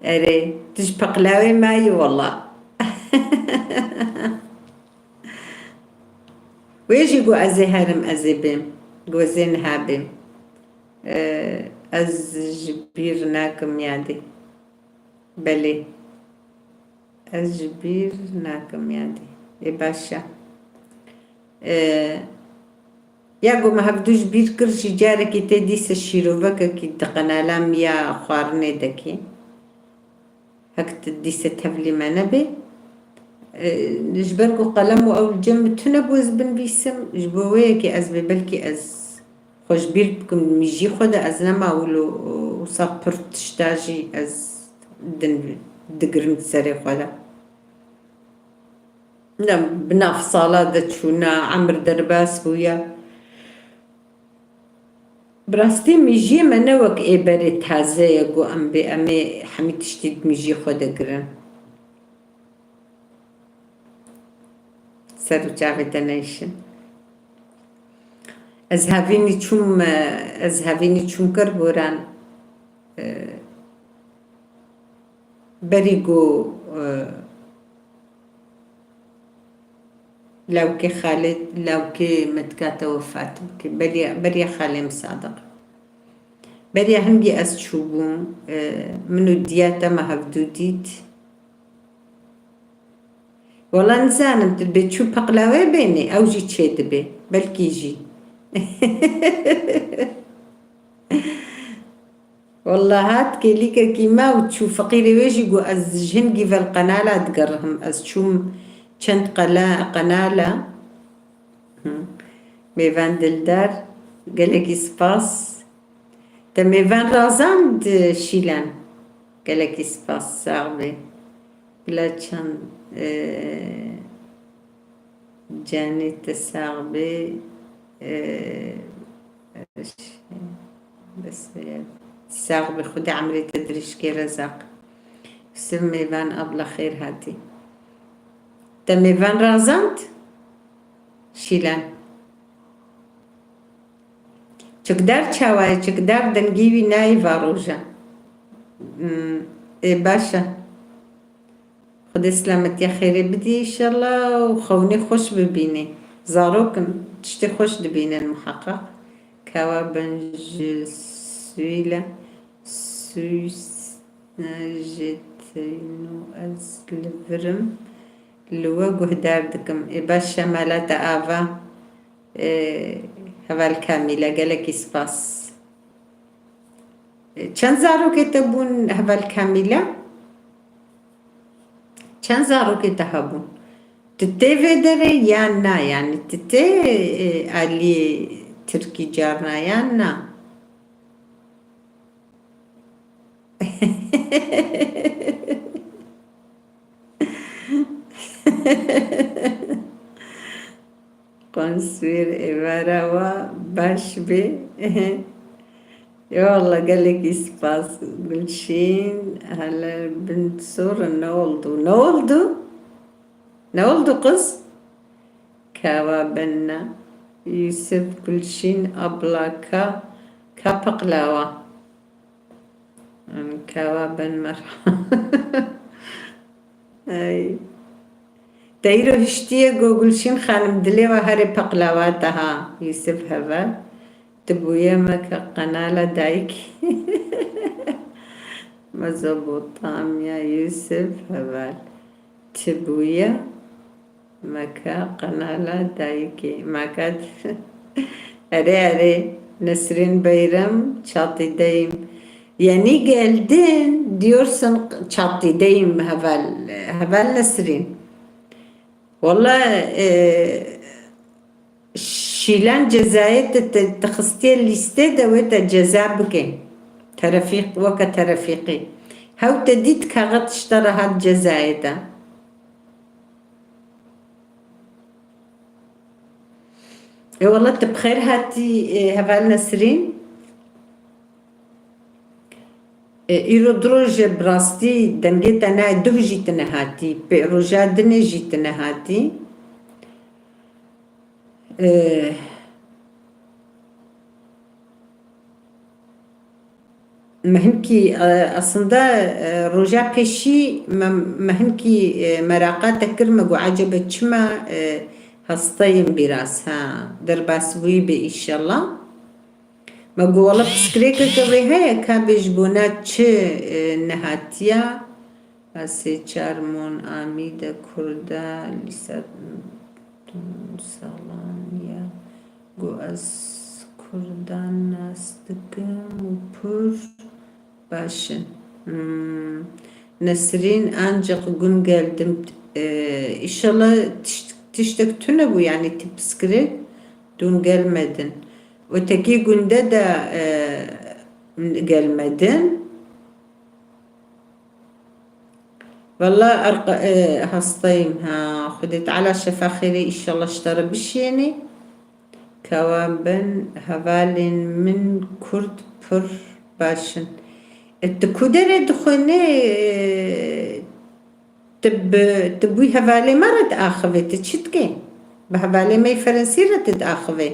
Erê, tu ji peqlawê me yî wela. Wê jî got ez ê herim, ez ê bêm. Got ez ê niha bêm. Ee, ez ji bîr nakim yadê. Belê. Ez ji bîr nakim yadê. Ê baş e. Ee, ya ku me hevdû ji bîr kir jî carekî tê dîse şîrovekekî di qenala min ya xwarinê de kê. Hek tu dîse tevlî me nebê. Ee, ji ber ku qelem û ew li cem min tune bû ez binivîsim, ji bo wê yekê ez bê belkî ez xwe ji bîr bikim, mijî xwe de ez nema wilo wisa pir tişta jî ez din digirim serê xwe de. Ne, bi nav sala de çûna, emir derbas bûye. Bi rastî mijiyê me ne wek ê berê taze ye, ku em bê, em ê hemî tiştî di mijî xwe de girin. Ser û çavê te neyşin. Ez hevînî çûm, ez hevînî çûm kir goran, e, berî ku, e, lawkê xalê, lawkê me dikate wefat bike. Beriya, beriya xalê min Sadiq. Beriya hingî ez çûbûm, e, min û diya te me hevdû dît. Wela nizanim, tu dibê çû peqlawê bênê, ew jî çê dibe. Belkî jî. Wela hat kêlîkekî me û çû feqîrê wê jî got, ez ji hingî vel qenala digerihim. Ez çûm çend qela-, qenala. Hı. Mêvan Dildar, gelekî spas. Te mêvan razand, Şîlan. Gelekî spas, sax bê. Bila çend, e, canê te sax bê, e, bes, e, sax bê, Xwedê emrê te dirêj kê Rezaq. Siv mêvan abla xêr hatî. Te mêvan razand? Şîlan. Çikdar çawa ye? Çikdar dengê wî nayê va roja. Hmm, ê baş e. Xwedê silametiya xêrê bidî înşallah û xewnê xweş bibînê. Zarok in, tiştê xweş dibînin miheqeq. Kawa bin ji Swîle, Swîs, ji Teyno ez li vir im. Li we guhdar dikim. Ê baş e, mala te ava. Ê, heval Kamîle, gelekî spas. Ê, çend zarokê te bûn heval Kamîle? Çend zarokê te hebûn? Tu tê vê derê yan na? Yanî tu tê, ê, alî Tirkî carna yan na? Qonswîr êvara wa baş bê. Eyvallah, gelekî spas Gulşîn. Hele bin sorun ne oldu? Ne oldu? Ne oldu kız? Kawa benna. Yusuf Gulşîn abla ka, ka peqlawa. Em kawa ben merha. Ay. Te îro hiştiye go Gulşîn xanim dilê we herê peqlawa te ha. Yusuf Heval. Tu bûye me ke qenala dayikê. Mezopotamya Yusuf Heval. Tu bûye me ke qenala dayikê. Me ke Erê, erê, Nesrîn Beyrem, çatîdeyim. Yeni geldin, diyorsun çatîdeyim heval, heval Nesrîn. Walla, e, Şîlan cezayê te, te, te xistiye lîstê de wê te ceza bike. Terefîq, weke terefîqî. Hew te dît kaxet ji te re hat cezayê te. Ê wele tu bi xêr hatî, ê, heval Nesrîn. Ê, îro du roj e bi rastî dengê te nayê, duh jî tu nehatî, pê roja dinê jî tu nehatî. Ê, Me hinkî, e, aslında, e, roja pêşî me, me hinkî, e, meraqa te kir, me got, "Ecebe çima, e, hastayım biraz, ha, derbas bûyî be inşallah." Me got, "Wala pirsgirêkeke wê heye, ka bê ji bona çi, e, nehatiya?" Ez sê çar mon amî de kurda lîsa salan ya. Got, "Ez kurdan nas dikim û pir baş in." Hmm. Nesrîn, ancak gün geldim. E, inşallah tişt-, tiştek tune bû, yani tê pirsgirêk dün gelmedin. Öteki günde de, e, gelmedin. Valla arka-, e, hastayım ha. Xwedê Teala şefa xêrê inşallah ji te re bişênê. Kawa ben hevalên min kurd pir baş in. E, tu ku derê dixwînî, e, tu bi, tu bûyî hevalê me re diaxivê, tu çi dikê? Bi hevalê me yê Ferensî re tu diaxivê?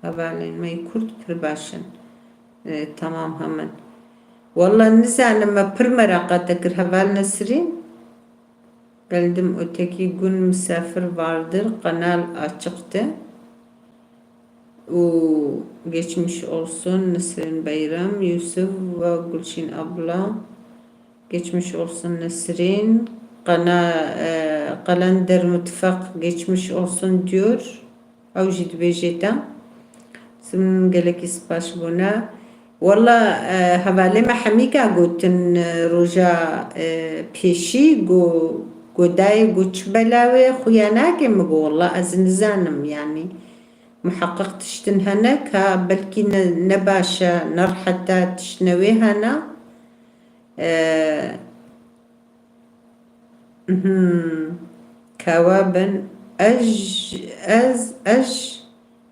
Hevalên me yê kurd pir baş in. E, tamam hemin. Walla nizanim, me pir meraqa te kir heval Nesrîn. Geldim öteki gün misafir vardır, kanal açıktı. U geçmiş olsun Nesrin Bayram, Yusuf ve Gülşin abla. Geçmiş olsun Nesrin. Kana, e, Kalender Mutfak geçmiş olsun diyor. Ew jî dibêje te. Sim gelekî spas ji bona. Walla, e, hevalê me hemîka gotin, e, roja, e, pêşî go, go dayê go çi bela wê xuya nake, min go walla ez nizanim, yanî muheqeq tiştin hene ka belkî ne, ne baş e, ne rehet e, tiştine wê hene. E, Mhm. Kawa bin, ez, ez, ez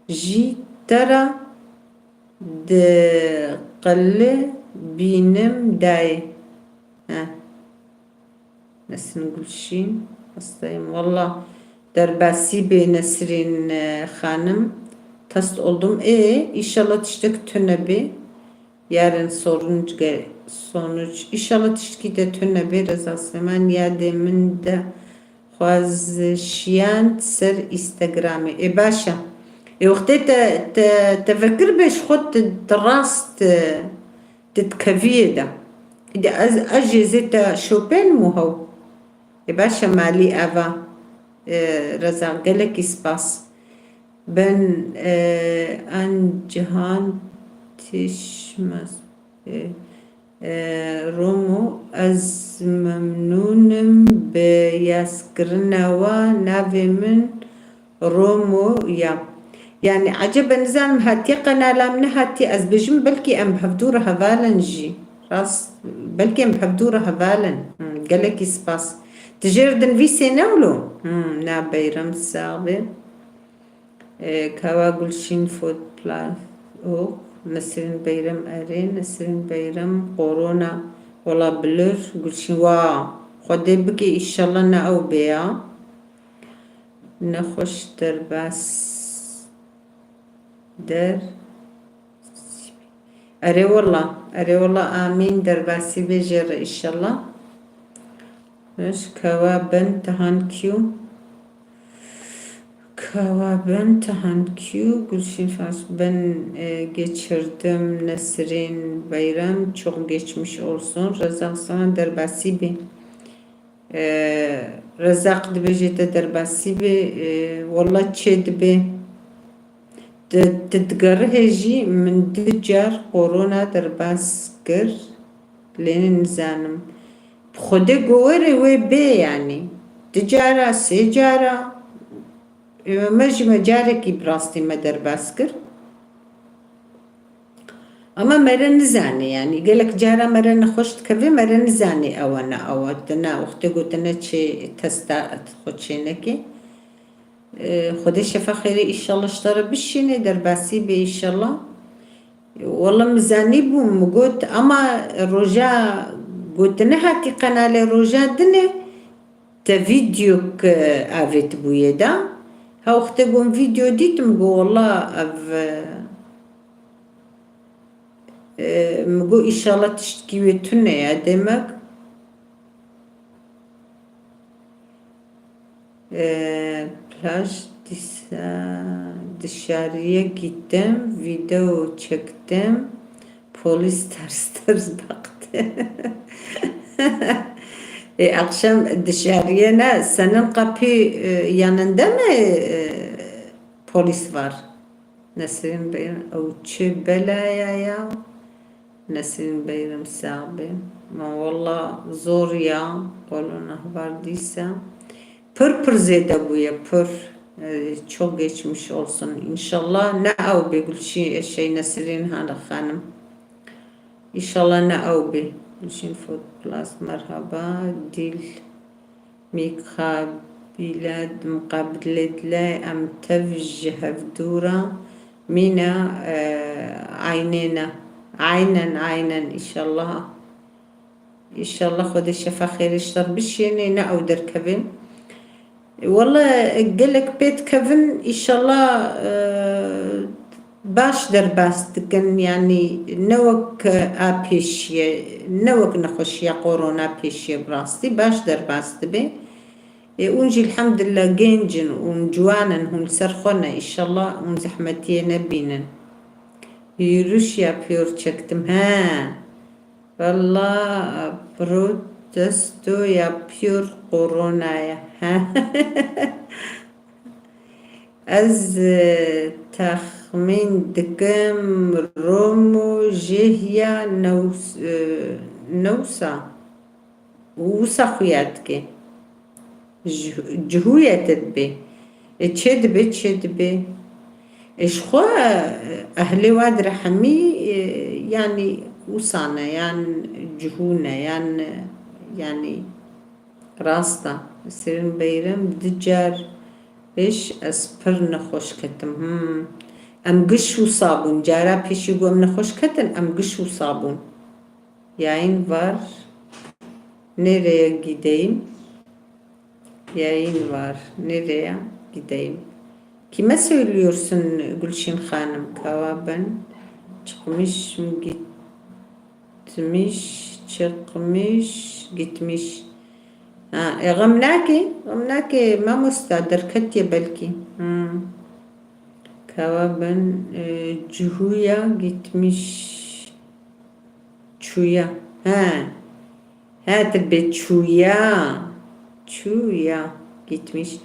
jî te re diqilibînim dayê. He. Nesrin Gulşîn, hastayım. Valla derbasî bê Nesrin, e, xanim. Test oldum. Ê, inşallah tiştek tune bê. Yarın sonuç ge-, sonuç. İnşallah tiştkî te tune bê, Reza Süleyman. Yadê min de xwazişiyand ser Instagramê. Ê baş e. Ê wextê te, te, te vekir bê ji xwe tu, tu rast, e, tu dikeviyê de. Îdî ez, ez jê zê te şopên û hew. Ê baş e, malî eva. E, Reza, gelekî spas. Ben, e, an cihan tişmez. E, e, Romo, ez memnûnim bi yazkirina we, navê min Romo ya. Yani, ecebe nizanim hatiye qenala min, nehatiye, ez bêjim belkî em bi hevdû re heval in jî. Rast, belkî em bi hevdû re heval in. Hmm, gelekî spas. Tu jê re dinivîsê ne wilo? Hmm, na Beyram sax be. E, Kawa Gulşin Food Plus. Oh, Nesrin Beyram erê, Nesrin Beyram korona olabilir. Gulşin wa. Xwedê bike, inşallah ne ew bê ya. Nexweş derbas der. Erê wela, erê wela, amîn, derbasî bê jê re inşallah. Baş, Kawa ben Tahan Q. Kawa ben Tahan Q. Gülşin Fars, ben, e, geçirdim Nesrin Bayram. Çok geçmiş olsun. Rezak sana derbasî bê. E, Rezak dibêje te derbasî bê. E, wela çê dibe. Ti, ti digerihê jî min du car korona derbas kir, lê nizanim. Bi Xwedê ku were wê bê, yanî. Du cara, sê cara. Ê, me jî me carekî bi rastî me derbas kir. Ama me re nizane, yanî gelek cara me re nexweş dikeve, me re nizane ew e ne ew e. Te ne wextê gotine çê testa xwe çênekê. E, Xwedê şefa xêrê îşallah ji te re bişîne, derbasî bê îşallah. Wela min zanîbû, min got, ama roja gotine hatî qenalê roja dinê te vîdeo, e, avêtibûyê da. Hew wextê got vîdeo dîtim, got, wela ev, e, Ee, mi got, "İnşallah tiştkî wê tune ya, demek." Ee, plaj disa-, dışarıya gittim, video çektim. Polis ters ters baktı. E, akşam dışarıya ne? Senin kapı, e, yanında mı, e, polis var? Nesrin Bey, ew çi belaya ya? Nesrin Beyrim sax be. Ma walla zor ya, kolona var dîsa. Pir pir zêde bûye, pir. E, çok geçmiş olsun. İnşallah ne ew be Gülşi-, şey Nesrin Hanım. İnşallah ne ew be. Gülşin Food Plus, merhaba. Dil. Mîqabîle, miqabilê dilê em tev ji hevdû re mîne, e, eynê ne. Aynen, aynen, înşallah. Înşallah Xwedê şefa xêrê ji te re bişênê, ne ew derkevin. Wele gelek pê dikevin, înşallah, e, baş derbas dikin, yanî ne wek a pêşiye, ne wek nexweşiya korona pêşiye, bi rastî baş derbas dibe. Ê, hûn jî elhamdulillah genc in û ciwan in, hûn li ser xwe ne, înşallah hûn zehmetiyê nebînin. Yürüyüş yapıyor çektim, he. Valla protesto yapıyor koronaya, he. Ez, e, texmîn dikim Romo jêhiya news-, e, newsa û wisa xuya dike. Ji-, cihûye te dibe. E, çê dibe, çê dibe. E, ji xwe, e, ehlê wa dire hemî, e, yanî wisa ne, yan cihû ne, yan, e, yanî Rast e. Sêrin Beyrim, du car pêş ez pir nexweş ketim. Hmm. Em giş wisa bûn. Cara pêşî ku em nexweş ketin, em giş wisa bûn. Yayın var. Nereye gideyim? Yayın var. Nereye gideyim? Kime söylüyorsun Gülşin Hanım? Kawa ben çıkmış mı git-, Gitmiş, çıkmış, gitmiş. Ha, e, xem nake, xem nake, mamosta, derketiye belkî. Hmm. Kawa ben, e, cihûya gitmiş. Çûya. Ha. Ha, tu bê çûya. Çûya. Gitmiş.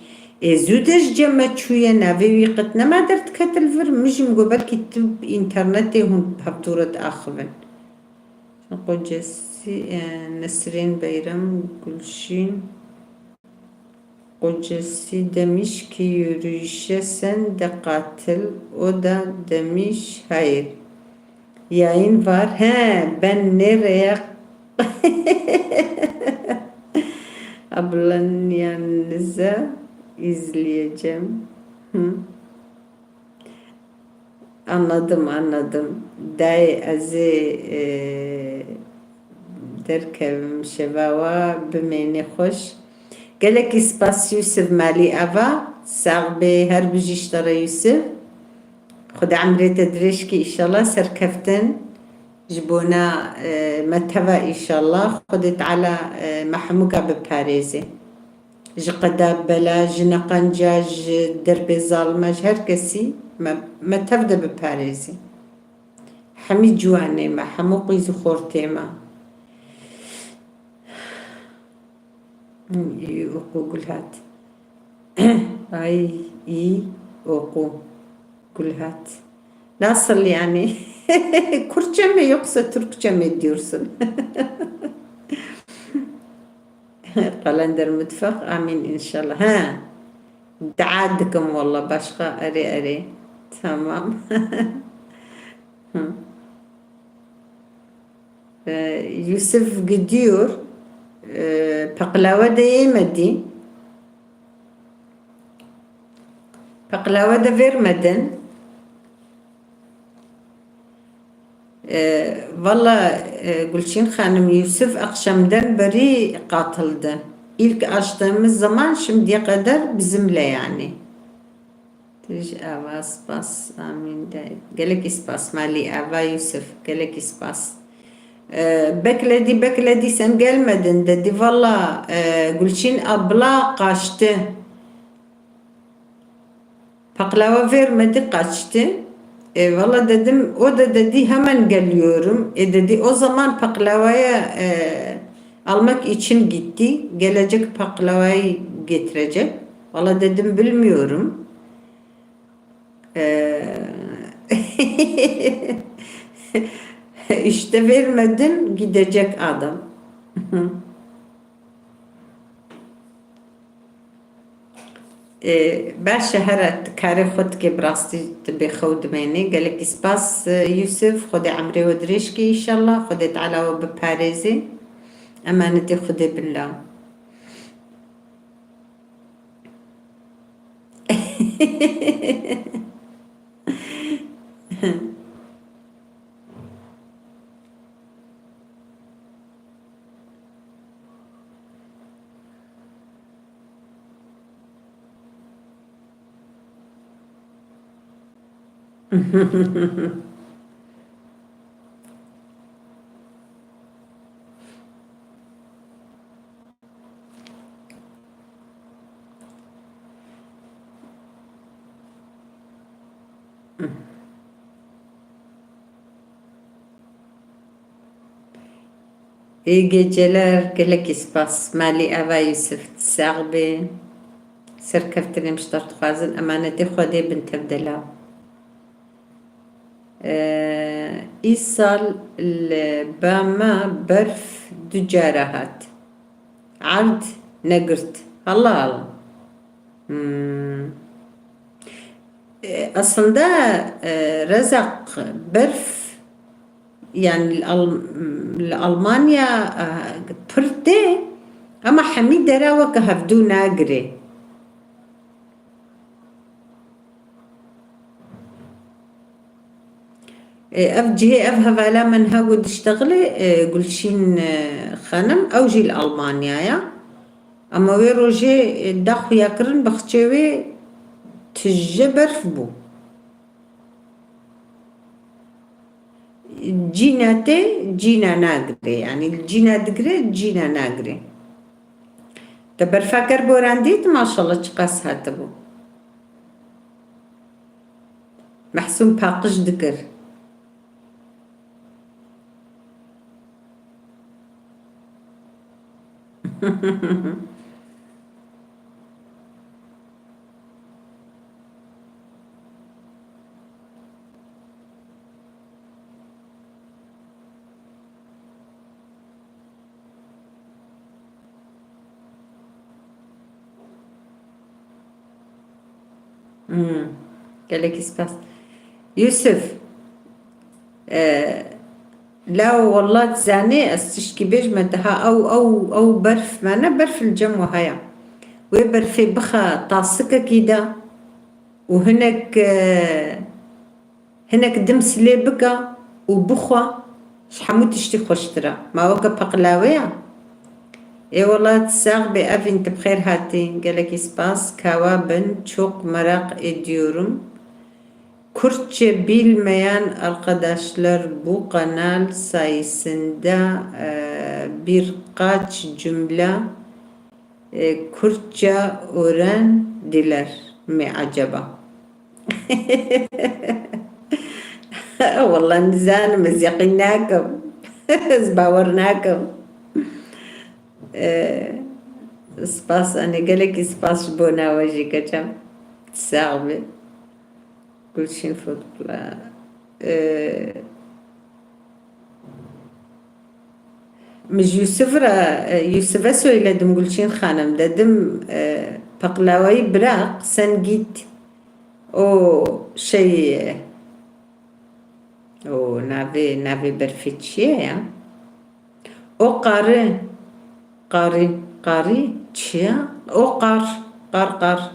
E, zû de ji cem me çûye, navê wî qet nema derdikete li vir. Min jî min got, belkî tu bi înternetê hûn bi hevdû re diaxivin. Kocesi, e, Nesrin Beyram, Gülşin. Kocesi demiş ki yürüyüşe sen de katıl. O da demiş hayır. Yayın var. He, ben nereye ablanın yanınıza izleyeceğim. Hı. Anladım, anladım. Dayê ez ê, e, derkevim şeva wa, bimêne xweş. Gelekî spas Yusuf Malî Ava, sax bê, her bijî ji te re Yusuf. Xwedê emrê te dirêj kî, înşallah serkeftin ji bona, e, me teva, înşallah. Xwedê Teala, e, me hemûka biparêzê. Ji qeda bela, ji neqenca, ji derbê zalima, ji her kesî me, me tev de biparêzî. Hemî ciwanê me, hemû qîz û xortê me. Î oqû gul hat. Ay, î oqû gul hat. Nasıl yani? Kürtçe mi yoksa Türkçe mi diyorsun? Kalender mutfak, amin inşallah. Ha. Dua dikim valla, başka, erê, erê. Tamam. Hı. Ee, Yusuf gidiyor. Ee, paklava da yemedi. Paklava da vermedin. E, valla, e, Gülçin Hanım, Yusuf akşamdan beri katıldı. İlk açtığımız zaman şimdiye kadar bizimle yani. Tij Ava, spas, amîn de. Gelekî spas, Malî Ava Yusuf, gelekî spas. Ee, bekledî, bekledî, sen gelmedin, dedi, valla, e, Gülçin abla kaçtı. Paklava vermedi, kaçtı. E, valla dedim, o da dedi, hemen geliyorum. E, dedi, o zaman paklavaya, e, almak için gitti. Gelecek, paklavayı getirecek. Valla dedim, bilmiyorum. E, işte vermedin, gidecek adam. Ee, baş e, here tu karê xwe dikê, bi rastî tu bêxew dimênî. Gelekî spas, e, Yusuf, Xwedê emrê we dirêj kê, înşallah. Xwedê Teala we biparêzê. Emanetê Xwedê bin law. İyi geceler, gelekî spas. Malî Eva Yusuf, sax bê. Serkeftinê min ji te dixwazin, emanetê Xwedê bin tev de law. Ee, îsal li ba me berf du cara hat. Erd negirt. Allah Allah. Hmm. E, aslında, e, Rezaq, berf, yani li Al-, li Almanya, e, pir tê, ama hemî dera weke hevdû nagirê. E, ev cihê, ev hevala min ha ku diştexile, e, Gulşîn, e, xanim, ew jî li Almanya ye. Ama wê rojê, e, da xuya kirin, baxçê wê tije berf bû. Cîna tê, cîna nagirê. Yani cîna digire, cîna nagirê. Te berfa ker borandît, maşallah çiqas hatibû. Mehsûn paqij dikir. Hmm. Gelekî spas. Yusuf, e, law, wallah dizanê ez tiştkî bêjme, diha ew, ew, ew berf me ne, berf li cem we heye. Wê berfê bixe tasikekî de û hinek, e, Hinek dims lê bike û bixwe, ji hemû tiştî xweştir e. Ma weke peqlawê ye? Ê welat sax bê Evîn, tu bi xêr hatî. Gelekî spas. Kawa bin, çok merak ediyorum. Kürtçe bilmeyen arkadaşlar bu kanal sayesinde, e, birkaç cümle E, Kürtçe öğrendiler mi acaba? Wallah nizanim, ez yeqîn nakim. Ez bawer nakim. E, spas, anê gelekî spas ji bona we jî keçem. Sax be. Gulşin Fotbula. E, Min ji Yusuf re, e, Yusuf'e söyledim Gülçin Hanım, dedim, e, "Paklavayı bırak, sen git." O şey, e, o navê, navê berfê çi ye ya? O qarî, qarî, qarî çi ya? O qar, qar, qar.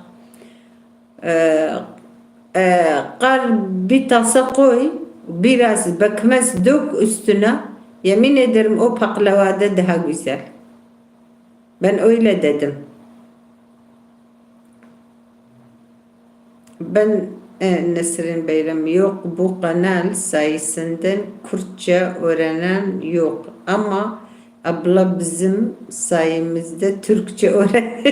E, e, qar bir tasa koy, biraz pekmez dök üstüne. Yemin ederim o paklavada daha güzel. Ben öyle dedim. Ben, e, Nesrin Beyrem yok, bu kanal sayesinde Kürtçe öğrenen yok ama abla bizim sayemizde Türkçe öğren.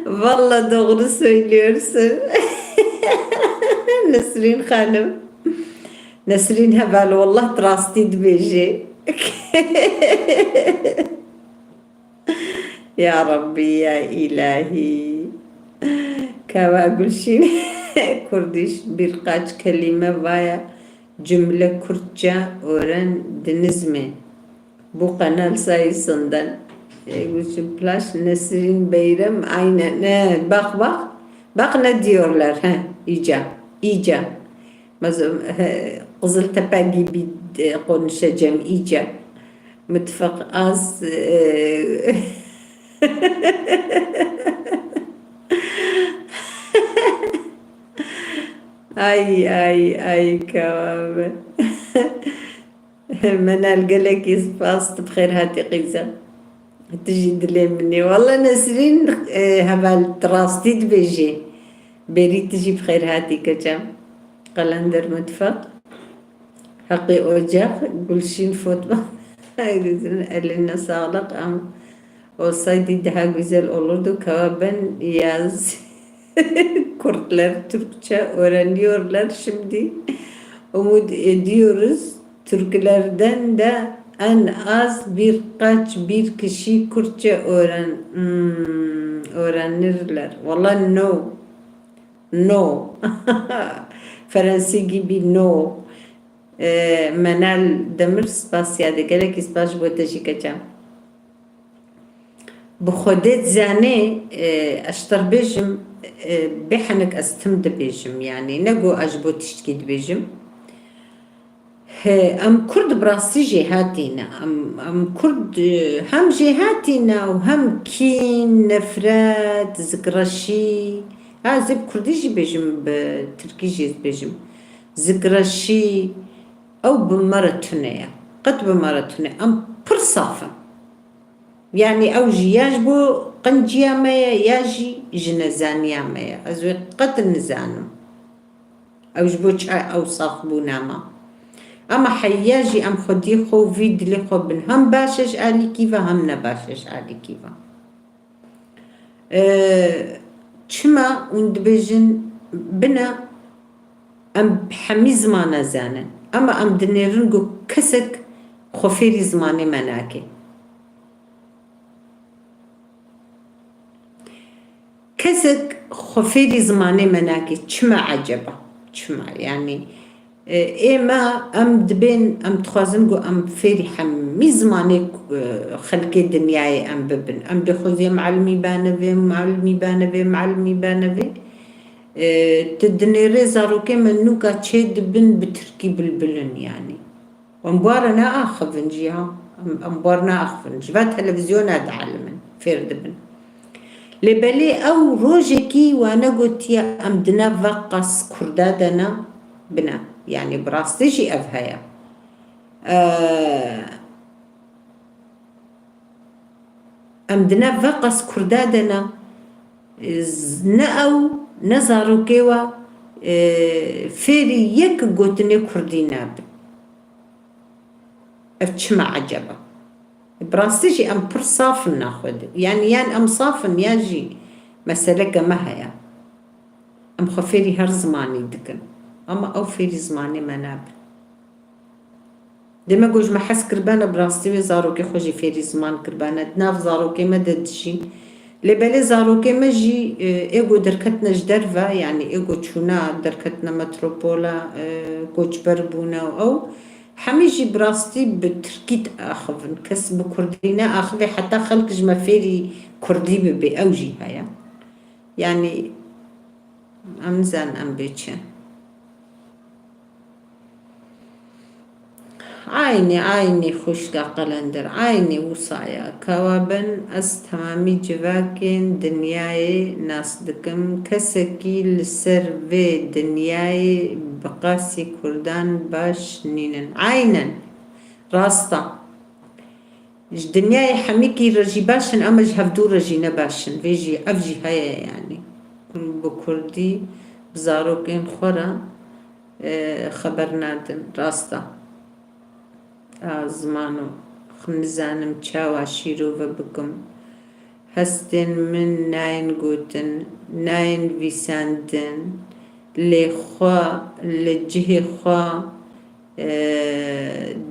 Valla doğru söylüyorsun. Nesrin Hanım. Nesrin heval, wallah tu rastî dibêjî. Ya Rabbî, ya Îlahî. Kava Gulşîn. Kurdiş birkaç kelime vaya cümle Kürtçe öğrendiniz mi? Bu kanal sayesinde. E, Gülsüm Plaş, Nesrin Beyrem, aynen. E, bak, bak. Bak ne diyorlar. He, iyice. İyice. Mez-, he, Kızıltepe gibi, e, konuşacağım iyice. Mutfak az, e, ay, ay, ay, kavame. Menal, gelekî spas, tu bi xêr hatî qîza. Tu jî dilê min î. Walla Nesrîn, e, heval tu rastî dibêjî. Berî tu jî bi xêr hatî, keçem. Kalender Mutfak. Heqî Ocak, Gulşîn Fotbal. Eline sağlık. Em Olsaydı daha güzel olurdu. Kava ben yaz. Kürtler Türkçe öğreniyorlar şimdi. Umut ediyoruz, Türklerden de en az birkaç bir kişi Kürtçe öğren-, hmm, öğrenirler. Valla no. No. Fransi gibi no. Ee, Menel Demir, spas ya de. Gelek spas ji bo te jî, keçem. Bi Xwedê dizanê, e, ez ji te re bêjim, e, bê henik ez tim dibêjim, yanî ne ku ez ji bo tiştkî dibêjim. He, em Kurd bi rastî jêhatî ne. Em, em Kurd, e, hem jêhatî ne û hem kîn, nefret, zikreşî. Ha, ez ê bi Kurdî jî bêjim, bi Tirkî jî ez bêjim. Zikreşî, ew bi me re tune ye. Qet bi me re tune. Em pir saf in. Yanî ew jî ya ji bo qinciya me ye, ya jî ji nezaniya me ye. Ez wê qet nizanim. Ew ji bo çi ew safbûna me. Ama heya jî em xwediyê xwe û vî dilê xwe bin. Hem baş e ji alîkî ve, hem ne baş e ji alîkî ve. Ee, çima hûn dibêjin bine em hemî zimana zanin. Ama em dinêrin ku kesek xwe fêrî zimanê me nake. Kesek xwe fêrî zimanê me nake. Çima eceba? Çima? Yanî, e, ê me, em dibên, em dixwazin ku em fêrî hemî zimanê, e, xelkê dinyayê em bibin. Em dê xwezî em elimî banevê, em elimî banevê, em elimî banevê. E, tu dinêrê zarokê me nûka çê dibin bi tirkî bilbilin yanî. Em bi wan re naaxivin jî ha. Em, em bi wan re naaxivin. Ji va televîzyona dielimin, fêr dibin. Lê belê ew rojekî wane gotiye, em di nav va qas Kurda de ne, bine. Yanî bi rastî jî ev heye. Ee, Em di nav ve qas Kurda de ne, z-, ne ew, ne zarokê we, e, fêrî yek gotinê Kurdî nabin. Ev çima eceba? Bi rastî jî em pir saf in naxwe de. Yanî yan em saf in ya jî meseleke me heye. Em xwe fêrî her zimanî dikin. Ama ew fêrî zimanê me nabin. Dê me ku ji me hez kiribene, bi rastî wê zarokê xwe jî fêrî ziman kiribene. Di nav zarokê me de dijîn. Lê belê zarokê me jî, e, ê ku derketine ji derve, yanî ê ku çûne derketine metropola, e, koçber bûne û ew, hemî jî bi rastî bi tirkî diaxivin. Kes bi kurdî neaxivê, heta xelk ji me fêrî kurdî bibe, ew jî heye. Yanî, em nizanin em bê çi. Aynî, aynî xwişka Qelender, aynî wisa ya. Kawa ben, ez temamî civakên dinyayê nas dikim. Kesekî li ser vê dinyayê bi qasî kurdan baş nînin. Aynen. Rast e. Ji dinyayê hemîkî re jî baş in, ama ji hevdû re jî ne baş in. Vê jî, ev jî heye yanî. Bi kurdî, bi zarokên xwe re, e, xeber nadin. Rast e. A, ziman û xwe nizanim çawa şîrove bikim. Hestên min nayên gotin, nayên vîsandin, lê xwe li cihê xwe, e,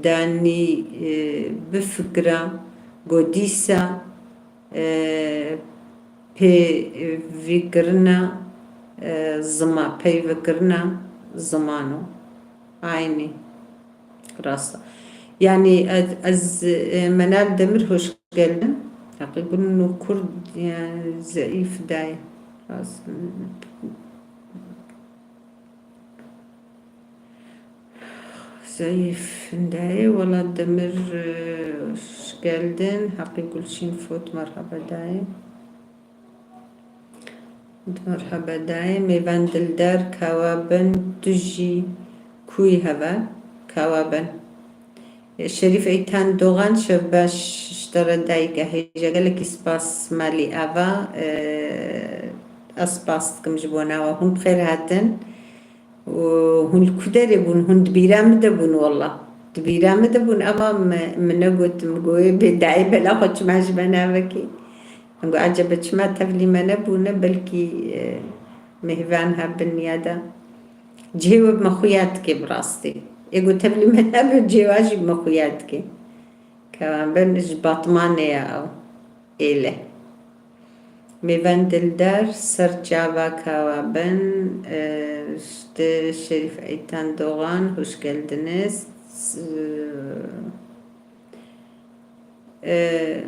danî, e, bifikira, go dîsa, e, pêvîkirina, e, zima-, peyvekirina ziman o. Aynî. Rast e. Yanî ez, ez, e, Menal Demir, hoş geldin. Heqî gul nû kurd, yani, zayıf dayê. Rast. Zayıf dayê. Wala Demir, e, hoş geldin. Heqî Gulşîn Fot, merhaba dayê. Merhaba dayê, mêvan dildar, kawa bin, tu jî kuyî heval, kawa bin. Şerîf Eytan Doğan, şev baş ji te re dayîka hêja, gelekî spas malî ava, e, ez spas dikim ji bo nawa hûn bi xêr hatin. Û hûn li ku derê bûn? Hûn di bîra min de bûn wela. Di bîra min de bûn, ama me, min negot, min got, "Ê bê dayê bela xwe çima ji me navekî?" Min got, "Ecebe çima tevlî me nebûne, belkî, e, mêvan hebin ya da." Cihê we bi me xuya dike bi rastî. Ê got tevlî me nebe, cihê we jî bi me xuya dike. Kawan bin ji Batmanê ye ew. Êle. Mêvan Dildar, ser çava kawa bin, e, işte Şerîf Eytan Doğan, hoş geldiniz. E,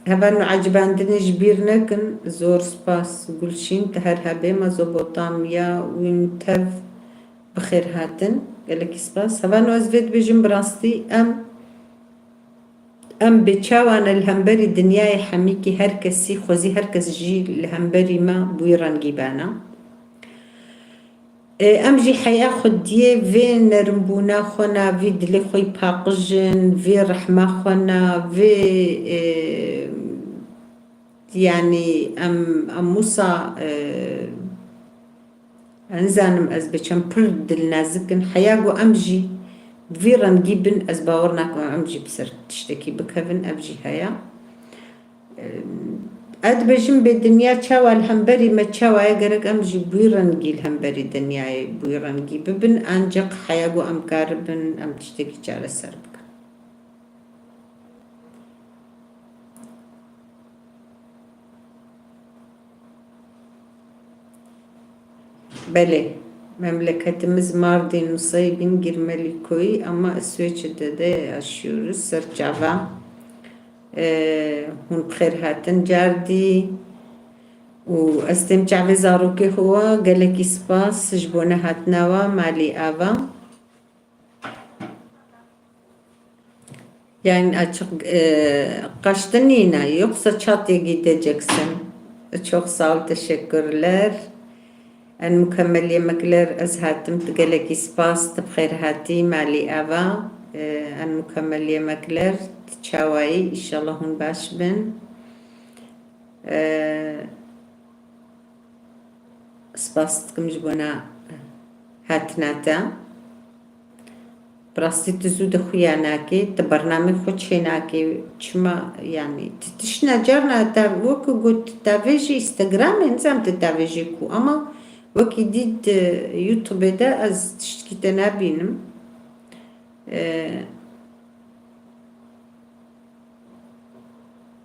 Hevalno, ecibandinê ji bîr nekin. Zor spas Gulşîn, tu her hebê. Mezopotamya, wîn tev bi xêr hatin. Gelekî spas. Hevalno, ez vê dibêjim, bi rastî em, em bê çawa ne li hemberî dinyayê hemîkî, her kesî xwezî, her kes jî li hemberî me bi wî rengî bana. Ê, em jî heya xwediyê vê nerimbûna xwe na, vî dilê xwe yî paqij in, vê rehma xwe na, vê, ê, yanî em, em wisa, ê, ez nizanim ez bê çend pir dilnezik in. Heya ku em jî bi vî rengî bin, ez bawer nakim em jî bi ser tiştekî bikevin, ev jî heya. Ez dibêjim, bê dinya çawa li hemberî me çawa ye, gerek em jî bi wî rengî li hemberî dinyayê bi wî rengî bibin, ancaq heya ku em karibin, em tiştekî çareser bikin. Belê, memleketimiz Mardin, Nusaybin, Girmeliköy'ü, ama İsveç'de de yaşıyoruz. Serçava, e, hûn bi xêr hatin cardî. Û ez têm çavê zarokê xwe, gelekî spas ji bo nehatina wa malî ava. Yani açık, e, kaçtı nina, yoksa çatıya gideceksin. Çok sağ ol, teşekkürler. En mükemmel yemekler, ez hatim, tu gelekî spas, tu bi xêr hatî, malî ava. E, en mükemmel yemekler, tu çawayî, inşallah hûn baş bin. E, Spas dikim ji bona hatina te. Bi rastî tu zû de xuya nakî, tu bernamê xwe çê nakî. Çima, yanî, tu tişt ne carna te wek got tu tavêjî Instagramê, nizam tu tavêjî ku, ama wekî dît, e, YouTubeê de ez tiştkî te nabînim. E,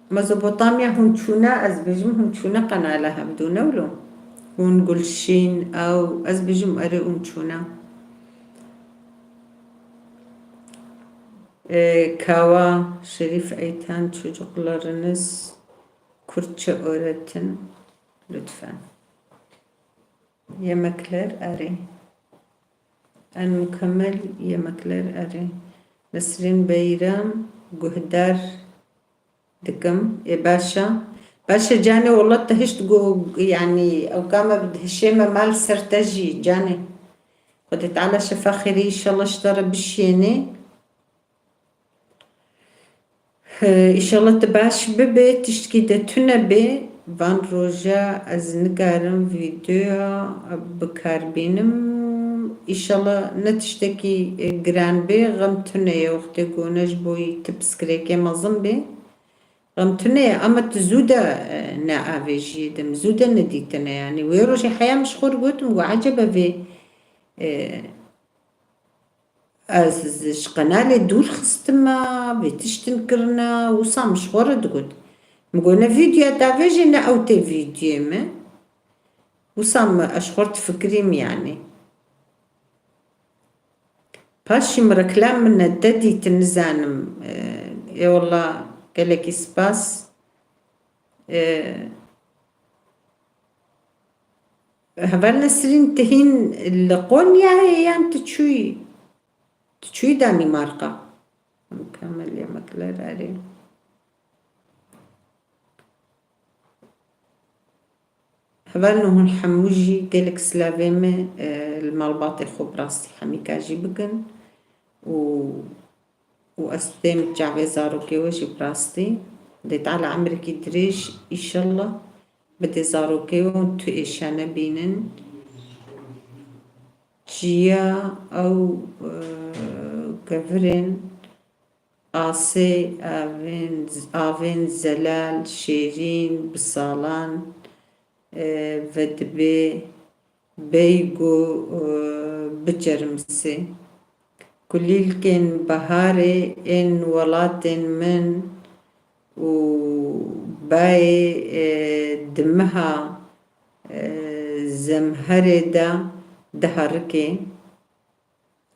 Mezopotamya hûn çûne, ez bêjim hûn çûne qenala hevdû ne wilo. Hûn Gulşîn, ew, ez bêjim erê hûn çûne. Ee, Kawa, Şerîf Eytan, çocuklarınız Kürtçe öğretin lütfen. Yemekler erê. En mükemmel yemekler erê. Nesrin Beyram, guhdar, Dikim. Ê baş e. Baş e canê, wela te hişt got, yanî ew ka me bi hişê me mal ser te jî canê. Xwedê Teala şefa xêrê înşallah ji te re bişiyênê. He, înşallah tu baş bibê, tiştkî de tune bê. Van roja ez nikarim vîdeoya bi kar bînim. Înşallah ne tiştekî, e, giran bê, xem tune ye wextê gone ji bo wî tu piskirêkê mezin bê. Xem tune ye, ama tu zû de, e, neavêjiyê de, min zû de nedîtine, yanî wê rojê heya min ji xwe re gotim, got, "Ecebe vê, e, ez ji qenalê dûr xistime, vê tiştin kirine." Wisa min ji xwe re digot. Min got, "Ne vîdyoya davêjê, ne ew tê vîdyoyê me." Wisa min ez ji xwe re difikirîm, yanî. Paşî min reklam min ne te dîtin, nizanim. Ê, ê wela gelekî spas. Ê, Heval Nesrîn, tu hîn li Qonyayê yan tu çûyî? Tu çûyî Danîmarka? Mukemmel yemekler, erê. Hevalno hûn hemû jî gelek silavê me, e, li malbatê xwe bi rastî hemîka jî bikin û, û ez dêm çavê zarokê we jî bi rastî. Dê Teala emrekî dirêj, îşellah, bide zarokê we û tu êşa nebînin. Çiya ew, e, kevirên Asê, avên, avên zelal, şêrîn, bi salan, e, vedibê, beygo, e, biçermisê. Kulîlkên beharê ên welatên min û bayê, e, di meha, e, zemherê de diherikê.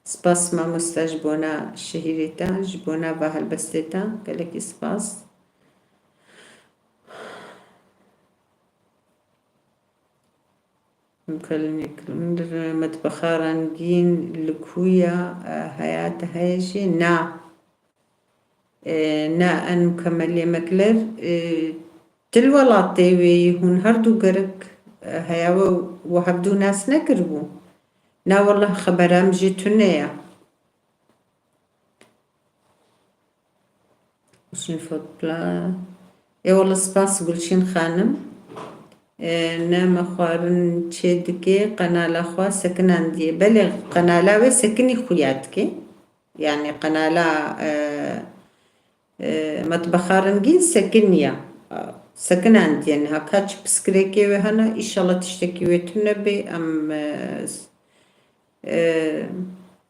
Spas mamoste ji bona şehîrê te, ji bona va helbestê te, gelekî spas. Mukellin Yekilim, metbexa rengîn li ku ya, e, heyat heye jî? Na. E, na, en mukemmel yemekler, e, til welatê wê yî, hûn her du gerek, e, heya we, we hevdu nas nekiribû? Na, wellah, xebera min jî tune ya. Husnî Fotbla. Ê wele spas Gulşîn xanim. Ê, ne me xwarin çê dike, qenala xwe sekinandiye. Belê, qenala wê sekinî xuya dike. Yanî qenala, e, e, metbexa rengîn sekiniya. Sekinandiye niha ka çi piskirêkê wê hene, îşallah tiştekî wê tune bê. Em, e, e,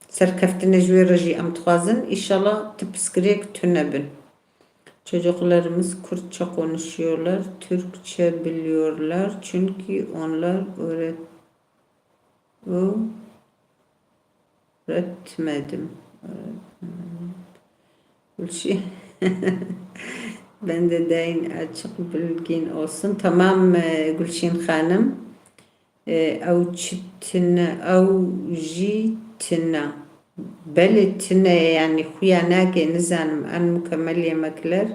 serkeftinê ji wê re jî em dixwazin. Îşallah ti piskirêk tune bin. Çocuklarımız Kürtçe konuşuyorlar, Türkçe biliyorlar çünkü onlar öğret-, öğretmedim. Öğretmedim. Gülşi-, ben de deyin açık bilgin olsun. Tamam, e, Gülşin Hanım. E, ew çi tine, ew jî tine. Belê tine ye, yanî xuya nake, nizanim, en mukemmel yemekler.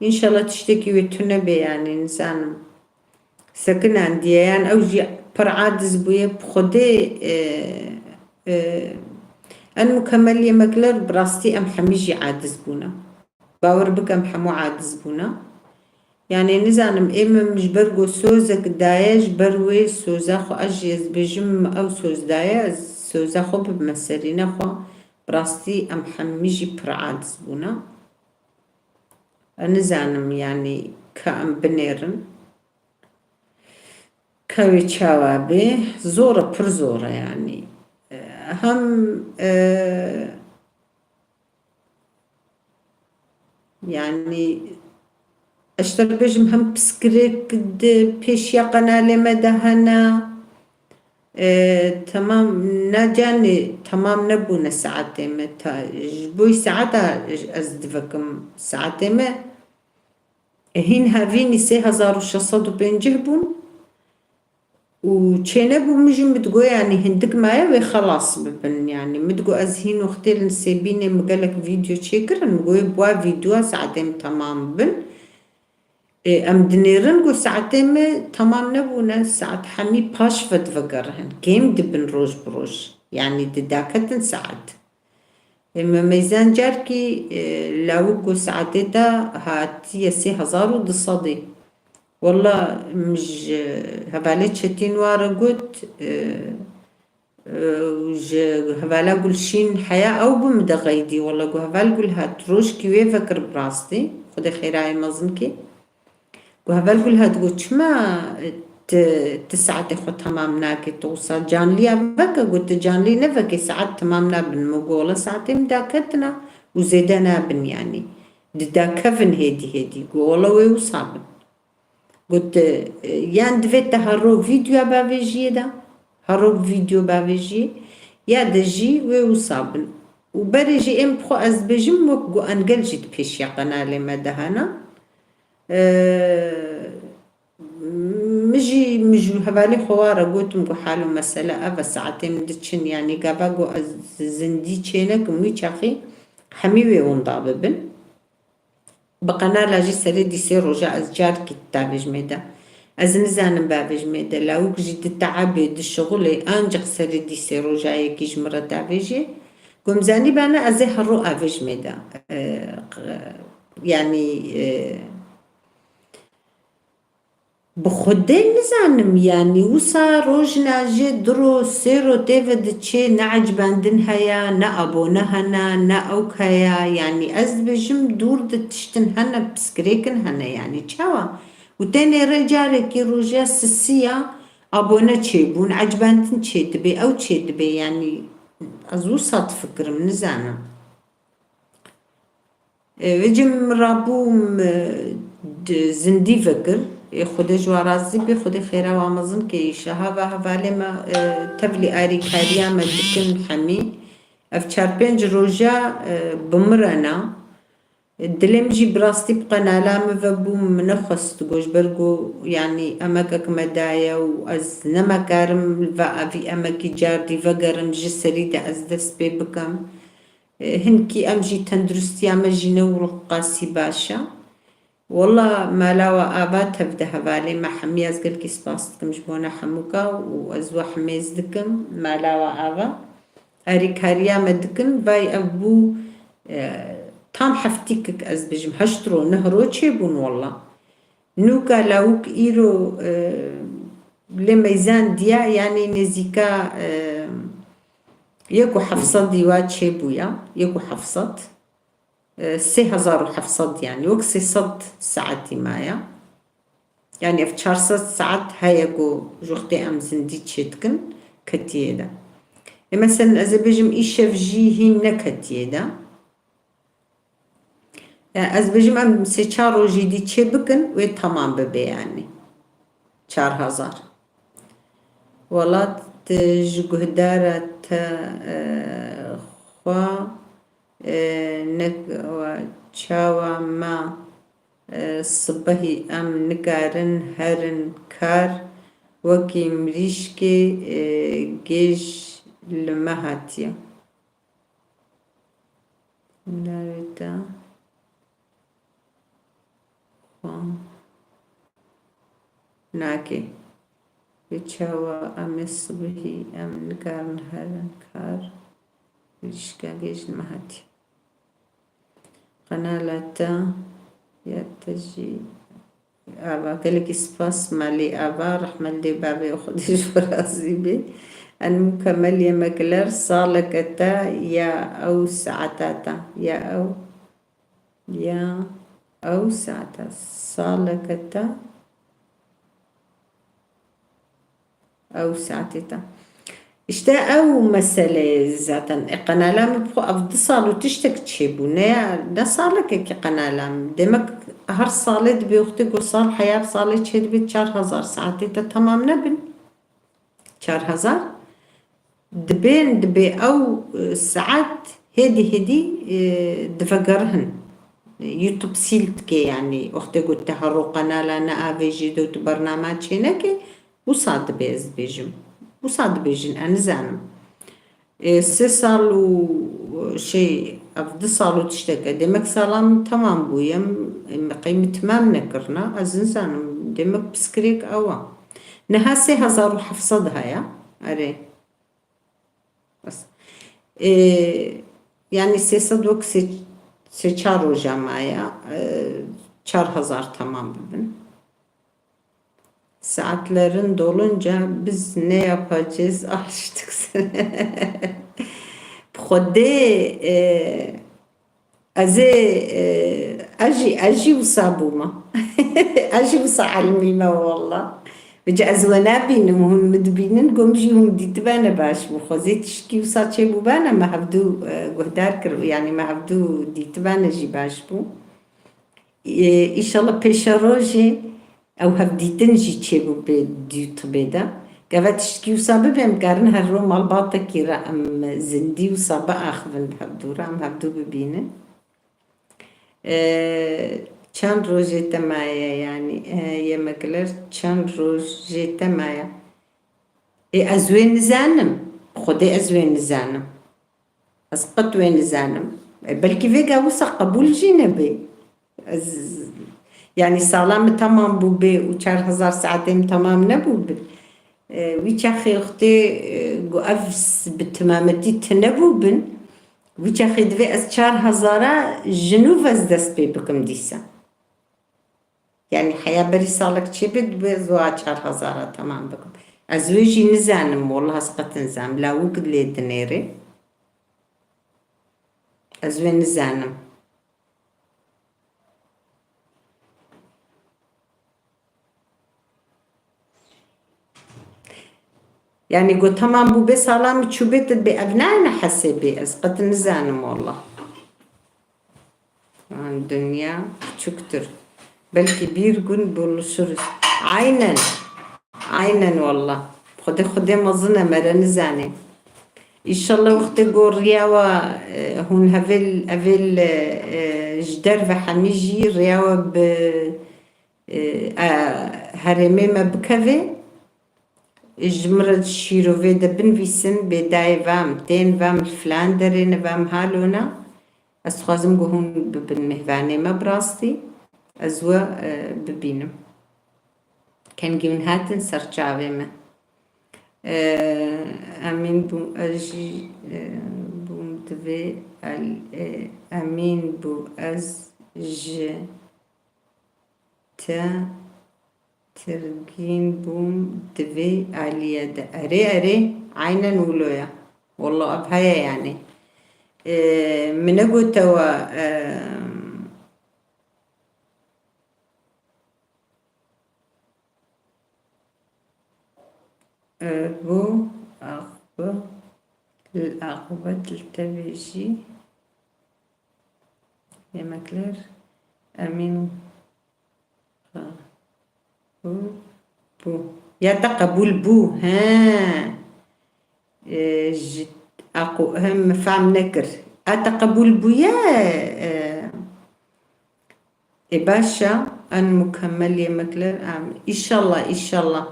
Înşallah tiştekî wê tune bê, yanî nizanim. Sekinandiye, yan ew jî pir aciz bûye, bi Xwedê, e, e, en mukemmel yemekler bi rastî em hemî jî aciz bûne. Bawer bikim hemû aciz bûne. Yanî nizanim, ê min ji ber ku sozek daye, ji ber wê soza xwe ez jî ez bêjim, min ew soz daye, ez soza xwe bibime serîne xwe. Bi rastî em hemî jî pir aciz bûne. Ez nizanim, yanî ka em binêrin. Ka wê çawa bê, zor e, pir zor e yanî. E, hem, e, yanî, ez ji te re bêjim, hem piskirêk di pêşiya qenalê me de hene. E, temam, na canê, temam nebûne saetê me. Ta, ji bo saeta ez divekim saetê me. Hîn hevînî sê hezar û şeş sed û pêncî bûn. Û çênebû, min jî min digot, yanî hindik maye wê xelas bibin. Yanî min digot ez hîn wextê li Nisêbînê min gelek vîdeo çêkirin, min got wê bi wa vîdeoya saetê min temam bibin. Ê, em dinêrin ku saetê me temam nebûne, saet hemî paş ve divegerihin. Kêm dibin roj bi roj. Yanî didaketin saet. Ê, me meyzan carkî, e, lawik ku saetê te hatiye sê hezar û du sedî. Wela min ji hevalê Çetîn wa re got, e, e, û ji hevala Gulşîn heya ew bi min de qeydî. Wela ku heval Gulhat rojkî wê vekir bi rastî. Xwedê xêrayê mezin kê. Ku heval Gulhat got, çima ti, ti saetê xwe temam nakê? Tu wisa canliya veke, got, ti canlî nevekê, saet temam nabin. Min got, wela saetê min daketina û zêde nabin, yanî. Didakevin hêdî hêdî. Got, wela wê wisa bin. Got, e, yan divê te hero vîdeoya bavêjiyê de, hero vîdeo bavêjiyê, ya de jî wê wisa bin. Û berê jî êm bi xwe ez dibêjim, wek ku engel jî di pêşiya qenalê me de hene. E, min jî, min ji hevalê xwe wa re gotim ku hal û mesele ev e, saetê min diçin, yanî gava ku ez zindî çênekim wî çaxî hemî wê winda bibin. Bi qenala jî serê dîsê roja ez carkî davêjmê de. Ez nizanim bavêjmê de. Lawik jî di teebê, di şixulê, ancaq serê dîsê roja yekî ji min re davêjê. Gomzanî bana ez ê herro avêjmê de. E, q-, yanî, e, Bi Xwedê nizanim, yanî wisa rojna jê du ro, sê ro tê ve diçê, ne ecibandin heye, ne abone hene, ne ewk heye, yanî ez dibêjim dûr de tiştin hene, pirsgirêkin hene, yanî çawa? Û tenê rê carekî roja sisiya abone çêbûn, ecibandin çêdibe, ew çêdibe, yanî ez wisa difikirim, nizanim. E, vêcî min rabûm, e, di zindî vekir. Ê Xwedê ji wan razî bê, Xwedê xêra wan mezin ke. Îşa hava hevalê me, e, tevlî arîkariya me dikin hemî. Ev çar pênc roja, e, bi min re ne. Dilê min jî bi rastî bi qenala min ve bû, min nexwest got ji ber ku, yanî emekek me daye û ez nemekarim li va evî emekî cardî vegerim, ji serî de ez dest pê bikim. E, hinkî em jî tenduristiya me jî ne wiqasî baş e. Wela mala we ava tev de hevalê me hemî, ez gelkî spas dikim ji bona hemûka û ez we hemêz dikim. Mala we ava, erîkariya me dikin. Vay ev bû, e, tam heftîkik ez bijim, heşt ro, neh ro çêbûn wela. Nûka lawik îro, e, lê meyzan diya, yanî nêzîka, e, yek û heft sedî wa çêbûya, yek û heft sed, e, sê hezar û heft sed, yanî wek sê sed saetî maya. Yanî ev çar sed saet heye ku ji wextê em zindî çêdikin, ketiye de. Ê, meselen, ez ê bêjim, îşev jî hîn neketiye de. Yani ez bêjim em sê çar rojî dî çê bikin, wê tamam bibe yani. Çar hezar. Welat, e, ji guhdara te, e, xwe, e, nek-, wa-, çawa me, e, sibehî em nikarin herin kar, wekî mirîşkê, e, gêj li me hatiye. Navê te xwe nake. Bi çawa em ê sibihî em nikarin herin kar, mirîşka gêj li me hatiye. Qenala te ya te jî Ava, gelekî spas Melî Ava, rehmet lê bavê xwe dê ji we razî bê. En mukemel yemekler, saleke te ya ew saeta te, ya ew, ya ew saeta, saleke te. Ew saetê te. Îşte ew mesele ye zaten. E, qenala min bi xwe ev du sal û tiştek çêbû. Ne ya, ne salekekî qenala min. Demek her salê dibê wextê ku sal heya salê çêdibê çar hezar saetê te temam nebin. Çar hezar. Dibên, dibê ew, e, saet hêdî hêdî, e, divegerihin. YouTube sîl dike, yanî wextê ku te hero qenala neavêjî de û tu bernama çênekê, Wisa dibê ez dibêjim. Wisa dibêjin, ez nizanim. E, sê sal û, e, şey, ev du sal û tiştek e. Demek sala min temam bûye. Em, em, qey min temam nekirina. Ez nizanim. Demek piskirêk ew e. Niha sê hezar û heft sed heye. Erê. Bes. E, yani sê sed wek sê, sê çar roja maye. E, çar hezar temam bibin. Saatlerin dolunca biz ne yapacağız? Açtık. Bi Xwedê, e, ez ê, e, ez jî, ez jî wisa bûma. Ez jî wisa elmîme walla. Vêca ez we nabînim, hûn min dibînin, gom jî hûn dîtibene baş bû. Xwezê tişkî wisa çêbûbene, me hevdû, e, guhdar kir, yani me hevdû dîtibene jî baş bû. Ê, îşallah pêşerojê ew hevdîtin jî çêbû bê dû tibê de. Gava tiştkî wisa bibe, em karin her ro malbatekî re em zindî wisa biaxivin bi hevdû re, em hevdû bibînin. Ê, çend rojê te maye, yanî, e, yemekler çend rojê te maye? Ê, ez wê nizanim. Xwedê ez wê nizanim. Ez qet wê nizanim. E, belkî vêga wisa qebûl jî nebe. Ez, yani sala min temam bûbe û çar hezar saetê min temam nebûbin. E, wî çaxê wextê, e, ku ev s-, bi temametî tune bûbin, wî çaxê divê ez çar hezara ji nû ve ez dest pê bikim dîsa. Yani heya berî salek çêbe, divê ez wiha çar hezara temam bikim. Ez wê jî nizanim, wallah ez qet nizanim. Lawik lê dinêrê. Ez wê nizanim. Yani got, tamam, bu bê sala min çûbê, tu bê ev nayne hesêbê, ez qet nizanim wallah. Yani dünya küçüktür. Belki bir gün buluşuruz. Aynen. Aynen wallah. Xwedê, Xwedê mezin e, mere nizanê. Înşallah wextê ku riya we, e, hûn hevêl, evêl, e, e, ji derve hemî jî riya we bi, e, e, herêmê me bikevê. Ji min re şîrovê de binivîsin, bê dayê vam, tên vam, li filan derê ne vam, halona. Ez dixwazim ku hûn bibin mêvanê me bi rastî. Ez we, e, bibînim. Kengî hûn hatin ser çavê me. E, emîn bûm ez jî, e, bûm divê el-, e, emîn bû ez ji te tirgîn bûm divê aliyê de. Erê, erê, aynen wilo ya. Wallah ev heye yani. E, min negote we, e, E, bu axbe-, li axbet li te bêjî yemekler emîn qebûl bû. Ya te qebûl bû, he. E, ji, aqu-, he, min fehm nekir. A te qebûl bûye, e, Ê baş e, en mukemmel yemekler, em, îşallah, îşallah.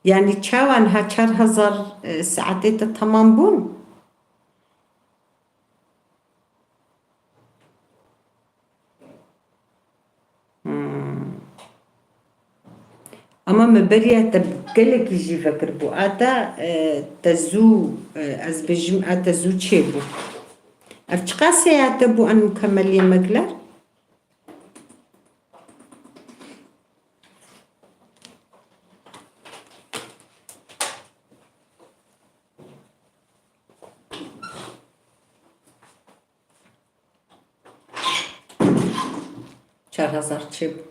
Yani çawa niha çar hezar, e, saetê te tamam bûn? Hmm. Ama me beriya te gelekî jî vekiribû. A te, e, te zû, e, ez bêjim, a te zû çêbû. Ev çiqasê ya te bû en mukemmel yemekler? Çar hezar çêbû.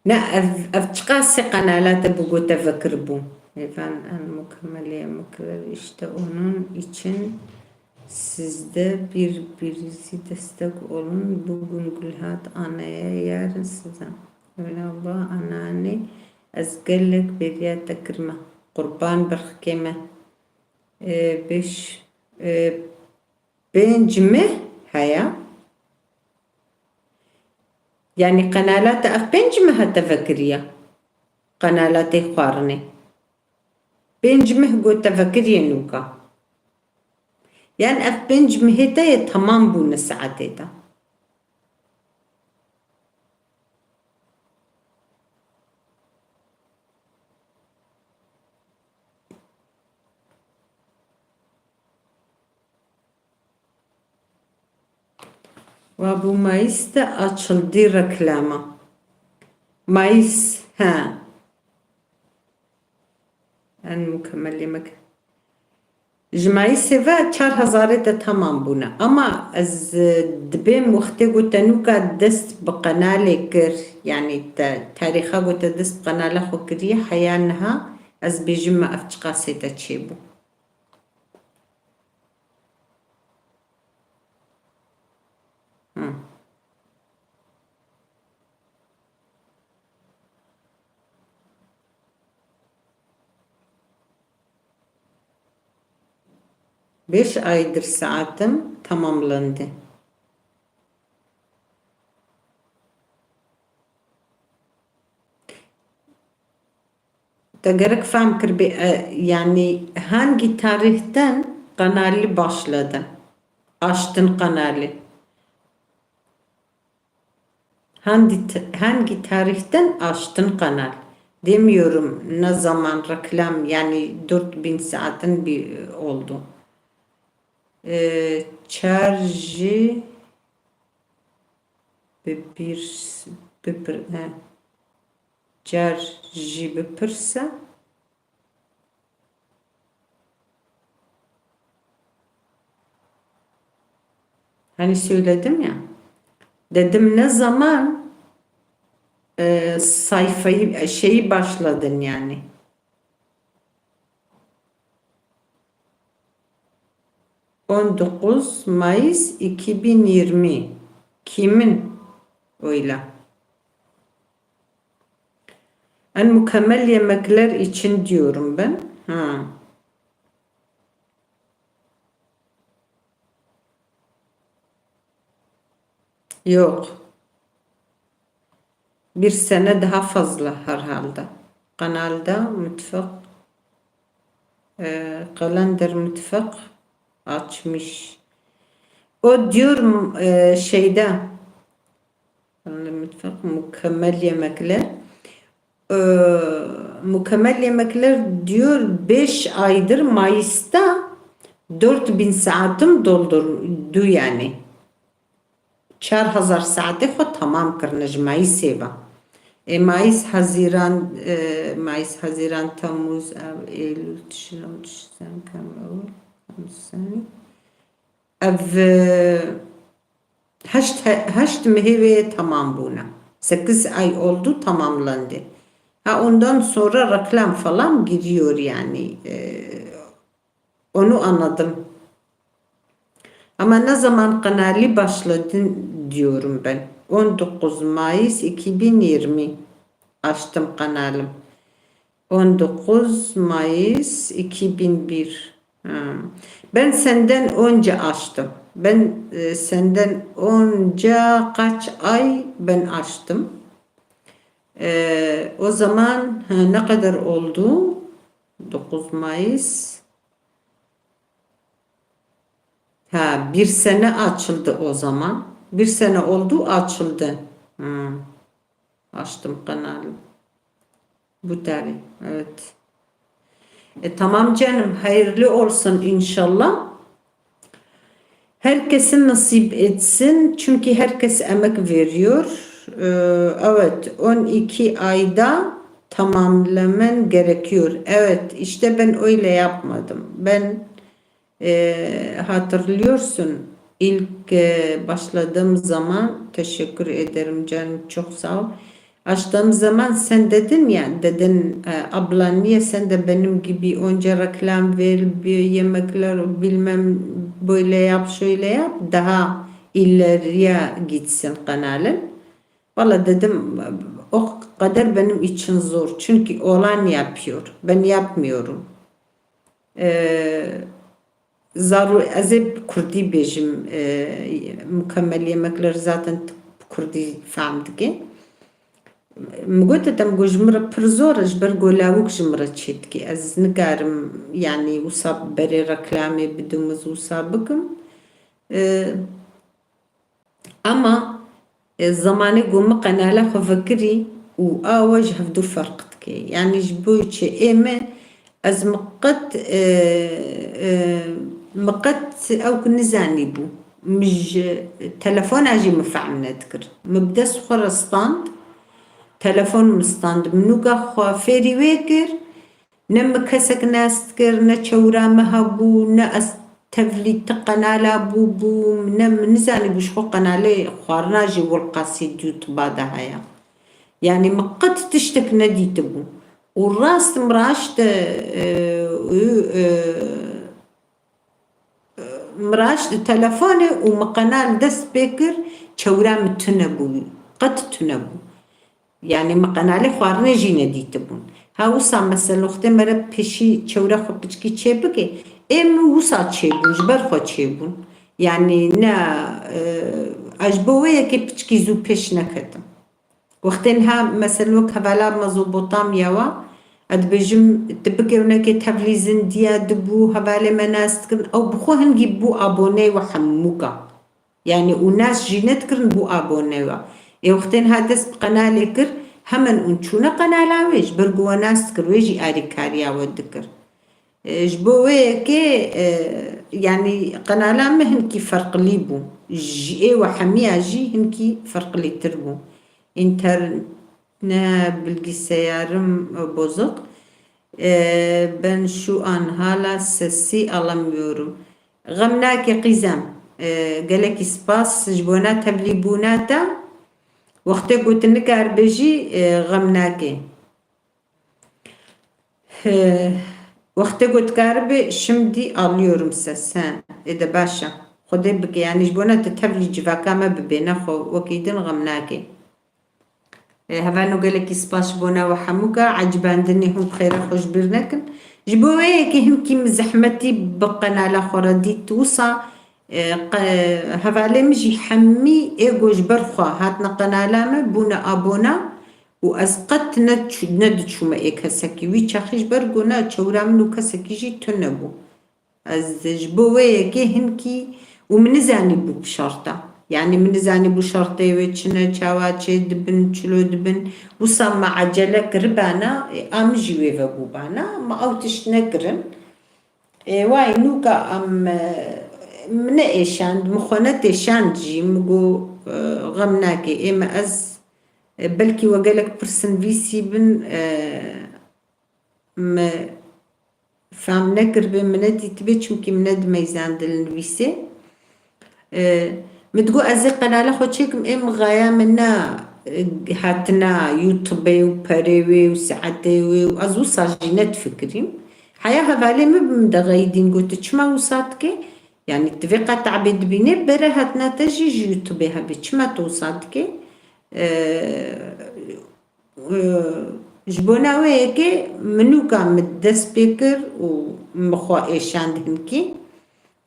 Ne, ev, ev çiqasê qenala te bû, got te vekiribû. Mêvan en mukemmelê yemekler, işte onun için siz de birbirinizi destek olun. Bugün Gülhat anaya, yarın size. Öyle Allah anane, ez gelek beriya te kirme. Qurban birxikê me. E, beş, e, pênc meh heye. Yani qenala te ev pênc meh te vekiriye. Qenala te xwarinê. Pênc meh gote vekiriyê nûka. Yan ev pênc mehê te yê temam bûne saetê de. Wa bu Mayıs de açıldı reklama. Mayıs, he. En mükemmel yemek. Ji Mayısê ve çar hezarê de tamam bûne. Ama ez, e, dibêm wextê ku te nûka dest bi qenalê kir, yanî te tarîxa ku te dest bi qenala xwe kiriye, heya niha ez bêjim me ev çiqasê te çêbû. Hı. Beş aydır saatim tamamlandı. Te gerek fehm kiribê, e, yani hangi tarihten kanali başladı? Açtın kanali. Hangi, hangi tarihten açtın kanal? Demiyorum ne zaman reklam, yani dört bin saatin bir oldu. E, çarjı bipir, bipir, e, çarjı bipirse. Hani söyledim ya. Dedim ne zaman, e, sayfayı, e, şeyi başladın yani. On dokuz Mayıs iki bin yirmi. Kimin? Öyle. En mükemmel yemekler için diyorum ben. Ha. Yok. Bir sene daha fazla herhalde. Kanalda mutfak, e, kalender mutfak açmış. O diyor, e, şeyde, kalender mutfak, mükemmel yemekler. Ee, mükemmel yemekler diyor, beş aydır Mayıs'ta dört bin saatim doldurdu yani. Çar hezar saetê xwe tamam kirine ji Mayısê ve. E, Mayıs, Haziran, e, Mayıs, Haziran, Temmuz, Ev, Eylül, Tişrin, Tişrin, Kem, Eylül, Haziran. Ev, e, heşt, heşt mehê wê tamam bûne. Sekiz ay oldu tamamlandı. Ha, ondan sonra reklam falan giriyor yani. E, onu anladım. Ama ne zaman kanalı başladın diyorum ben. On dokuz Mayıs iki bin yirmi açtım kanalım. On dokuz Mayıs iki bin bir. Ha. Ben senden önce açtım. Ben, e, senden önce kaç ay ben açtım. E, o zaman, ha, ne kadar oldu? Dokuz Mayıs. Ha, bir sene açıldı o zaman. Bir sene oldu, açıldı. Ha. Açtım kanalı. Bu tabi, evet. E, tamam canım, hayırlı olsun inşallah. Herkese nasip etsin, çünkü herkes emek veriyor. Ee, evet, on iki ayda tamamlaman gerekiyor. Evet, işte ben öyle yapmadım. Ben Ee, hatırlıyorsun, ilk, e, başladığım zaman, teşekkür ederim canım, çok sağ ol. Açtığım zaman sen dedin ya, dedin, e, "Abla, niye sen de benim gibi önce reklam ver, bir yemekler bilmem böyle yap, şöyle yap, daha ileriye gitsin kanalın." Valla dedim, o kadar benim için zor. Çünkü olan yapıyor. Ben yapmıyorum. Ee, Zarû, ez ê bi kurdî bêjim, e, mukemmel yemekler zaten bi kurdî fehm dike. Min gote te, min got ji min re pir zor e, ji ber ku lawik ji min re çêdike. Ez nikarim, yanî wisa berê reklamê bidim, ez wisa bikim. E, Ama, e, zemanê ku min qenala xwe vekirî û awe ji hevdu ferq dike. Yanî ji bo çi ê me, ez min qet, e, e, min qet ew ku nizanîbû. Min ji telefona jî min fehm nedikir. Min bi dest xwe re stand, telefon min stand. Min nûka xwe fêrî wê kir. Ne min kesek nas dikir, ne çewra me hebû, ne ez tevlî ti qenala bûbûm, ne min nizanîbû ji xwe qenalê xwarina jî Wilqasî di YouTube-a de heye. Yanî min qet tiştek nedîtibû. Û rast min raşte, e, e, e, min raşte telefonê û min qenal dest pê kir, çewra min tune bû, qet tune bû. Yanî min qenalê xwarinê jî nedîtibûn. Ha wisa mesela wextê mere pêşî çewra xwe piçkî çêbike, ê min wisa çêbûn, ji ber xwe çêbûn. Yanî ne, e, ez ji bo wê yekê piçkî zû pêş neketim. Wextê niha mesela wek hevala Mezopotamya wa, ez dibêjim, tu bike weke tevlî zindiya dibû, hevalê me nas dikirin, ew bi xwe hingî bû aboneyê we hemûka. Yanî û nas jî nedikirin bû abone we. Ê wextê niha dest bi qenalê kir, hemen ûn çûne qenala wê, ji ber ku we nas dikir, wê jî arîkariya we dikir. E, ji bo wê yekê, e, yanî qenala min hinkî ferqlî bû. Ji ê we hemiya jî hinkî ferqlîtir bû. Înter-, Ne bilgisayarım bozuk. Ee, ben şu an hala sesi alamıyorum. Xem nake qîzem. Ee, gelekî spas ji bona tevlîbûna te. Wextê ku tu nikaribe jî, e, xem nake. Ee, wextê ku dikaribê, şimdi alıyorum ses. He, ê de baş e. Xwedê bike, yanî ji bona te tevlî civaka me bibê, nexwe wekî din xem nake. Ê, hevalno gelekî spas ji bona we hemûka, ecibandinê hûn bi xêra xwe ji bîr nekin. Ji bo wê yekê hinkî min zehmetî bi qenala xwe re dît. Wisa, e, qe-, hevalê min jî hemî ê ku ji ber xwe hatine qenala me, bûne abona û ez qet ne çû-, nediçûme ê kesekî. Wî çaxî ji ber ku ne çewra min û kesekî jî tune bû. Ez ji bo wê yekê hinkî û min nizanî bû bi şerta. Yanî min nizanî bû şertê wê çi ne, çawa çê dibin, çilo dibin. Wisa me ecele kiribana, ê, a min jî wê vebûbana. Me ew tişt nekirin. Ê, way nûka em, e, min ne êşand, min xwe ne têşand jî, min got, e, xem nake. Ê me ez, e, belkî we gelek pirsên vîsî bin, e, me fam nekiribe, min nedîtibe, çimkî min nedimeyzandin li nivîsê. E, min digot ez ê qenala xwe çêkim, ê min xaya min na, e, hatina YouTube û perê wê û saetê wê û ez wisa jî nedifikirîm. Heya hevalê min bi min de xeyidîn, got, tu çima wisa dikê? Yanî tu vê qet ebê dibînê, bere hatina te jî ji YouTube hebe. Çima tu wisa dikê? E, Ee, ji bona wê yekê min nûka min dest pê kir û min xwe êşand hinkî.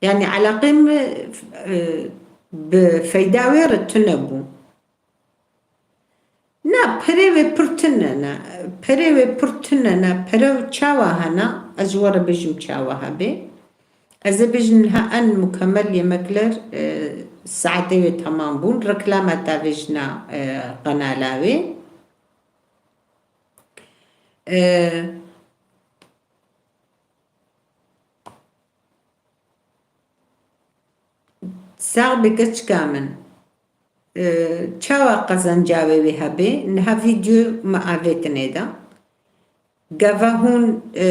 Yanî eleqê min, e, bi feyda wê re tune bû. Na, perê wê pir tune ne. Perê wê pir tune ne. Pere çawa hene? Ez ji we re bêjim çawa hebe. Ez ê bêjim niha en mukemel yemekler, e, saetê wê temam bûn. Reklama te vêjina, e, qenala wê. Ee, sax be keçika min. Ee, çawa qezenca wê wê hebe? Niha vîdeo me avêtinê de. Gava hûn, e,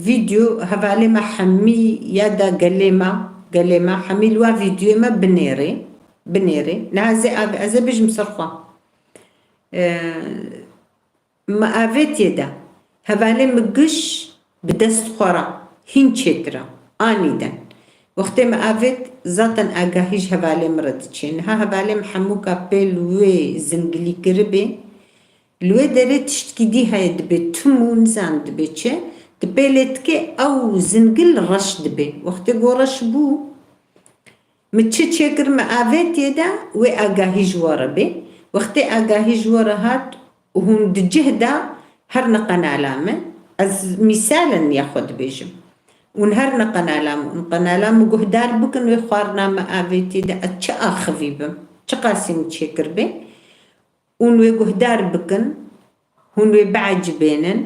vîdeo hevalê me hemî ya da gelê me, gelê me hemî li wa vîdeoyê me binêrê, binêrê. Niha ez ê av-, ez ê bijim ser xwe. E, Me avêtiye de, hevalê min giş bi dest xwe re hîn çêkira, anîden. Wextê me avêt, zaten agahî ji hevalê min re diçe. Niha hevalê min hemûka pê li wê zingilî kiribê. Li wê derê tiştkî dî heye, dibê tim û nizan dibê çi. Tu pê lê dikê, ew zingil reş dibê. Wextê ku reş bû, Min çi çêkir, min avêtiye de wê agahî ji we re bê. Wextê agahî ji we re hat Hûn di cih de herine qenala min, ez mîsal in ya xwe dibêjim. Hûn herine qenala min, hûn qenala min guhdar bikin, wê xwarina min avêtî de ez çi axivî bim, çi qasî min çêkiribê, hûn wê guhdar bikin, hûn wê biecibênin,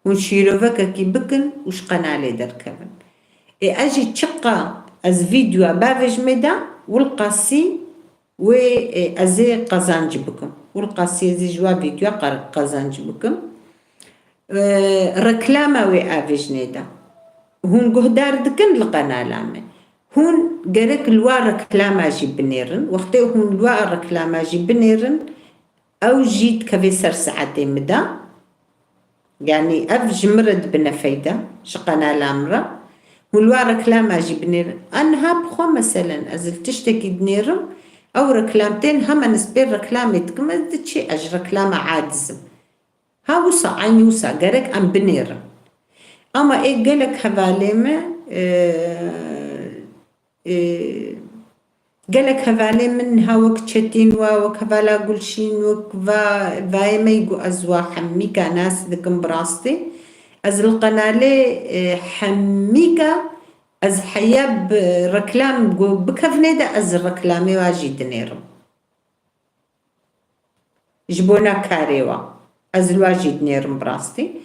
hûn şîrovekekî bikin û ji qenalê derkevin. Ê ez jî çiqa ez vîdyoa bavêjimê de, wilqasî wê, e, ez ê qezenc bikim. Wilqasî ez ê ji wa vîdyoa qe-, qezenc bikim. E, reklama wê avêjinê de. Hûn guhdar dikin li qenala me. Hûn gerek li wa reklama jî binêrin. Wextê hûn li wa reklama jî binêrin, ew jî dikeve ser saetê min de. Yanî ev ji min re dibine feyda, ji qenala min re. Hûn li wa reklama jî binêrin. A niha bi xwe meselen, ez li tiştekî dinêrim, ew reklam tên, hema ez pê reklamê dikim, ez diçî, ez ji reklama aciz im. Ha wisa, eynî wisa, gerek em binêrin. Ama ê gelek hevalê me, e, e, gelek hevalê min niha wek Çetîn wa, wek hevala Gulşîn, wek va, vayê me ku ez wa hemîka nas dikim bi rastî. Ez li qenalê, e, hemîka ez heya bi reklam ku bikevnê de ez reklamê wa jî dinêrim. Ji bona karê wa. Ez li wa jî dinêrim bi rastî.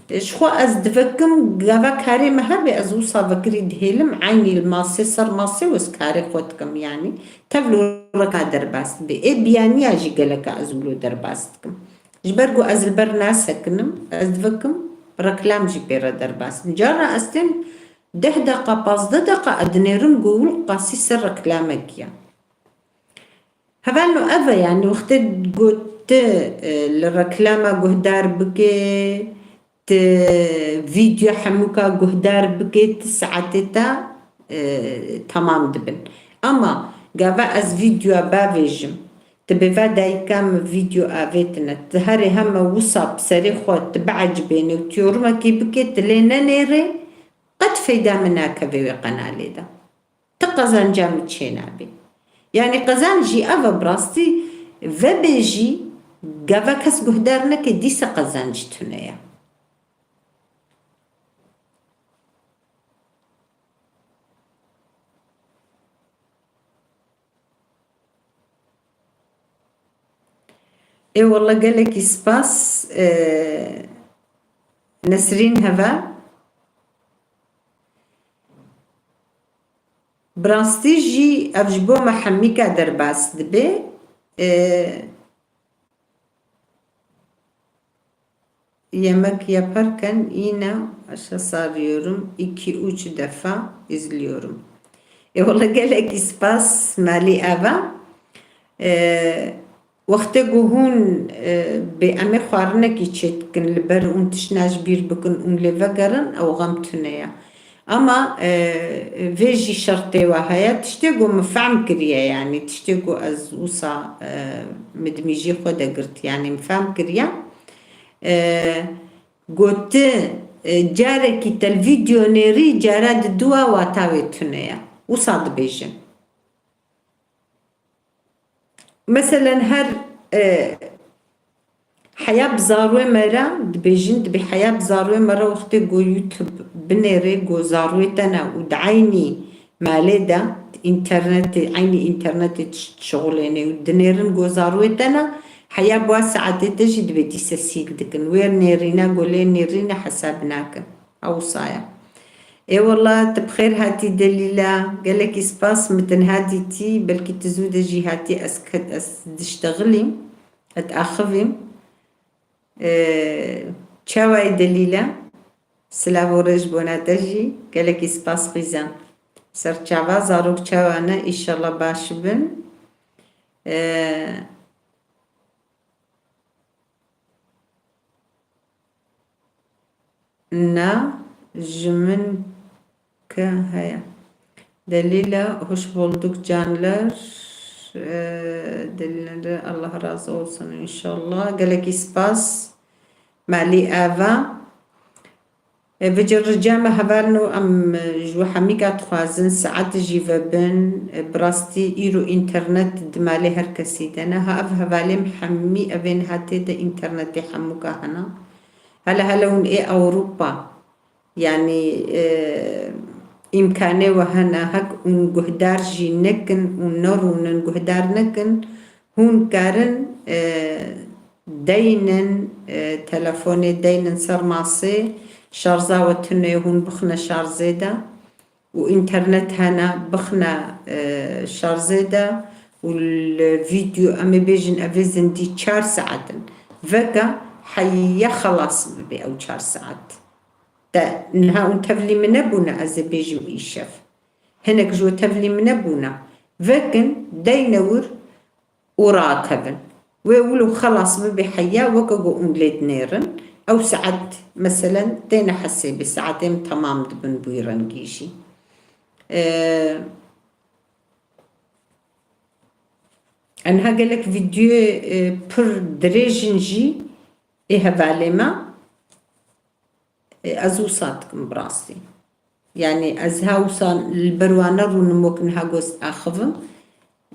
Ji xwe ez divekim, gava karê me hebe, ez wisa vekirî dihêlim, eynî li masê, ser masê wis karê xwe dikim, yanî. Tev li reka derbas dibe. Ê biyaniya jî geleka ez wilo derbas dikim. Ji ber ku ez li ber nasekinim, ez divekim, reklam jî pê re derbas dikim. Cara ez tên deh deqa, pazdeh deqa ez dinêrim ku wil qasî ser reklamek ya. Hevalno ev e, yanî wextê got tu, e, li reklama guhdar bike, tu vîdeo hemûka guhdar bike, tu saetê te, e, temam dibin. Ama gava ez vîdeoya bavêjim, tu bêva dayika min vîdeo avêtine, tu herê hema wisa bi serê xwe tu biecibêne û tu yorumekê bike, tu lê nenêrê, qet feyda min nakeve wê qenalê de. Ti qezenca min çênabê. Yanî qezenc jî ev e bi rastî, vebê jî gava kes guhdar neke, dîsa qezenc tune ye. Ê wele gelekî spas, e, Nesrîn heve. Bi rastî jî ev ji bo me hemîka derbas dibe. E, yemek yaparken yine aşağı sarıyorum. İki üç defa izliyorum. E, wele gelekî spas malî eva. E, Wextê ku hûn, e, bê em ê xwarinekî çêdikin, li ber hûn tiştna ji bîr bikin, hûn lê vegerin, ew xem tune ye. Ama, e, vê jî şertê we heye, tiştê ku min fehm kiriye, yanî tiştê ku ez wisa, e, min di mîjê xwe de girt, yanî min fehm kiriye. E, Gotin, e, carekî te li vîdeo nêrî, cara di dua wata wê tune ye. Wisa dibêjin. Meselen her, e, heya bi zarwê me re dibêjin, dibê heya bi zarwê me re wextê ku YouTube binêrê ku zarwê te ne û di eynî malê de, di înternetê, eynî înternetê diş-, dişixulênê û dinêrin ku zarwê te ne, heya bi wa saetê te jî dibê dîse sîl dikin. Wê nêrîne ku lê nêrîne hesab nakin. Ew wisa ye. Ê wela, tu bi xêr hatî Delîla. Gelekî spas, min tenha dîtî, belkî tu zû de jî hatî, ez ket, ez diştexilîm, ez diaxivîm. Ee, çawa yî Delîla? Silav û rêz ji bona te jî. Gelekî spas xîzan. Ser çava, zarok çawa ne? Înşallah baş bin. Ee, Na, ji min ke heye. Delîla, hoş bulduk canlar. Ee, Delîla de Allah razı olsun inşallah. Gelekî spas. Malî Eva. E, vêca rica me hevalno, em, e, ji we hemîka dixwazin, saet jî vebin. E, bi rastî îro înternet di malê her kesî de ne. Ha ev hevalê min hemî evên hatê de înternetê hemûka hene. Hele hele hûn ê Ewropa, yanî, e, îmkanê we hene, hek hûn guhdar jî nekin û nerûnin guhdar nekin, hûn karin, e, deynin, e, telefonê deynin ser masê, şarja we tune, hûn bixine şarjê de û înternet hene, bixine, e, şarjê de û li vîdeo, em ê bêjin, ev ê zindî çar saet in. Veke heya xelas bibe ew çar saet. Te niha hûn tevlî min nebûne, ez ê bêjim îşev. Hinek ji we tevlî min nebûne. Vekin, deyne wir û rakevin. Wê wilo xelas bibe heya, weke ku hûn lê dinêrin. Ew saet, meselen, têne hesêbê, saetê min temam dibin bûyî rengî jî. Ee, Eniha gelek vîdeoyê, e, pir dirêj in jî ê hevalê me. E, ez wisa dikim bi rastî. Yanî ez ha wisa li ber wan nerûnim wek niha goz axivim.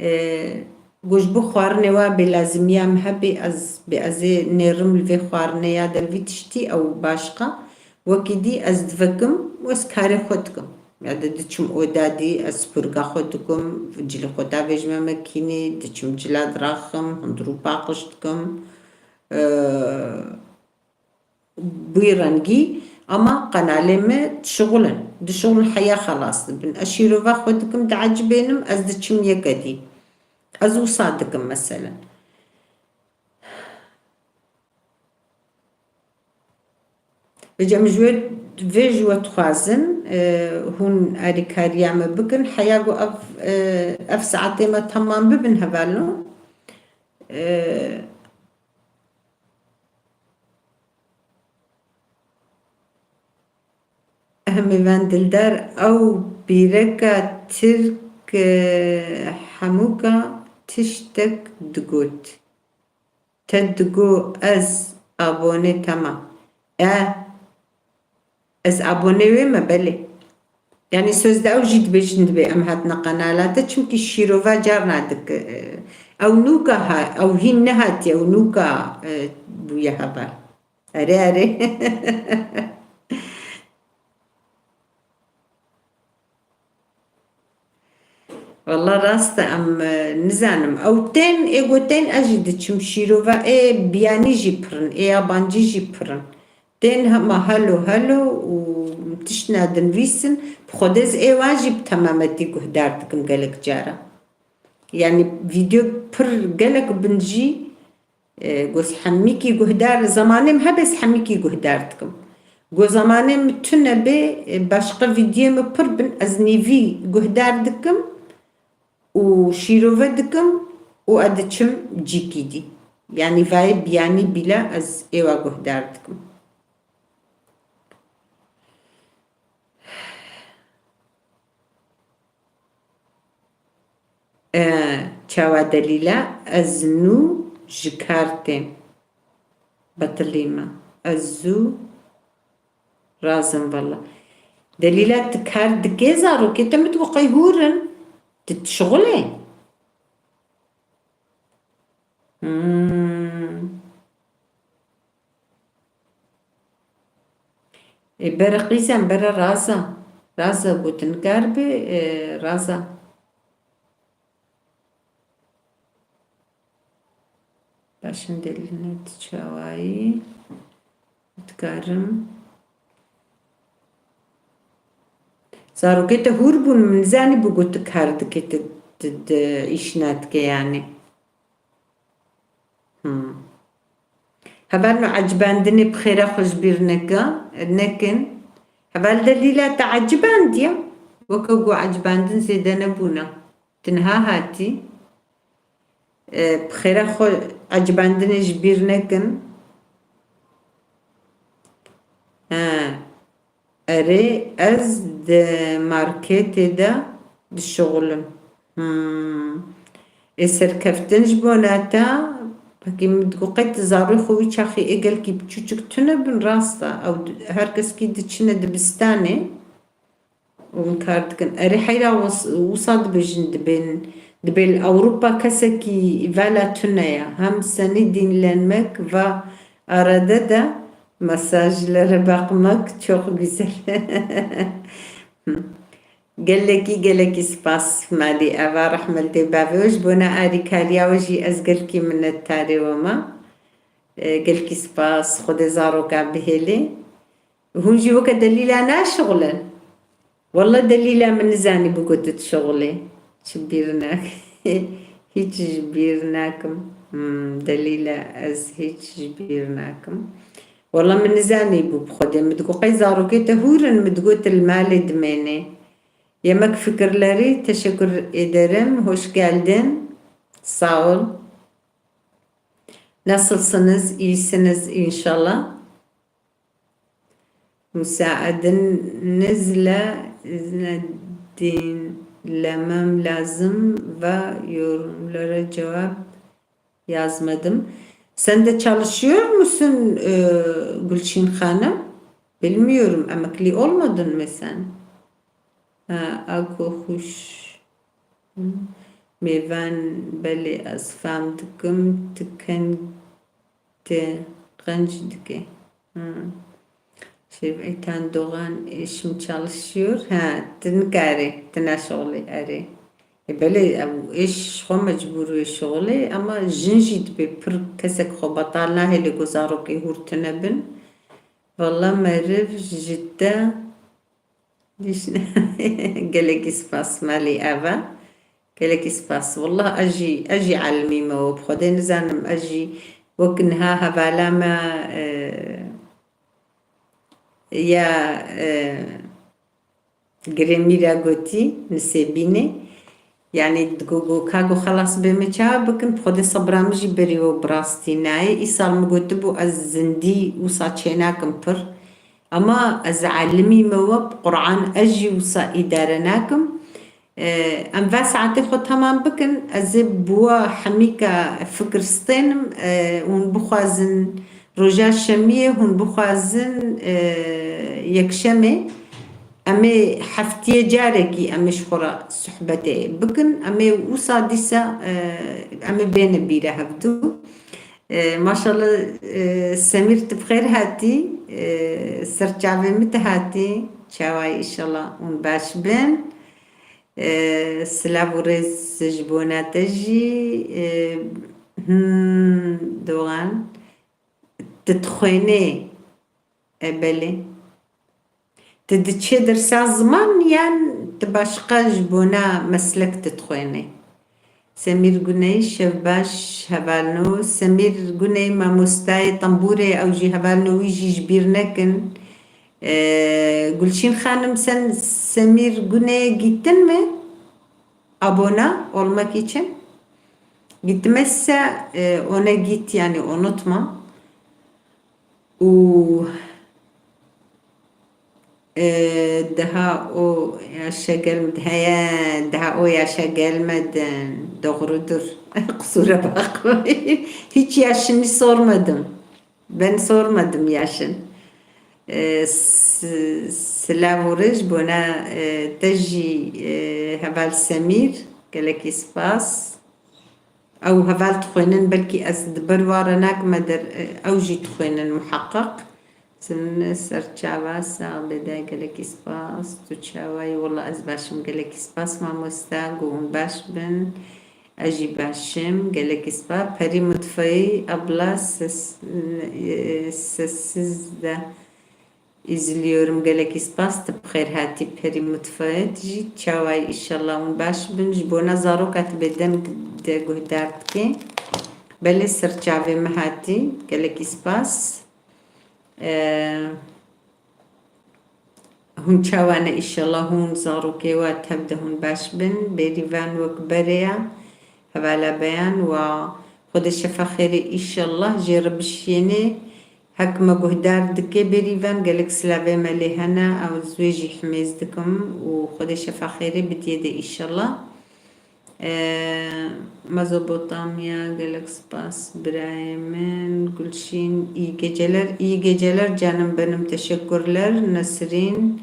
E, Ku ji bo xwarinê wa bêlazimiya min hebê, ez bê ez ê nêrim li vê xwarinê ya de li vî tiştî ew başqa. Wekî dî ez divekim û ez karê xwe dikim. Ya de diçim oda dî, ez spurga xwe dikim, cilê xwe davêjime mekînê, diçim cila diraxim, hundirû paqij dikim. E, Bûyî rengî, ama qenalê me dişixulin. Dişixulin heya xelas dibin. Ez şîrova xwe dikim, diecibênim, ez diçim yeke dî. Ez wisa dikim meselen. Vêca min ji wê, vê ji we dixwazin, e, hûn alîkariya me bikin. Heya ku ev, e, ev saetê me temam bibin hevalno. E, Hemîvan Dildar, ew pîreka Tirk, e, hemûka tiştek digot. Te digo ez abone, temam. E, ez abone wê me, belê. Yanî sözde ew jî dibêjin, dibê em hatine qenala te, çimkî şîrova carna dik-, ew nûka ha, ew hîn nehatiye, ew nûka, e, bûye heval. Erê, erê. Walla rast e, em, e, nizanim. Ew tên, ê ku tên ez jî diçim şîrova, ê biyanî jî pir in, ê yabancî jî pir in. Tên hema helo helo û tiştine dinivîsin, bi Xwedê ez ê wan jî bi temametî guhdar dikim gelek cara. Yanî vîdeo pir gelek bin jî, e, goz hemîkî guhdar, zemanê min hebe ez hemîkî guhdar dikim. Goz zemanê min tune bê, e, başqa vîdyoyê min pir bin, ez nîvî guhdar dikim û şîrove dikim û ez diçim cîkî dî. Yanî vayê biyanî bîle ez êwa guhdar dikim. E, çawa Delîla? Ez nû ji kar têm. Betilî me. Ez zû razim valla. Delîla, tu kar dikê zarokê te? Min digot qey hûr in. Tu dişixulê? Hmm. Ê, bere qîzen, bere raza. Raza gotin kar bi, e, raza. Başin delîl ne tu çawayî dikarim. Zarokê te hûr bûn, min zanî bû got tu kar dikê, tu, tu, tu îş nadikê yanî. Hmm. Hevalno, ecibandinê bi xêra xwe ji bîr neke, nekin. Heval Delîla, te ecibandiye? Weke ku ecibandin zêde nebûne. Tu niha hatî. E, bi xêra xwe ecibandinê ji bîr nekin. He. Erê, ez di marketê de dişixulim. Hmm. Ê serkeftin ji bona te, Wekî min digot, qey tu zarokê xwe wî çaxê ê gelkî biçûçik tune bin, rast e. Ew di-, her keskî diçine dibistanê û min kar dikin. Erê heyra wis-, wisa dibêjin, dibên, dibê li Ewropa kesekî vela tune ya. Hem seni dinlenmek ve arada da mesajlara bakmak çok güzel. Gelekî, gelekî spas malî Eva, rehmetê bavê we, ji bona arîkariya we jî ez gelkî minnetdarê we me. E, gelkî spas, Xwedê zaroka bihêlê. Hûn jî weke Delîla naşixulin. Walla Delîla min nizanî bû ku tu dişixulê. Çi bîr nak-, hîç ji bîr nakim. Hmm, Delîla, ez hîç ji bîr nakim. Walla min nizanî bû bi Xwedê. Min digot, qey zarokê te hûr in, min digot, tu li malê dimênê. Yemek fikirleri, teşekkür ederim. Hoş geldin. Sağ ol. Nasılsınız? İyisiniz inşallah. Müsaadenizle izne dinlemem lazım ve yorumlara cevap yazmadım. Sen de çalışıyor musun, e, Gülçin Hanım? Bilmiyorum, emekli olmadın mı sen? Ha, ako xwîş. Mêvan, belê, ez fam dikim, tu ken-, tu qenc dike. Ha. Şerif Eytan Doğan, eşim çalışıyor. Ha, tu nikarî, tu naşixulî, erê. E, belê, ew êş xwe mecbûr wê şixulê, ama jin jî dibê pir kesek xwe betal nahêlê ku zarokê hûr tune bin. Valla meriv ji te Dîş-, gelekî spas malî Eva. Gelekî spas. Wallah ez jî, ez jî elimî me we bi Xwedê nizanim, ez jî wek niha hevala me, e, ya, e, girêmî re gotî, Nisêbînê. Yanî digo, go, ka go xelas bê, me çawa bikin, bi Xwedê sebra min jî berî we bi rastî nayê. Îsal min gotibû ez zindî wisa çênakim pir. Ama ez elimî me we bi Quran, ez jî wisa îdare nakim. Ee, em va saetê xwe temam bikin, ez ê bi we hemîka fikir stênim, ee, hûn bixwazin roja şemiyê, hûn bixwazin, ee, yekşemê. Em ê heftiyê carekî em ê ji xwe re sohbetê bikin. Em ê wisa dîsa, e, em ê bêne bîre hevdû. E, maşallah, e, Semîr, tu bi xêr hatî. E, ser çavê min tu hatî. Çawa yî, îşallah hûn baş bin. E, silav û rêz ji bona te jî. E, hmm, Doğan. Tu dixwênê? E, belê. Tu diçê dersa ziman yan tu başqa ji bona meslek tu dixwênê? Semîr Guney, şev baş, hevalno. Semîr Guney, mamostayê tembûrê, ew jî hevalno wî jî ji bîr nekin. E, Gulçîn Xanim, sen Semîr Guneyê gîtin mi? Abone olmak için. Gitmezse, e, ona git, yani unutma. Û, e, daha o yaşa gelmedi. He, daha o yaşa gelmedin. Doğrudur. Kusura bakmayın. Hiç yaşını sormadım. Ben sormadım yaşın. E, s-, silav û rêz bona, e, te jî, e, heval Semîr. Gelekî spas. Ew heval dixwênin, belkî ez di ber wa re nakim der, ew jî dixwênin muheqeq. Sin ser çava sax bide, gelekî spas. Tu çawa yî? Wela ez baş im, gelekî spas mamosta, ku hûn baş bin. Ez jî baş im, gelekî spas. Perî Mutfayî abla ses, e, sessiz de izliyorum, gelekî spas. Tu bi xêr hatî Perî Mutfayê. Tu jî çawa yî? Îşallah hûn baş bin. Ji bona zaroka tu bê deng de guhdar dikê. Belê, ser çavê min hatî. Gelekî spas. E, hûn çawa ne? Îşallah hûn zarokê we tev de hûn baş bin. Bêrîvan wek berê ya. Hevala Beyan wa Xwedê şefa xêrê îşallah jê re bişiyênê. Hek me guhdar dike bêrîvan, gelek silavê me lê hene, ew ez wê jî himêz dikim û Xwedê şefa xêrê bidiyê de îşallah. Ee, Mezopotamya, gelek spas birayê min. Gülşin, iyi geceler, iyi geceler canım benim, teşekkürler. Nesrin,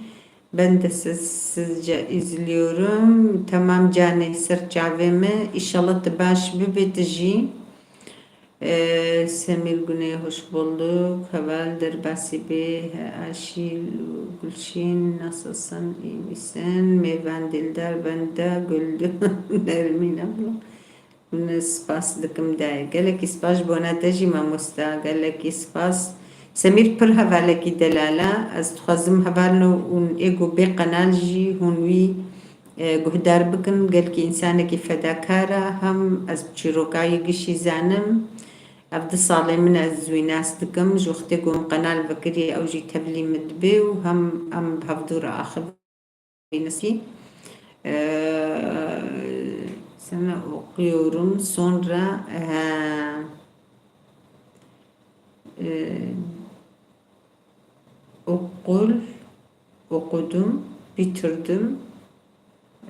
ben de siz, sizce izliyorum. Tamam canê, ser çavê me. İnşallah te baş bibê tu jî. Ee, Semîr Güney, hoş bulduk. Heval derbasî bê, he, Aşil û Gülşin, nasılsın, iyi misin? Mêvan Dildar, ben de güldüm. Nermîn abla. Min spas dikim dayê. Gelekî spas ji bona te jî mamosta. Gelekî spas. Semîr pir hevalekî delal e. Ez dixwazim hevalno hûn ê ku bê qenal jî hûn wî, e, guhdar bikin. Gelkî însanekî fedakar e. Hem ez bi çîroka wî gişî zanim. Ev du salê min e, ez wî nas dikim. Ji wextê ku min qenal vekirî ew jî tevlî min dibê û hem em bi hevdû re axivî. Ee, sana okuyorum. Sonra, ee, ee, okul okudum, bitirdim.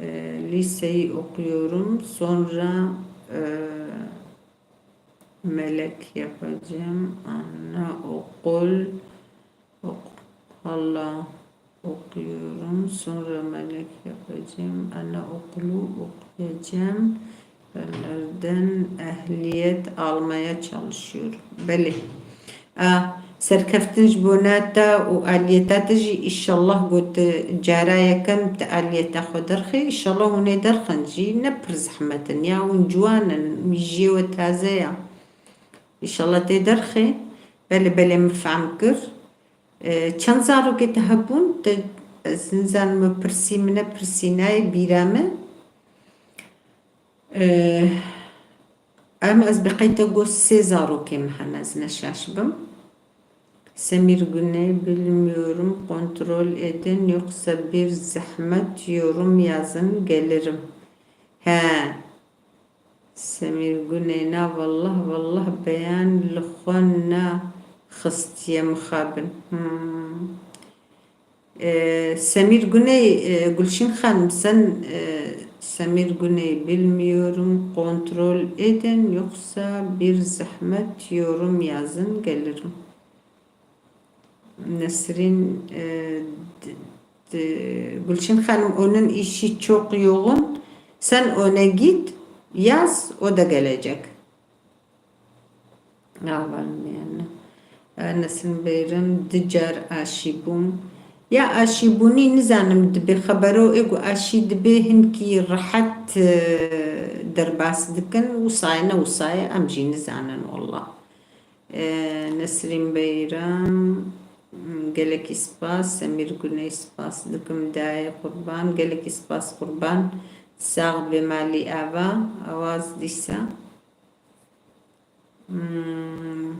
Ee, liseyi okuyorum. Sonra, ee, melek yapacağım. Anaokul, ok-, hala okuyorum. Sonra melek yapacağım. Anaokulu okuyacağım. Öğretmenlerden ehliyet almaya çalışıyorum. Belê. A, serkeftin ji bona te û aliyeta te jî înşallah got cara yekem te aliyeta xwe derxê. Înşallah hûn ê derxin jî, ne pir zehmet in ya, hûn ciwan in, mijiyê we taze ya. Înşallah tê derxê. Belê, belê, min fehm kir. E, çend zarokê te hebûn? Te, ez nizanim, pirsî min e, pirsî nayê bîra min. E, em ez bi qey te got sê zarokê min hene, ez ne şaş bim. Semîr Güney, bilmiyorum, kontrol edin, yoksa bir zahmet yorum yazın, gelirim. He. Semîr Guney, na wallah, wallah beyan li xwe nexistiye mixabin. Hmm. E, Semîr Guney, e, Gulşîn Xanim, sen, e, Semîr Guney, bilmiyorum, kontrol edin, yoksa bir zahmet yorum yazın, gelirim. Nesrin, e, d-, d-, Gülşin Hanım, onun işi çok yoğun. Sen ona git, yaz, o da gelecek. Aferin yani. E, Nesrin Beyrim, dicar aşî bûm. Ya aşîbûnî nizanim dibe xebero, ê ku aşî dibe hinkî rehet, e, derbas dikin, wisa ye ne wisa ye, em jî nizanin wallah. Ee, Nesrîn Beyram, gelekî spas. Semîr Guney, spas dikim dayê qurban. Gelekî spas qurban. Sax be malî ava. Awaz dîsa. Hmm.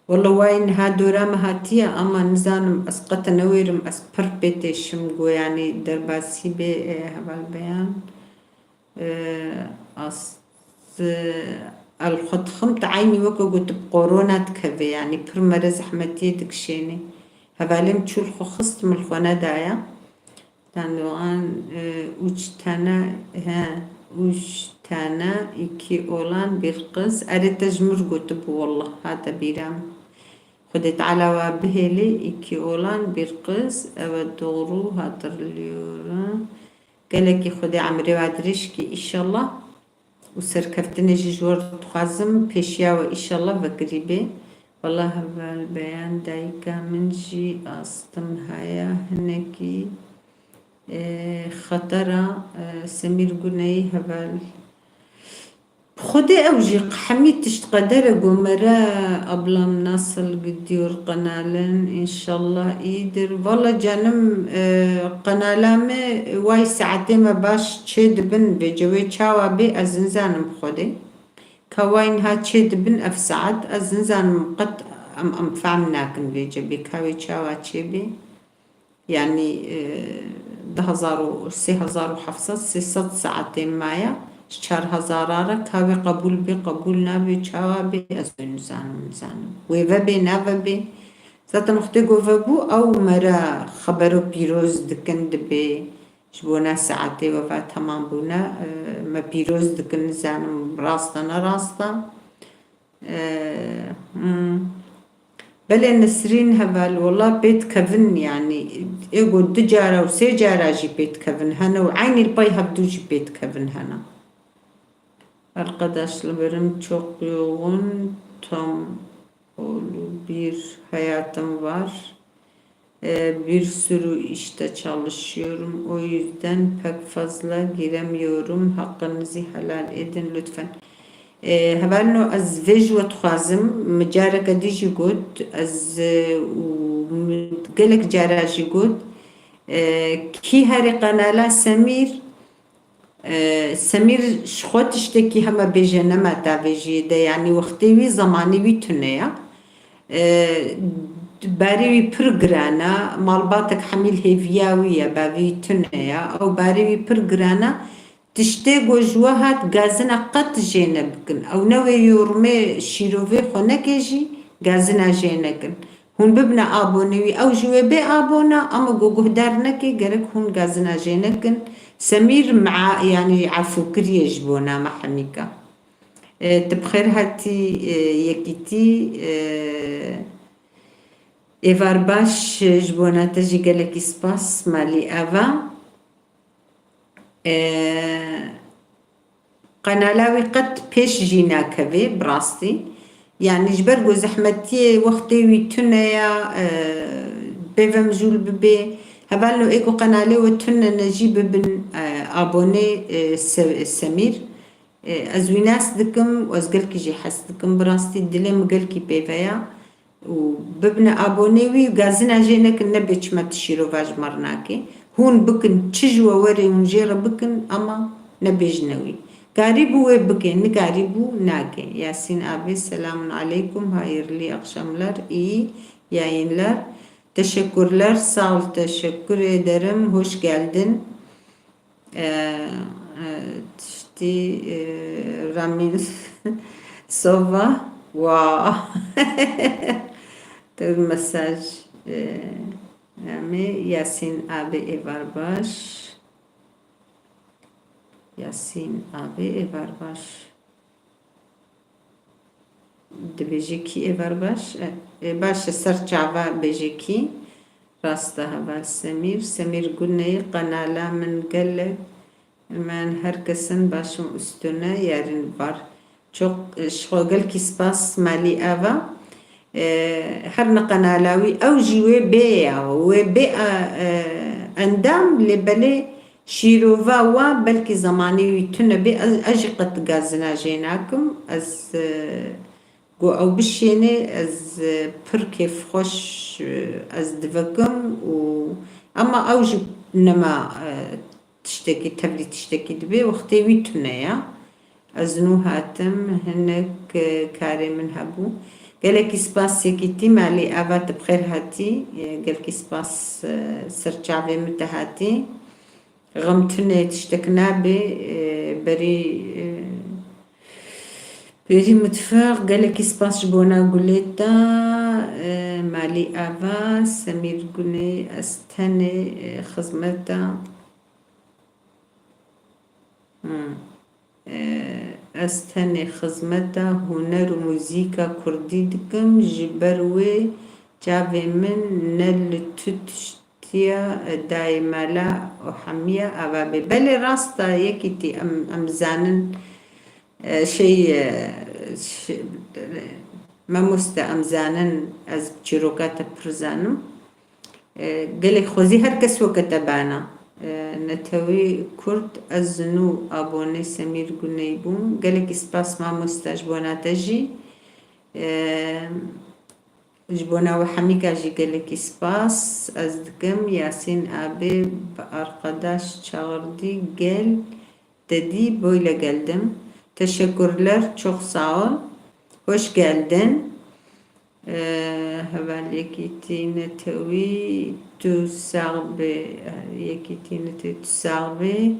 Wele way niha dora me hatiye, ama nizanim ez qet newêrim, ez pir pê têşim, go yanî derbasî bê, e, heval beyan. Ee, as, e, el xwe dixim, te eynî weke gotib korona dikeve, yanî pir mere zehmetiyê dikişênê. Hevalê min çû li xwe xist, min li xwe nedaya. Tendoğan, e, üç tane, he, üç tane, iki oğlan, bir kız. Erê te ji min re gotibû, wallah, hate bîra min. Xwedê Teala wa bihêlê, iki oğlan, bir kız. Evet, doğru hatırlıyorum. Gelekî Xwedê emrê wa dirêj kî, înşallah. Û serkeftinê jî ji we re dixwazim, pêşiya we înşallah vekirî bê. Wela heval beyan dayika min jî astim haya hinekî, e, xetera, e, Semîr Guneyî heval. Bi Xwedê ew jî hemî tişt qeder e, gomere ablam nasıl gidiyor kanalın? İnşallah iyidir. Valla canım, e, qenala me way saetê me baş çê dibin, vêce wê çawa bê ez nizanim bi Xwedê. Ka way niha çê dibin ev saet ez nizanim qet em, em fehm nakin vêce bê ka wê çawa çê bê. Yanî, e, du hezar û sê hezar û heft sed, sê sed saetên maye, ji çar hezara re ka wê qebûl bê, qebûl nabe, çawa bê, ez wê nizanim, nizanim. Wê vebê, navebê. Zaten wextê ku vebû, ew mere xebero pîroz dikin dibê. Ji bona saetê we ve temam bûne. E, me pîroz dikin, nizanim rast e, ne rast e. E, hmm. Belê Nesrîn heval, wela pê dikevin, yanî ê got du cara û sê cara jî pê dikevin hene û eynî li pey hevdû jî pê dikevin hene. Arkadaşlarım çok yoğun, tam bir hayatım var. E, bir sürü işte çalışıyorum. O yüzden pek fazla giremiyorum. Hakkınızı helal edin lütfen. E, hevalno ez vê ji we dixwazim, min careke dî jî got, ez, e, û min gelek cara jî got, e, kî herê qenala Semîr, e, Semîr ji xwe tiştekî hema bêje nema tavêjiyê de, yanî wextê wî, zemanê wî tune ya. E, barê wî pir giran e, malbatek hemî li hêviya wî ye, bavê wî tune ya. Ew barê wî pir giran e. Tiştê ku ji we hat gazina qet jê nebikin. Ew ne wê yorumê şîrovê xwe neke jî gazina jê nekin. Hûn bibine abonê wî, ew ji wê bê abona, ama ku guhdar neke, gerek hûn gazina jê nekin. Semîr mea, yanî efû kiriye ji bona me hemîka. E, tu bi xêr hatî, e, yekîtî, e, êvar baş, e, ji bona te jî gelekî spas, malî ava. E, qenala wî qet pêş jî nakevê, bi rastî. Yanî ji ber ku zehmetiyê wextê wî tune ya, e, pê ve mijûl bibê. Hevalno ê ku qenalê we tune ne jî bibin, e, abonê, e, Se-, Semîr. E, ez wî nas dikim û ez gelkî jî hes dikim. Bi rastî dilê min gelkî pê ve ya. Û bibine abonê wî û gazina jê nekin, nebê çima tu şîrova ji me re nakê. Hûn bikin, çi ji we were hûn jê re bikin, ama nebêjine wî. Karîbû wê bikê, nikarîbû nakê. Yasin abi, selamun aleyküm, hayırlı akşamlar, iyi yayınlar. Teşekkürler, sağ ol, teşekkür ederim, hoş geldin. E, e, tiştî, e, Ramîn Sova, wa. Te mesaj, e, em ê Yasin abi êvar baş. Yasin abi êvar baş. Dibêje kî êvar baş? E, e, baş e, ser çava bêje kî? Rast e, heval Semîr. Semîr Guney, qenala min gelek. Min herkesin başım üstüne yerin var. Çok, e, ji xwe gelkî spas, malî ava. E, her ne qenala wî, ew jî wê bê ya, wê bê, e, e, endam, lê belê şîrova wa belkî zemanê wî tune bê, ez, ez jî qet gazina jê nakim. Ez, e, ku ew bişêne, ez, e, pir kêfxweş, e, ez divekim û, ema ew jî nema, e, tiştekî, tevlî tiştekî dibe, wextê wî tune ya. Ez nû hatim, hinek, e, karê min hebû. Gelekî spas yekîtî, malî ava, tu bi xêr hatî. E, gelekî spas, e, ser çavê min te hatî. Xem tune tiştek nabe, e, berî, e, berî mitfeq, gelekî spas ji bona gulê te, e, malî ava, Semîr Guney, ez tenê, e, xizmeta. Hmm. E, ez tenê xizmeta huner û muzîka kurdî dikim, ji ber wê çavê min ne li tu tiştiya, e, dayê mala û hemiya ava bê. Belê rast e, yekîtî em, em zanin, e, şey, e, ş-, mamoste, em zanin, ez çîroka te pir zanim. E, gelek xwezî her kes weke te bana. E, netewî Kurd, ez ji nû abonê Semîr Guney bûm. Gelekî spas mamoste ji bona te jî. E, ji bona we hemîka jî gelekî spas ez dikim. Yasin abi, bi arkadaş çağırdı, gel. Dedi, böyle geldim. Teşekkürler, çok sağ ol. Hoş geldin. Ee, heval yekîtî netewî, tu sax be, yekîtî netewî, tu sax be.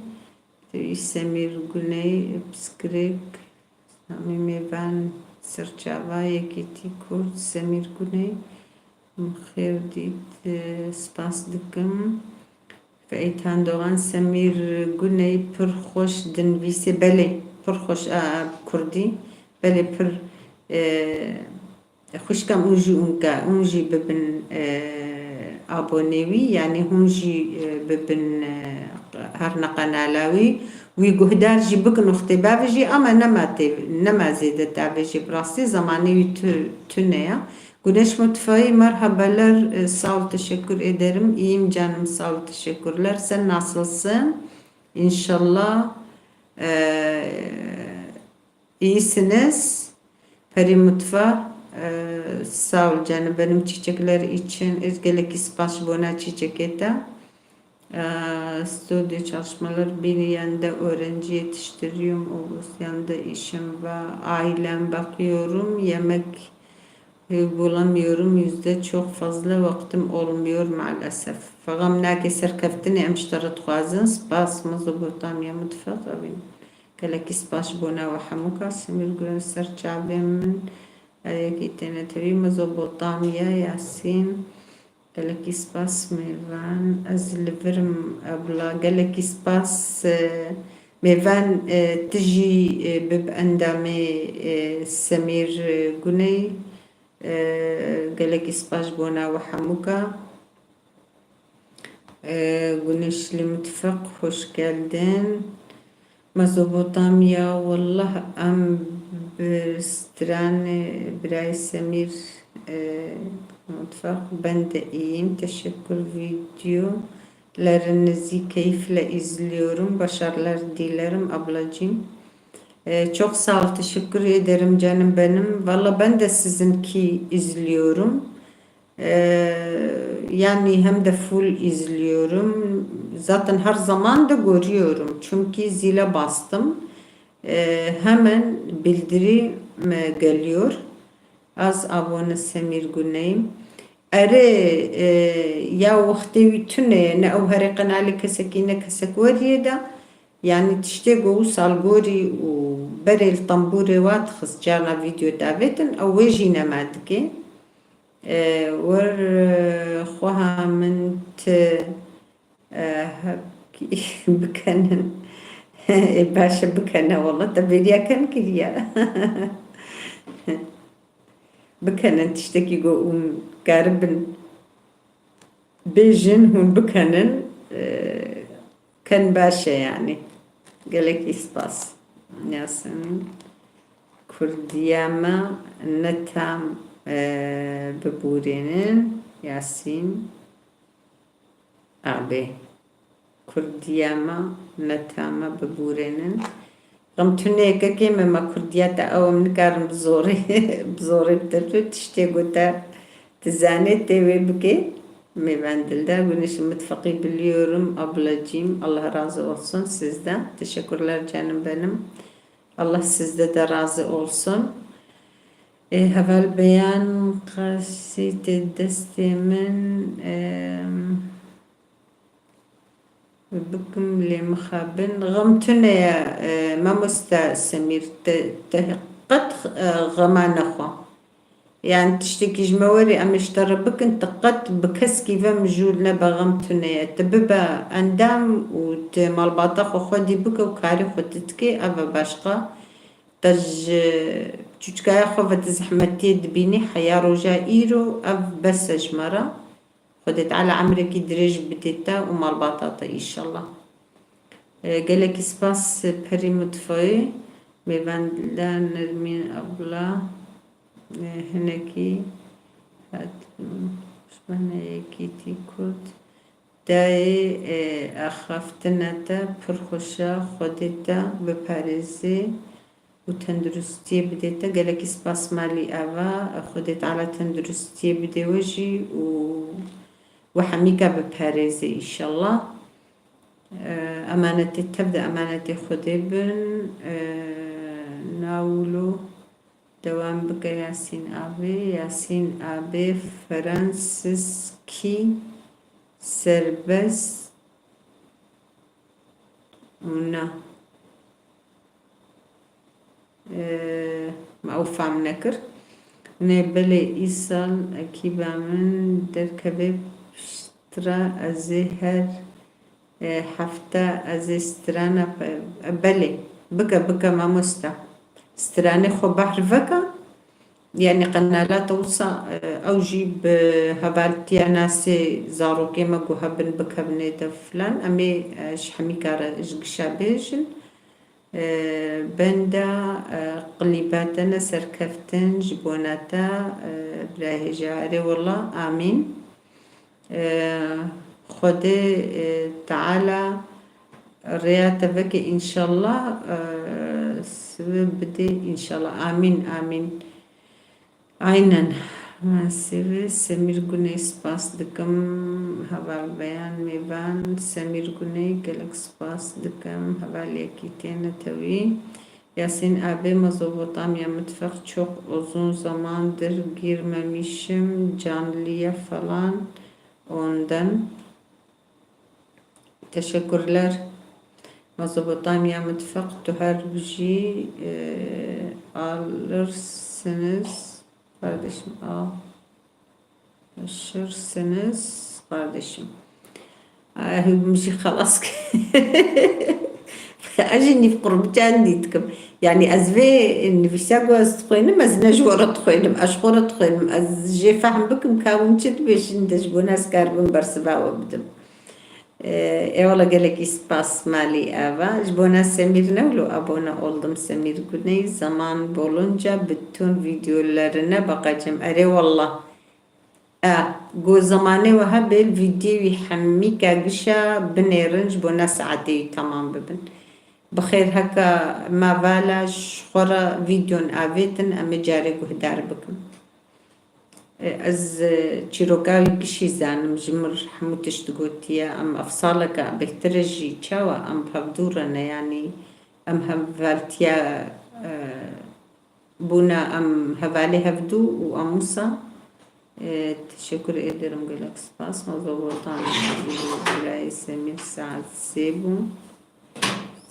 Tu Semîr Guney, Piskirik, Samî Mêvan, Serçava, yekîtî Kurd, Semîr Guney. Min xêr dît, e, spas dikim. Feytan Doğan, Semîr Guney pir xweş dinivîsê. Belê, pir xweş, a, a, bi kurdî. Belê, pir, e, xwişka hûn jî ûnka, hûn jî bibin, e, abonê wî, yanî hûn jî, e, bibin, e, her ne qenala wî. Wî guhdar jî bikin wextê bavêjî, ama nema tê, nema zêde tavêjî. Bi rastî zemanê wî tu-, tune ya. Güneş Mutfağı, merhabalar, e, sağ ol, teşekkür ederim. İyiyim canım, sağ ol, teşekkürler. Sen nasılsın? İnşallah, e, iyisiniz. Peri Mutfağı, e, sağ ol canım, benim çiçekler için. Ez gelek spas bona çiçekê te. Ee, stüdyo çalışmaları, bir yanda öğrenci yetiştiriyorum, öbür yanda işim var, ailem bakıyorum, yemek, e, bulamıyorum, yüzde çok fazla vaktim olmuyor maalesef. Fexam nake serkeftinê em ji te re dixwazin. Spas, Mezopotamya Mutfak, evîn. Gelekî spas ji bona we hemû ka Semîr Gulen ser çavên min. Erê yekî têne tevî Mezopotamya, Yasîn. Gelekî spas mêvan. Ez li vir im, ebla. Gelekî spas, e, mêvan, e, tu jî, e, bib endamê, e, Semîr, e, Guney. E, gelekî spas ji bona we hemûka. E, Güneşli Mutfak, hoş geldin. Mezopotamya, wallah em bi stranê birayê Semîr, e, Mutfak, ben de iyiyim. Teşekkür, videolarınızı keyifle izliyorum. Başarılar dilerim ablacığım. E, çok sağ ol, teşekkür ederim canım benim. Valla ben de sizinki izliyorum. Ee, yani hem de full izliyorum. Zaten her zaman da görüyorum. Çünkü zile bastım. Ee, hemen bildirim, e, geliyor. Az abone Semîr Guneyim. Erê, e, ya wextê wî tune ye, ne ew herê qenalê kesekî ne kesek weriyê de. Yani tiştê ku wisa li gorî û berê li tembûrê wa dixist, carna vîdeo davêtin, ew wê jî nema dike. E, wer, e, xweha min ti, e, hep bikenin. Ê, baş e, bikene, wala te bêriya ken kiriye. Bikenin, tiştekî ku hûn karibin bêjin, hûn bikenin, e, ken baş e yani. Gelekî spas. Yasin. Kurdiya me ne tam, e, bibûrênin. Yasîn. Abê. Kurdiya me ne tam e bibûrênin. Xem tune yekekê me, me kurdiya te ew em nikarin bi zorê, bi zorê bi te tu tiştê ku te dizanê tê wê bikê. Mêvan Dildar, Güneşi Mutfakî biliyorum ablacığım. Allah razı olsun sizden. Teşekkürler canım benim. Allah sizde de razı olsun. E, heval beyan qasîtê destê min, e, bikim lê mixabin. Xem tune ye, e, mamoste Semîr, te, te qet, e, xema nexwe. Yani tiştekî ji me werî em ê ji te re bikin, tu qet bi keskî ve mijûl nebe, xem tune ye. Tu bibe endam û tu malbata xwe xwedî bike û karê xwe tu dikê, ev e başqa. Te ji çûçikaya xwe ve tu zehmetiyê dibînî, heya roja îro ev bes e ji me re. Xwedê Teala emrekî dirêj bidê te û malbata te, înşallah. E, gelekî spas, Perî Mutfayê, mêvendila Nermîn abla, e, hinekî hat, ji me ne yekîtî Kurd. Dayê, e, axaftina te pir xweş e, Xwedê te biparêzê û tenduristiyê bidê te. Gelekî spas malî ava, Xwedê Teala tenduristiyê bidê we jî û we hemîka biparêzê înşallah. E, emanetê tev de emanetê Xwedê bin. E, Nawlo, dewam bike Yasîn abê. Yasîn abê Fransiskî serbest û na. Ee, me ew fam nekir. Nê belê îsal ekîba min derkeve piştre ez ê her E, hefte ez ê strana pe-, e, belê, bike, bike mamoste. Stranê xwe behr veke, yanî qenala te wisa, e, ew jî bi hevaltiya nasê zarokê me ku hebin bikevnê de filan, em ê, e, ji hemî kare ji gişa bêjin. E, benda, e, qilîba te ne serkeftin ji bona te, e, birayê hêja. Erê wela, amîn. E, Xwedê, e, Teala rêya te veke înşallah, e, sibe bidê înşallah. Amîn, amîn. Aynen. Sibe Semîr Guney spas dikim. Heval Beyan Mêvan, Semîr Guney gelek spas dikim. Heval yekî têne tewî. Yasin abi, Mezopotamya mutfak çok uzun zamandır girmemişim, canlıya falan ondan. Teşekkürler. Mezopotamya mutfak, tu her bijî, e, alırsınız kardeşim. Al. Şirsiniz kardeşim. Ay, min jî xelas kir. Ez jî nîv qurbcan dî dikim. Yanî ez vê nivîsa ku ez dixwînim, ez ne ji we re dixwînim, ez ji xwe re dixwînim. Ez jê fehm bikim ka hûn çi dibêjin de ji bo ne ez karibim bersiva we bidim. Ee, eyvallah, gelekî spas malî Eva. Ji bo ne Semîr ne wilo abone oldum Semîr Güney. Zaman bulunca bütün videolarına bakacağım. Erê wallah. E, ku zemanê we hebe, vîdyoyê wî hemî ke gişa binêrin, ji bo ne saetê wî temam bibin. Bi xêr, heke me vala ji xwe re vîdyon avêtin, em ê carê guhdar bikin. E, ez, e, çîroka wî gişî zanim, ji mir hemû tişt gotiye, em ev saleke bêhtir e jî çawa em bi hevdû re ne, yanî em hevaltiya, e, Bûna em hevalê hevdû û amûsa. E, teşekkür ederim, gelek spas. Mevzubotan birayê Semîr saet sê bû.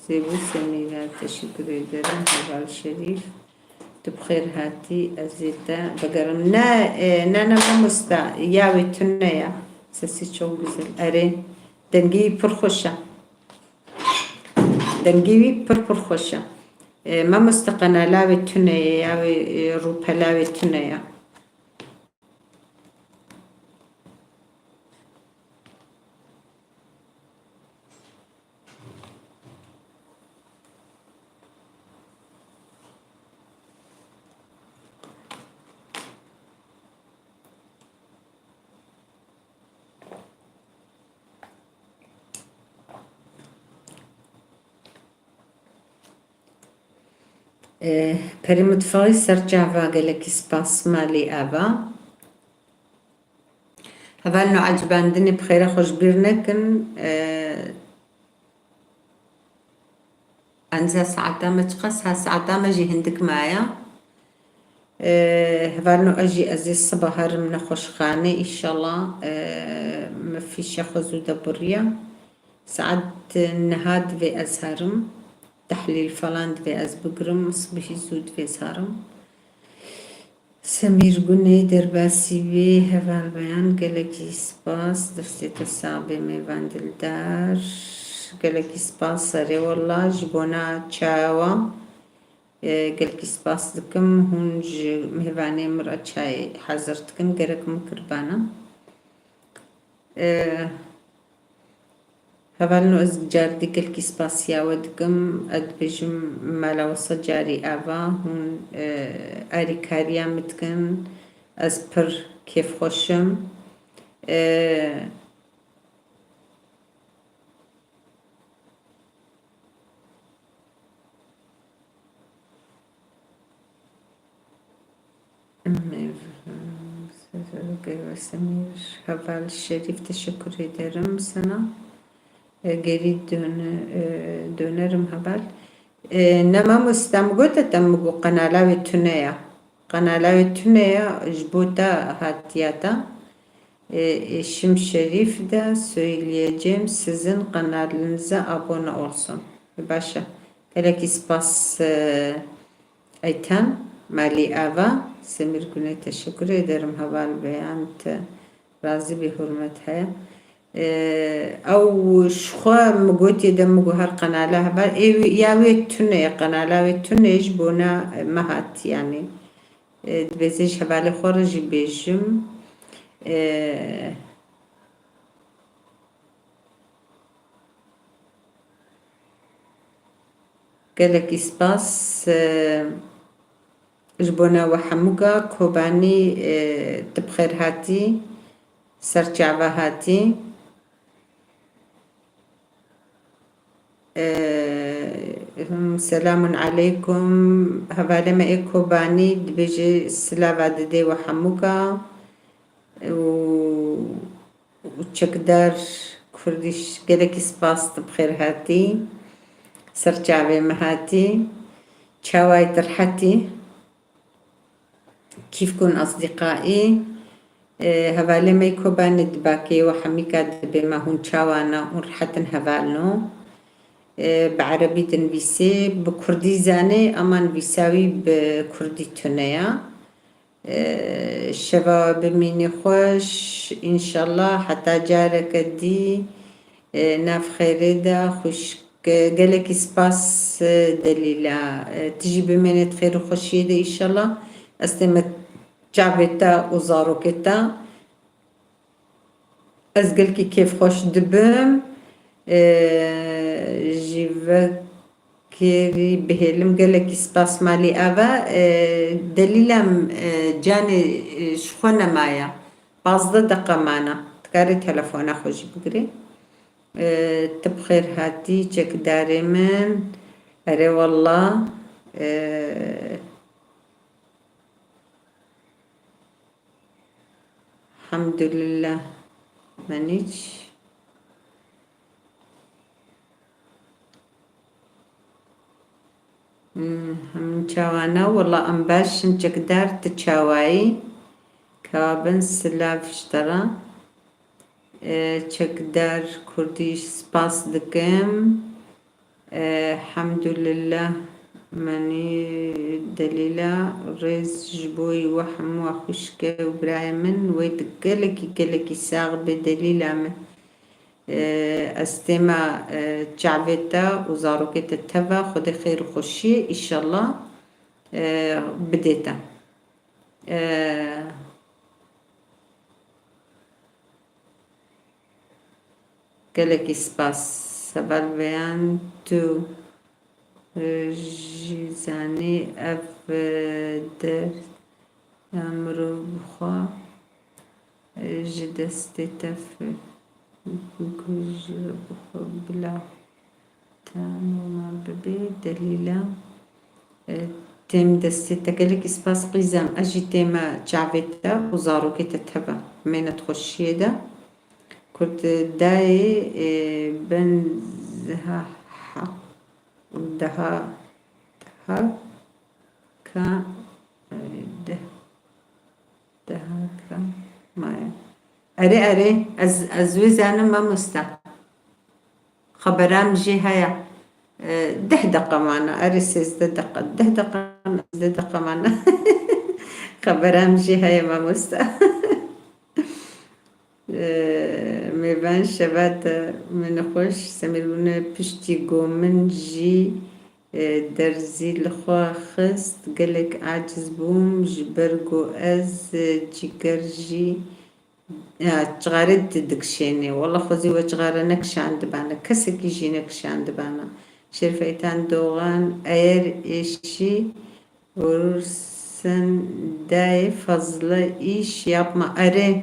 Sê bû Semîre, teşekkür ederim. Heval Şerîf. Tu bi xêr hatî, ez ê te bigerim. Ne, e, ne, ne, mamosta, ya wê tune ya. Sesi çok güzel. Erê, dengê pir xweş e. Dengê wî pir pir xweş e. E, mamoste, qenala wê tune ye, ya wê, e, rûpela wê tune ye. Ee, Perî Mutfaxî ser çava, gelekî spas malî Eva. Hevalno, ecibandinê bi xêre xwe ji bîr nekin. Ee, Enca saeta me çiqas ha? Saeta me jî hindik maye. Ee, hevalno, ez jî ez ê siba herim nexweşxanê, înşallah, ee, me fîşa xwe zû de biriya. Saet niha divê ez herim. Tehlîl falan divê ez bigirim. Sibihî zû divê ez herim. Semîr Gunê derbasî wê, heval Beyan, gelekî spas, destê te sax bê mêvan dildar. Gelekî spas, serê wela ji bona çawa. E, gelekî spas dikim, hûn ji mêvanê min re çay hazir dikin, gerek min kiribana. E, Hevalno, ez car dî gelkî spasiya we dikim. Ez dibêjim, mala wisa carî eva, hûn, e, alîkariya min dikin. Ez pir kêfxweş im. E, Semîr, Heval Şerîf, teşekkür ederim sana. E, geri dön-, e, dönerim Heval. E, ne mamoste, min gote te, min got qenala wê tune ya. Qenala wê tune ya, ji bo te hatiye te. E, eşim Şerîf de söyleyeceğim, sizin kanalınıza abone olsun. Baş e. Gelekî spas, e, Eytan, Malî Ava, Semîr Gunê, teşekkür ederim. Heval Beyan, te razî bî, hurmet heye. Ee, ew ji xwe min gotiye de, min got her qenala heval, ê wê, ya wê tune ye, qenala wê tune ye, ji bona me hat, yanî. Ee, dibêze ji hevalê xwe re jî bêjim. Ee, Gelekî spas, e, ji bona we hemûka Kobanî, e, tu bi xêr hatî, ser çava hatî. E, him, selamun aleykum. Hevalê me ê Kobanî dibêje silava didê we hemûka. û û çekdar Kurdîş, gelekî spas, tu bi xêr hatî. Ser çavê me hatî. Çawayî tu rehetî. Kîfkun asdîqaî. E, hevalê me Kobanê dibakê we hemîka dibê me hûn çawana hûn rehetin hevalno. E, bi erebî dinivîsê, bi kurdî zanê, ama nivîsa wî bi kurdî tune ya. Ee, şeva we bimînî xweş, înşallah heta careke dî, ee, nav xêrê de xwişk, gelekî spas, ee, Delîla. Ee, tu jî bimênê di xêr û xweşiyê de înşallah. Ez tême çavê te û zarokê te. Ez gelkî kêfxweş dibim. Ee, ji vekirî bihêlim, gelekî spas malî ava. Ee, Delîla, ee, canê, ee, ji xwe nemaye. Pazdeh deqa mana. Dikarê telefona xwe jî bigirê. Ee, tu bi xêr hatî çekdarê min. Erê wallah. Ee, Hemdulillah. Menîç. Hmm, hemî çawana, wela em baş in, çekdar tu çawayî? Ka bin silav ji te re. E, çekdar Kurdî spas dikim. Elhemdulillah, menî Delîla, rêz ji bo wî we hemû xwişke û birayê min, wê tu gelekî, gelekî sax bê Delîla min. Ee, ez têma, ee, çavê te û zarokê te teva, Xwedê xêr û xweşiyê, îşallah, ee, bidê te. Ee, Gelekî spas. Heval veyan tu, e, jî zanî ev, e, der ya mirov bi xwe, e, ji destê te fi-, ku ji bi xwe bila. Tamam, bibê Delîla. E, têm destê te. Gelekî spas qîzem. Ez jî tême çavê te û zarokê te teve. Mênet xweşiyê de. Ku tu dayê, e, ben ziha heq daha, daha ka, e, de, daha ka maye. Erê, erê, ez, ez wê zanim mamoste. Xebera min jê heye. E, deh deqa mane. Erê, sêzdeh deqa. Deh deqa, sêzdeh deqa mane. Xebera min jê heye, mamoste. E, mêvan şeva te min xweş. Semîr bûne piştî go min jî, e, derzî li xwe xist. Gelek aciz bûm ji ber go ez, e, cîger jî Ya, çixarê di-, dikişênê. Wela xwezî we çixare nekişandibana. Kesekî jî nekişandibana. Şerîf Eytan Doğan, eğer eşi olursan daha fazla iş yapma. Erê,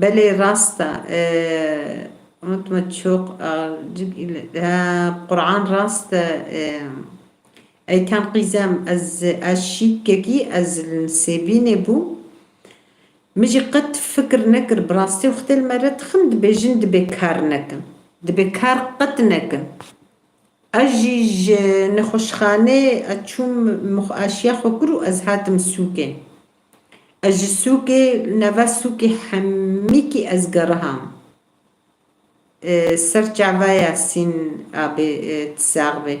belê rast e. Ee, unutma çok azıcık ile-, ha, Kur'an rast e. Ee, Eytan qîzem, ez, ez şîkekî, ez li Sêbînê bûm. Min jî qet fikir nekir, bi rastî wextê li me re dixin, dibêjin dibê kar nekin. Dibê kar qet nekin. Ez jî ji nexweşxanê ez çûm, mix-, aşiya xwe kir û ez hatim sûkê. Ez ji sûkê, nava sûkê hemîkî ez geriham. E, ser çava Yasîn abê, e, ti sax bê.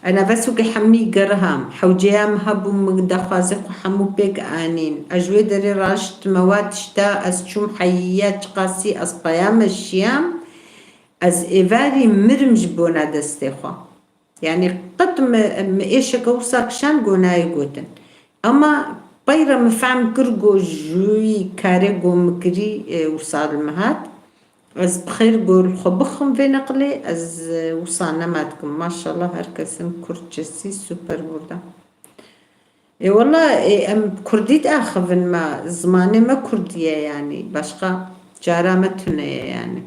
Ena vesûkê hemî geriham. Hewceya min hebû, min daxwazê xwe hemû pêk anîn. Ez ji wê derê raştime wa tişta, ez çûm heyiya çiqasî, ez peyame şiyam. Ez êvarî mirim ji bona destê xwe. Yanî qet mi, mi êşeke wisa kişand go nayê gotin. Ema peyre mi fehm kir go ji wî karê go mi kirî, e, wisa li mi hat. Ez bi xêr go li xwe bixim vê neqlê, ez, e, wisa nema dikim. Maşallah her kesin Kurdçesi super burada. E, wala, e, em Kurdî diaxivin me, zimanê me Kurdî ye yanî. Başqa cara me tune ye yanî.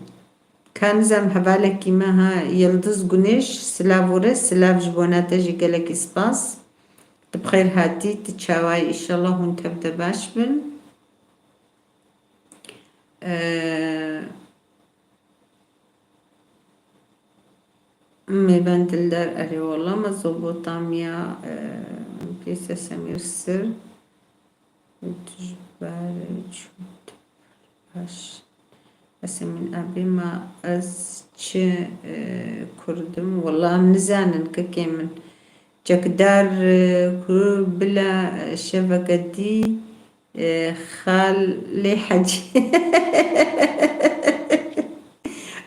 Ka nizam hevalekî me ha, Yildiz Gunêş, silav û rê, silav ji bona te jî gelekî spas. Tu bi xêr hatî, tu çawa yî? Îşallah hûn tev de baş bin. Ee, Mêvan Dildar, erê wala Mezopotamya, ee, pêse Semîr Sir. Dijber çû baş. Esemîn Ebê, ma ez çi, e, Kurd im? Wela em nizanin kekê min. Çekdar, e, ku bila, e, şeveke dî, e, Xalê Hecî.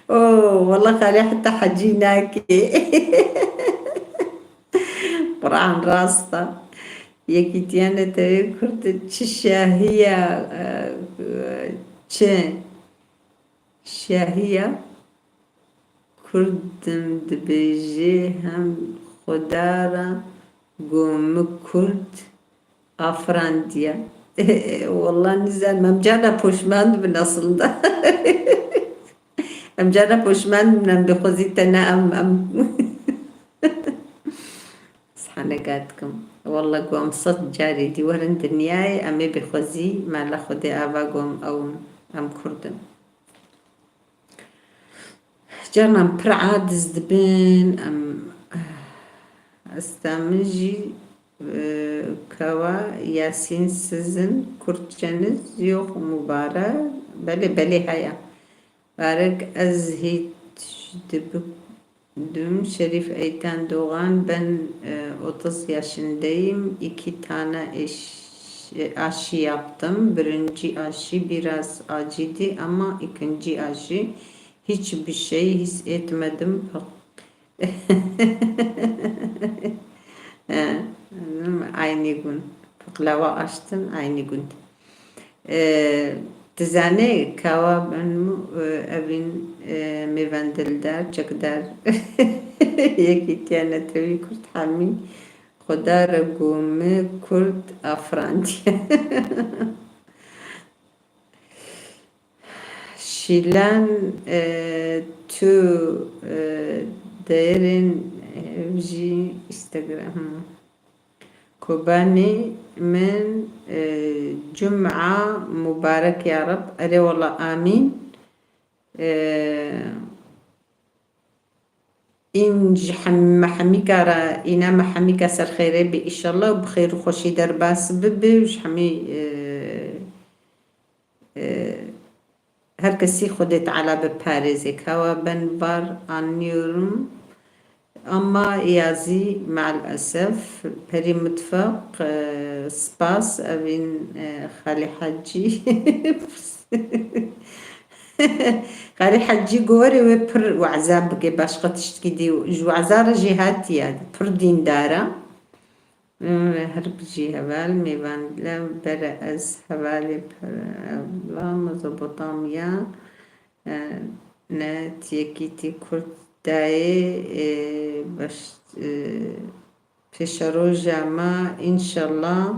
Oh, wela Xalê heta Hecî nake. Quran rast e. Yekîtiya Neteweyê Kurd çi şahiya, e, çi şahiya Kurd im dibêjê hem Xwedara go mi Kurd afirandiye. Wela nizan, em cara poşman dibin aslında. Em cara poşman dibin, em bêxwezî tene em, em. Sehane gat dikim. Wela go em sed carê dî werin dinyayê, em ê bêxwezî mala Xwedê ava go em ew in, em Kurd in. Carnan pir aciz dibin, em, esta min jî, e, kawa Yasîn Sizin, Kurdçeniz yok mübarek. Belê, belê heye. Barek ez hiç dibi-, dum Şerîf Eytan Doğan, ben, e, otuz yaşındayım. İki tane eş-, aşı yaptım. Birinci aşı biraz acıydı ama ikinci aşı hiçbir şey hissetmedim. Aynî gün. Piqlawa aştin aynî gün. E, dizane kawa ben mu, e, evin, e, mêvendildar, çekdar. Yekîtiya Netewî Kurd hemî Xwedara go mi Kurd afirandiye. Şîlan, e, tu, e, değerin, e, jî Instagram. Kobanî min, e, cuma mubarek ya Reb. Erê wela amîn. E, În ji hem-, me hemîka re, îna me hemîka ser xêrê be, îşallah, û bi xêr û xweşî derbas bibe û ji hemî, e, e, her kesî Xwedê Teala biparêze. Kawa ben var anlıyorum ama yazı maalesef. Perî Mutfak, e, spas, evîn, e, Xalî Hecî. Xalî Hecî go were wê pir weza bike, başqa tiştkî dî. Ji weza re jî hatiye, pir dîndar e. Her bijî heval, mêvan le bere ez hevalê pir, evla Mezopotamya, e, ne tiyekî tî Kurd dayê, e, baş, e, Pêşeroja me, înşallah,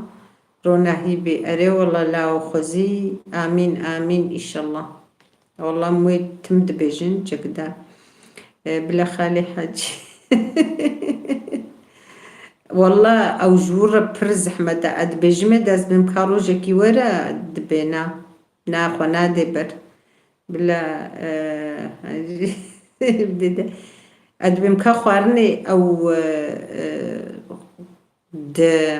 ronahî bî. Erê wela lawo xwezî, amîn, amîn, înşallah. Wela em wê tim dibêjin, çekda. E, bila Xalê Hecî. Wela ew ji wir re pir zehmet e. Ez dibêjim ê dest bim ka rojekî were dibêna. Na xwe nadê ber. Bila, e, dide. Ez dibêm ka xwarinê ew, e, e, di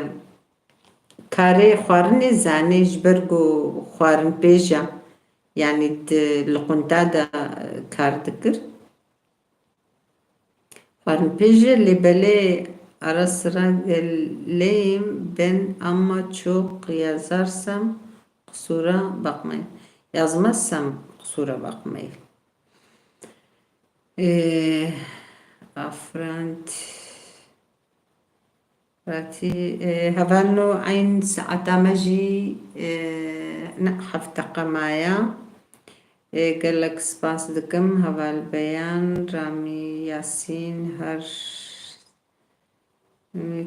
karê xwarinê zanê ji ber ku xwarin pêj e. Yanî di li qunta de kar dikir. Xwarin pêj e, lê belê ara sıra geleyim ben ama çok yazarsam kusura bakmayın. Yazmazsam kusura bakmayın. Ee, Afrant Ratî, e, hevalno eyn saeta me jî, e, ne, heft deqe maye. E, gelek spas dikim heval Beyan, Ramî Yasîn, her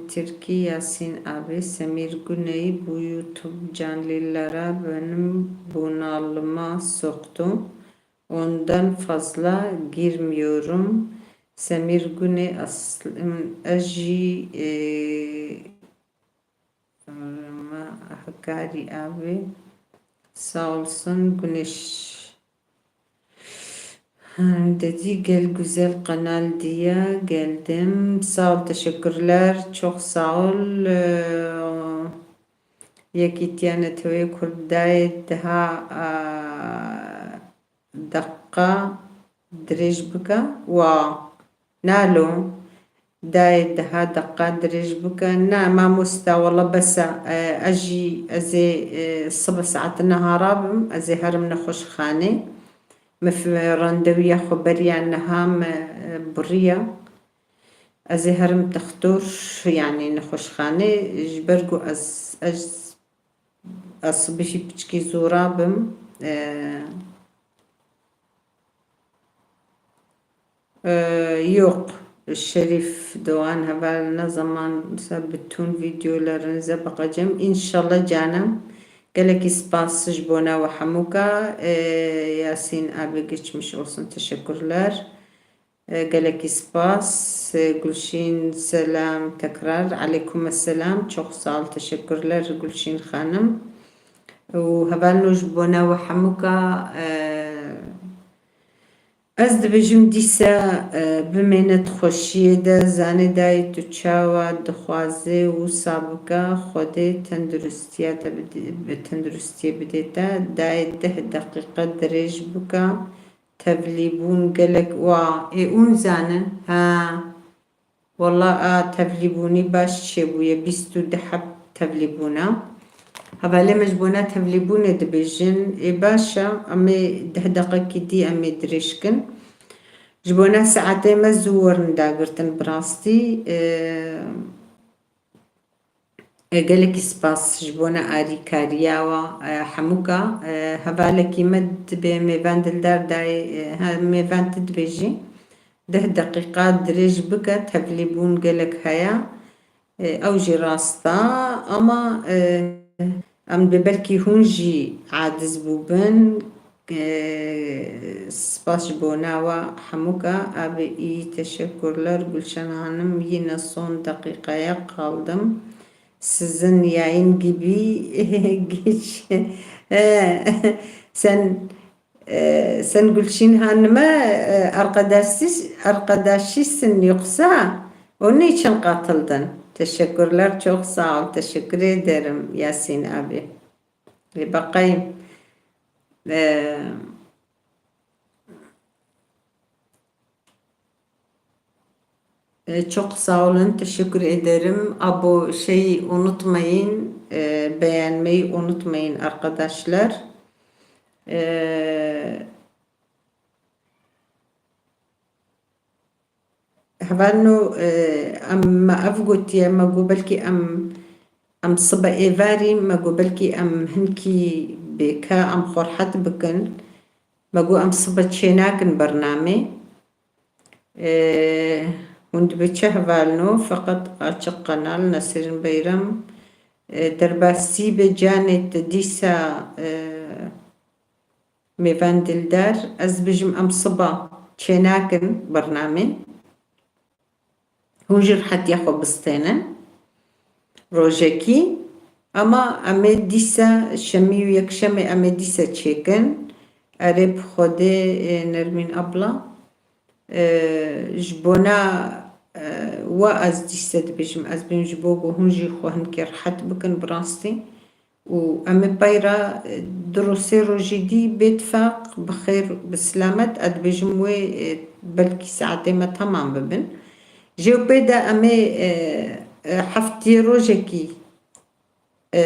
Tirkî Yasîn abi, Semîr Guney bu YouTube canlılara benim bunalıma soktu. Ondan fazla girmiyorum. Semîr Guney aslım ez jî, e, Hakkari abi. Sağ olsun Güneş. Dedi gel güzel kanal diye geldim. Sağ ol, teşekkürler. Çok sağ ol. Ee, Yekîtiya Neteweyê Kurd dayê deha, a, deqa dirêj bike. Wa nalo. Dayê deha deqa dirêj bike. Na, mamosta, wela bes e. E, ez jî, ez ê, e, sibe saet neha rabim, ez ê herim nexweşxanê. Min f-, randewiya xwe beriya niha min, e, biriya. Ez ê herim dextor, yanî nexweşxanê, ji ber ku ez, ez, ez sibihî piçkî zû rabim. E, Ee, yok. Şerîf Doğan heval ne zaman se bütün videolarınıza bakacağım. İnşallah canım. Gelekî spas ji bona we hemûka. Ee, Yasin abi geçmiş olsun. Teşekkürler. Ee, gelekî spas. Ee, Gülşin selam tekrar. Aleyküm selam. Çok sağ ol. Teşekkürler Gülşin Hanım. Û hevalno ji bona we hemûka, ee, Ez dibêjim dîsa, e, bimêne di xweşiyê de, zanê dayê tu çawa dixwaze wisa bike, Xwedê tenduristiya te bide, bi tenduristiyê bidê te, dayê deh deqîqe dirêj bike, tevlîbûn gelek wa ê ûn zanin, ha. Wela a tevlîbûnî baş çêbûye, bîst û du heb tevlîbûn e. Hevalê me ji bona tevlîbûnê dibêjin, ê baş e, em ê deh deqekî dî em ê dirêj kin. Ji bona saetê me zû werin dagirtin bi rastî. E, E, gelekî spas ji bona arîkariya we, e, hemûka. E, hevalekî me dibê mêvan Dildar dayê, e, he, mêvan tu dibêjî. Deh deqîqa dirêj bike, tevlîbûn gelek heye. E, ew jî rast e, ama, e, em dibê belkî hûn jî aciz bûbin. Ee, spas ji bona we hemûka. Abi iyi teşekkürler Gülşen Hanım. Yine son dakikaya kaldım. Sizin yayın gibi geç. Ee, sen, e, sen Gülşen Hanım'a, e, arkadaşsız, arkadaşısın yoksa onun için katıldın. Teşekkürler, çok sağ ol. Teşekkür ederim Yasin abi. Ê, baqeyim. Ee, e, çok sağ olun, teşekkür ederim. Abo, şeyi unutmayın, e, beğenmeyi unutmayın arkadaşlar. E, Hevalno, e, em, me ev gotiye, me got belkî em, em sibe êvarî, me got belkî em hinkî bêke, em xwe rehet bikin. Me got em sibe çênakin bernamê. E, hûn dibê çi hevalno, feqet açiq kanal, Nesrin Beyrem, e, derbasî be canê te dîsa, e, Mêvan Dildar, ez dibêjim em siba çênakin bernamê. Hûn jî rehetiya xwe bistênin. Rojekî. Ama em ê dîsa şemî û yekşemê em ê dîsa çêkin. Erê bi Xwedê, e, Nermîn abla. E, ji bona, e, we ez dîsa dibêjim, ez bêm ji bo ku hûn jî xwe hinkê rehet bikin bi rastî. Û em ê peyra, e, du roj sê rojî dî bêtifaq bi xêr, bi silamet, ez dibêjim wê, e, belkî saetê me temam bibin. Jê û pê de em ê, e, e, heftiyê rojekî, e,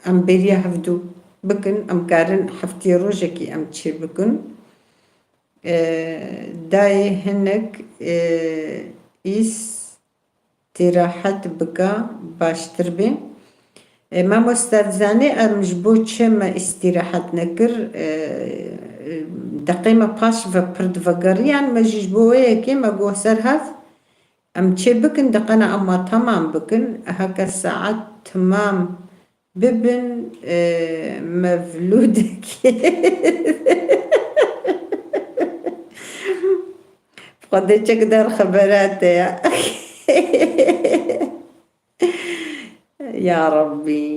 em bêriya hevdû bikin, em karin heftiyê rojekî em çê bikin. E, dayê hinek, e, îstirahet bika baştir bê. E, mamoste, dizanî em ji bo çi me îstirahet nekir? E, e, deqê me paş ve pir divegeriyan, me jî ji bo wê yekê me got ser hev, em çê bikin, deqena em ma temam bikin. Heke saet temam bibin, e, me vlûdekê. Xwedê çek der xebera te ya. Ya Rabbî.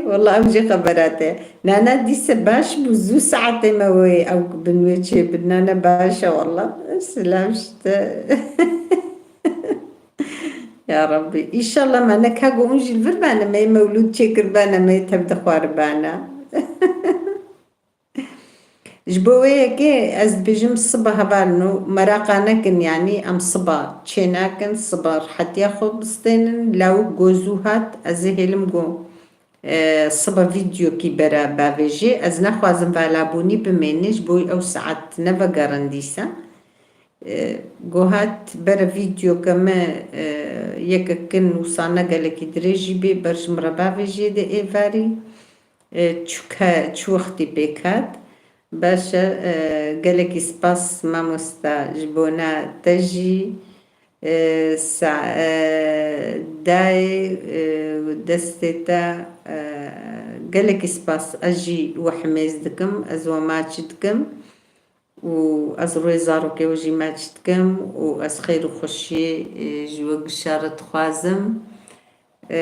Wallah ew jî xebera te. Nana dîse baş bû, zû saetê me wê ew bin wê çê bin. Nana baş e wallah. Silav ji te. Ya Rabbî. Înşallah me ne ka go hûn jî li vir bane, me yê mewlûd çêkiribane, me yê tev dixwaribane. Ji bo wê yekê ez dibêjim siba hevalno meraqa nekin, yanî em siba çê nakin, siba rihetiya xwe bistênin, lawik go zû hat, ez ê hêlim go, e, siba vîdeokî bera bavêjê, ez nexwazim valabûnî bimêne, ji bo ew saet nevegerin dîsa. E, go hat bera vîdeoke me, e, yekek kin wisa ne gelekî dirêj jî bê, ber ji min re bavêjê de êvarî. E, çi ke-, çi wextî pêk hat? Baş e, e, gelekî spas mamosta ji bona te jî. E, sa-, e, dayê, e, destê te, e, gelekî spas. Ez jî we himêz dikim, ez we maç dikim. û ez rûyê zarokê we jî maç dikim û ez xêr û xweşiyê, e, ji we gişa re dixwazim. E,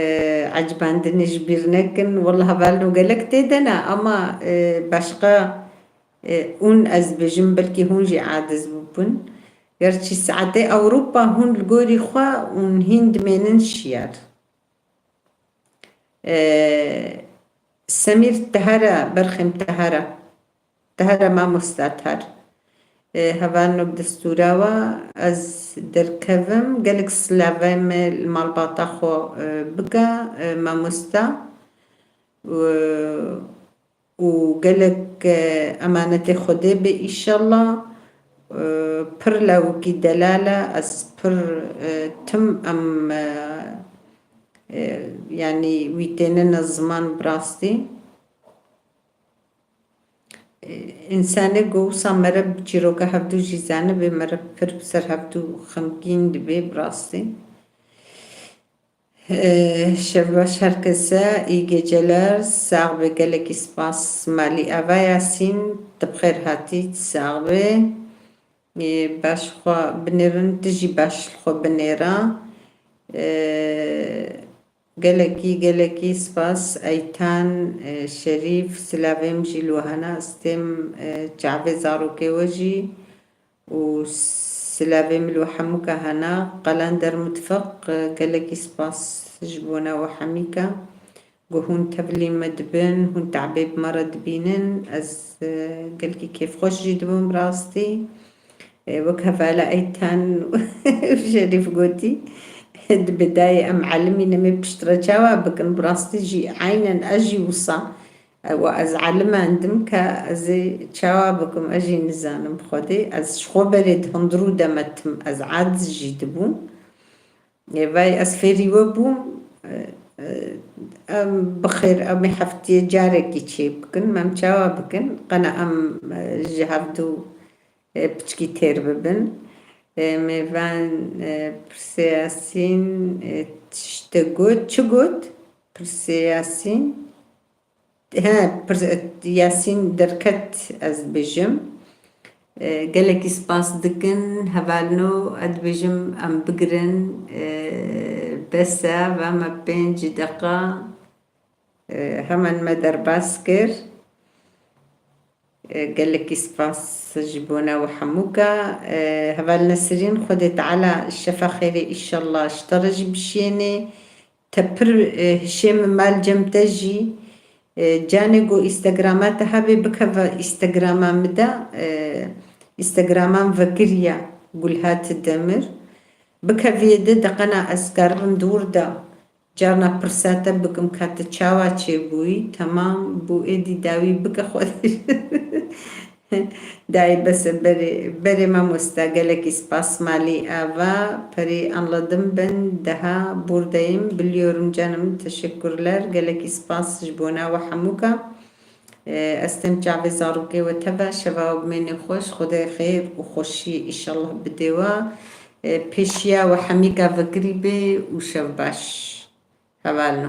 ecibandinê ji bîr nekin. Wallah hevalno gelek tê de ne, ama, e, başqa, e, hûn ez dibêjim belkî hûn jî aciz bûbin. Gerçî saetê Ewropa hûn li gorî xwe hûn hîn dimênin şiyar. E, Semîr, te here, berxêm te here. Te here mamosta, te here. E, hevalno bi destûra we ez derkevim. Gelek silavê me li malbata xwe, e, bike, e, mamosta. E, û gelek, e, emanetê Xwedê be, îşallah. E, pir lawikî delal e, ez pir, e, tim em, e, e, yanî wî tênine ziman bi rastî. E, însanê ku wisa meriv çîroka hevdû jî zanibe, meriv pir bi ser hevdû xemgîn dibe bi rastî. Ee, şev baş herkese, iyi geceler, sax be, gelekî spas. Malî Ava Yasîn, tu bi xêr hatî, sax be. Ee, baş xwe binêrin, tu jî baş li xwe binêre. Ee, gelekî, gelekî spas. Eytan, e, Şerîf, silavê min jî li we hene, ez têm, e, çavê zarokê we jî. û silavê min li we hemûka hene. Qelender Mitfiq, gelekî spas ji bona we hemîka. Ku hûn tevlî me dibin, hûn te'bê bi me re dibînin. Ez, e, gelkî kêfxweş jî dibim bi rastî. E, wek hevala Eytan û Şerîf gotî, di bidayê em elimî nemê piştre çawa bikin? Bi rastî jî eynen ez jî wisa. Ewa ez elimendim ke ez ê çawa bikim, ez jî nizanim xwedê. Ez ji xwe berê di hundirû de me tim, ez aciz jî dibûm. Ê vay ez fêrî we bûm, e, e, em bi xêr, em ê heftiyê carekî çê bikin, me em çawa bikin? Qena em, e, ji hevdû, e, piçkî têr bibin. E, mêvan, e, pirsê Yasîn, e, tişt got, çi got? Pirsê Yasîn. He, pir-, Yasîn derket, ez dibêjim. E, gelekî spas dikin, hevalno, ez dibêjim, em bigirin, e, bes e, va me pênc deqa, e, hemen me derbas kir. E, gelekî spas ji bona we hemûka. E, heval Nesrîn, Xwedê Teala şefa xêrê, îşallah, ji te re jî bişênê. Te pir, e, hişê min mal cem te jî. E, canê ku Instagrama te hebe bikeve Instagrama min de, e, Instagrama min vekiriya Gulhat Demir. Bikeviyê di deqena ez keribim dûr de. Carna pirsa te bikim ka tu çawa çêbûyî? Temam bû, êdî dawî bike xwedî. Dayê bes e, berê, berê mamosta, gelekî spas. Malî Ava, perî anladım ben, daha buradayım, biliyorum canım, teşekkürler, gelekî spas ji bona we hemûka. E, ez tên çavê zarokê we teva, şeva we bimêne xweş, Xwedê xêr û xweşî îşallah bidê we. E, pêşiya we hemîka vekirî bê û şev baş. Hevalno.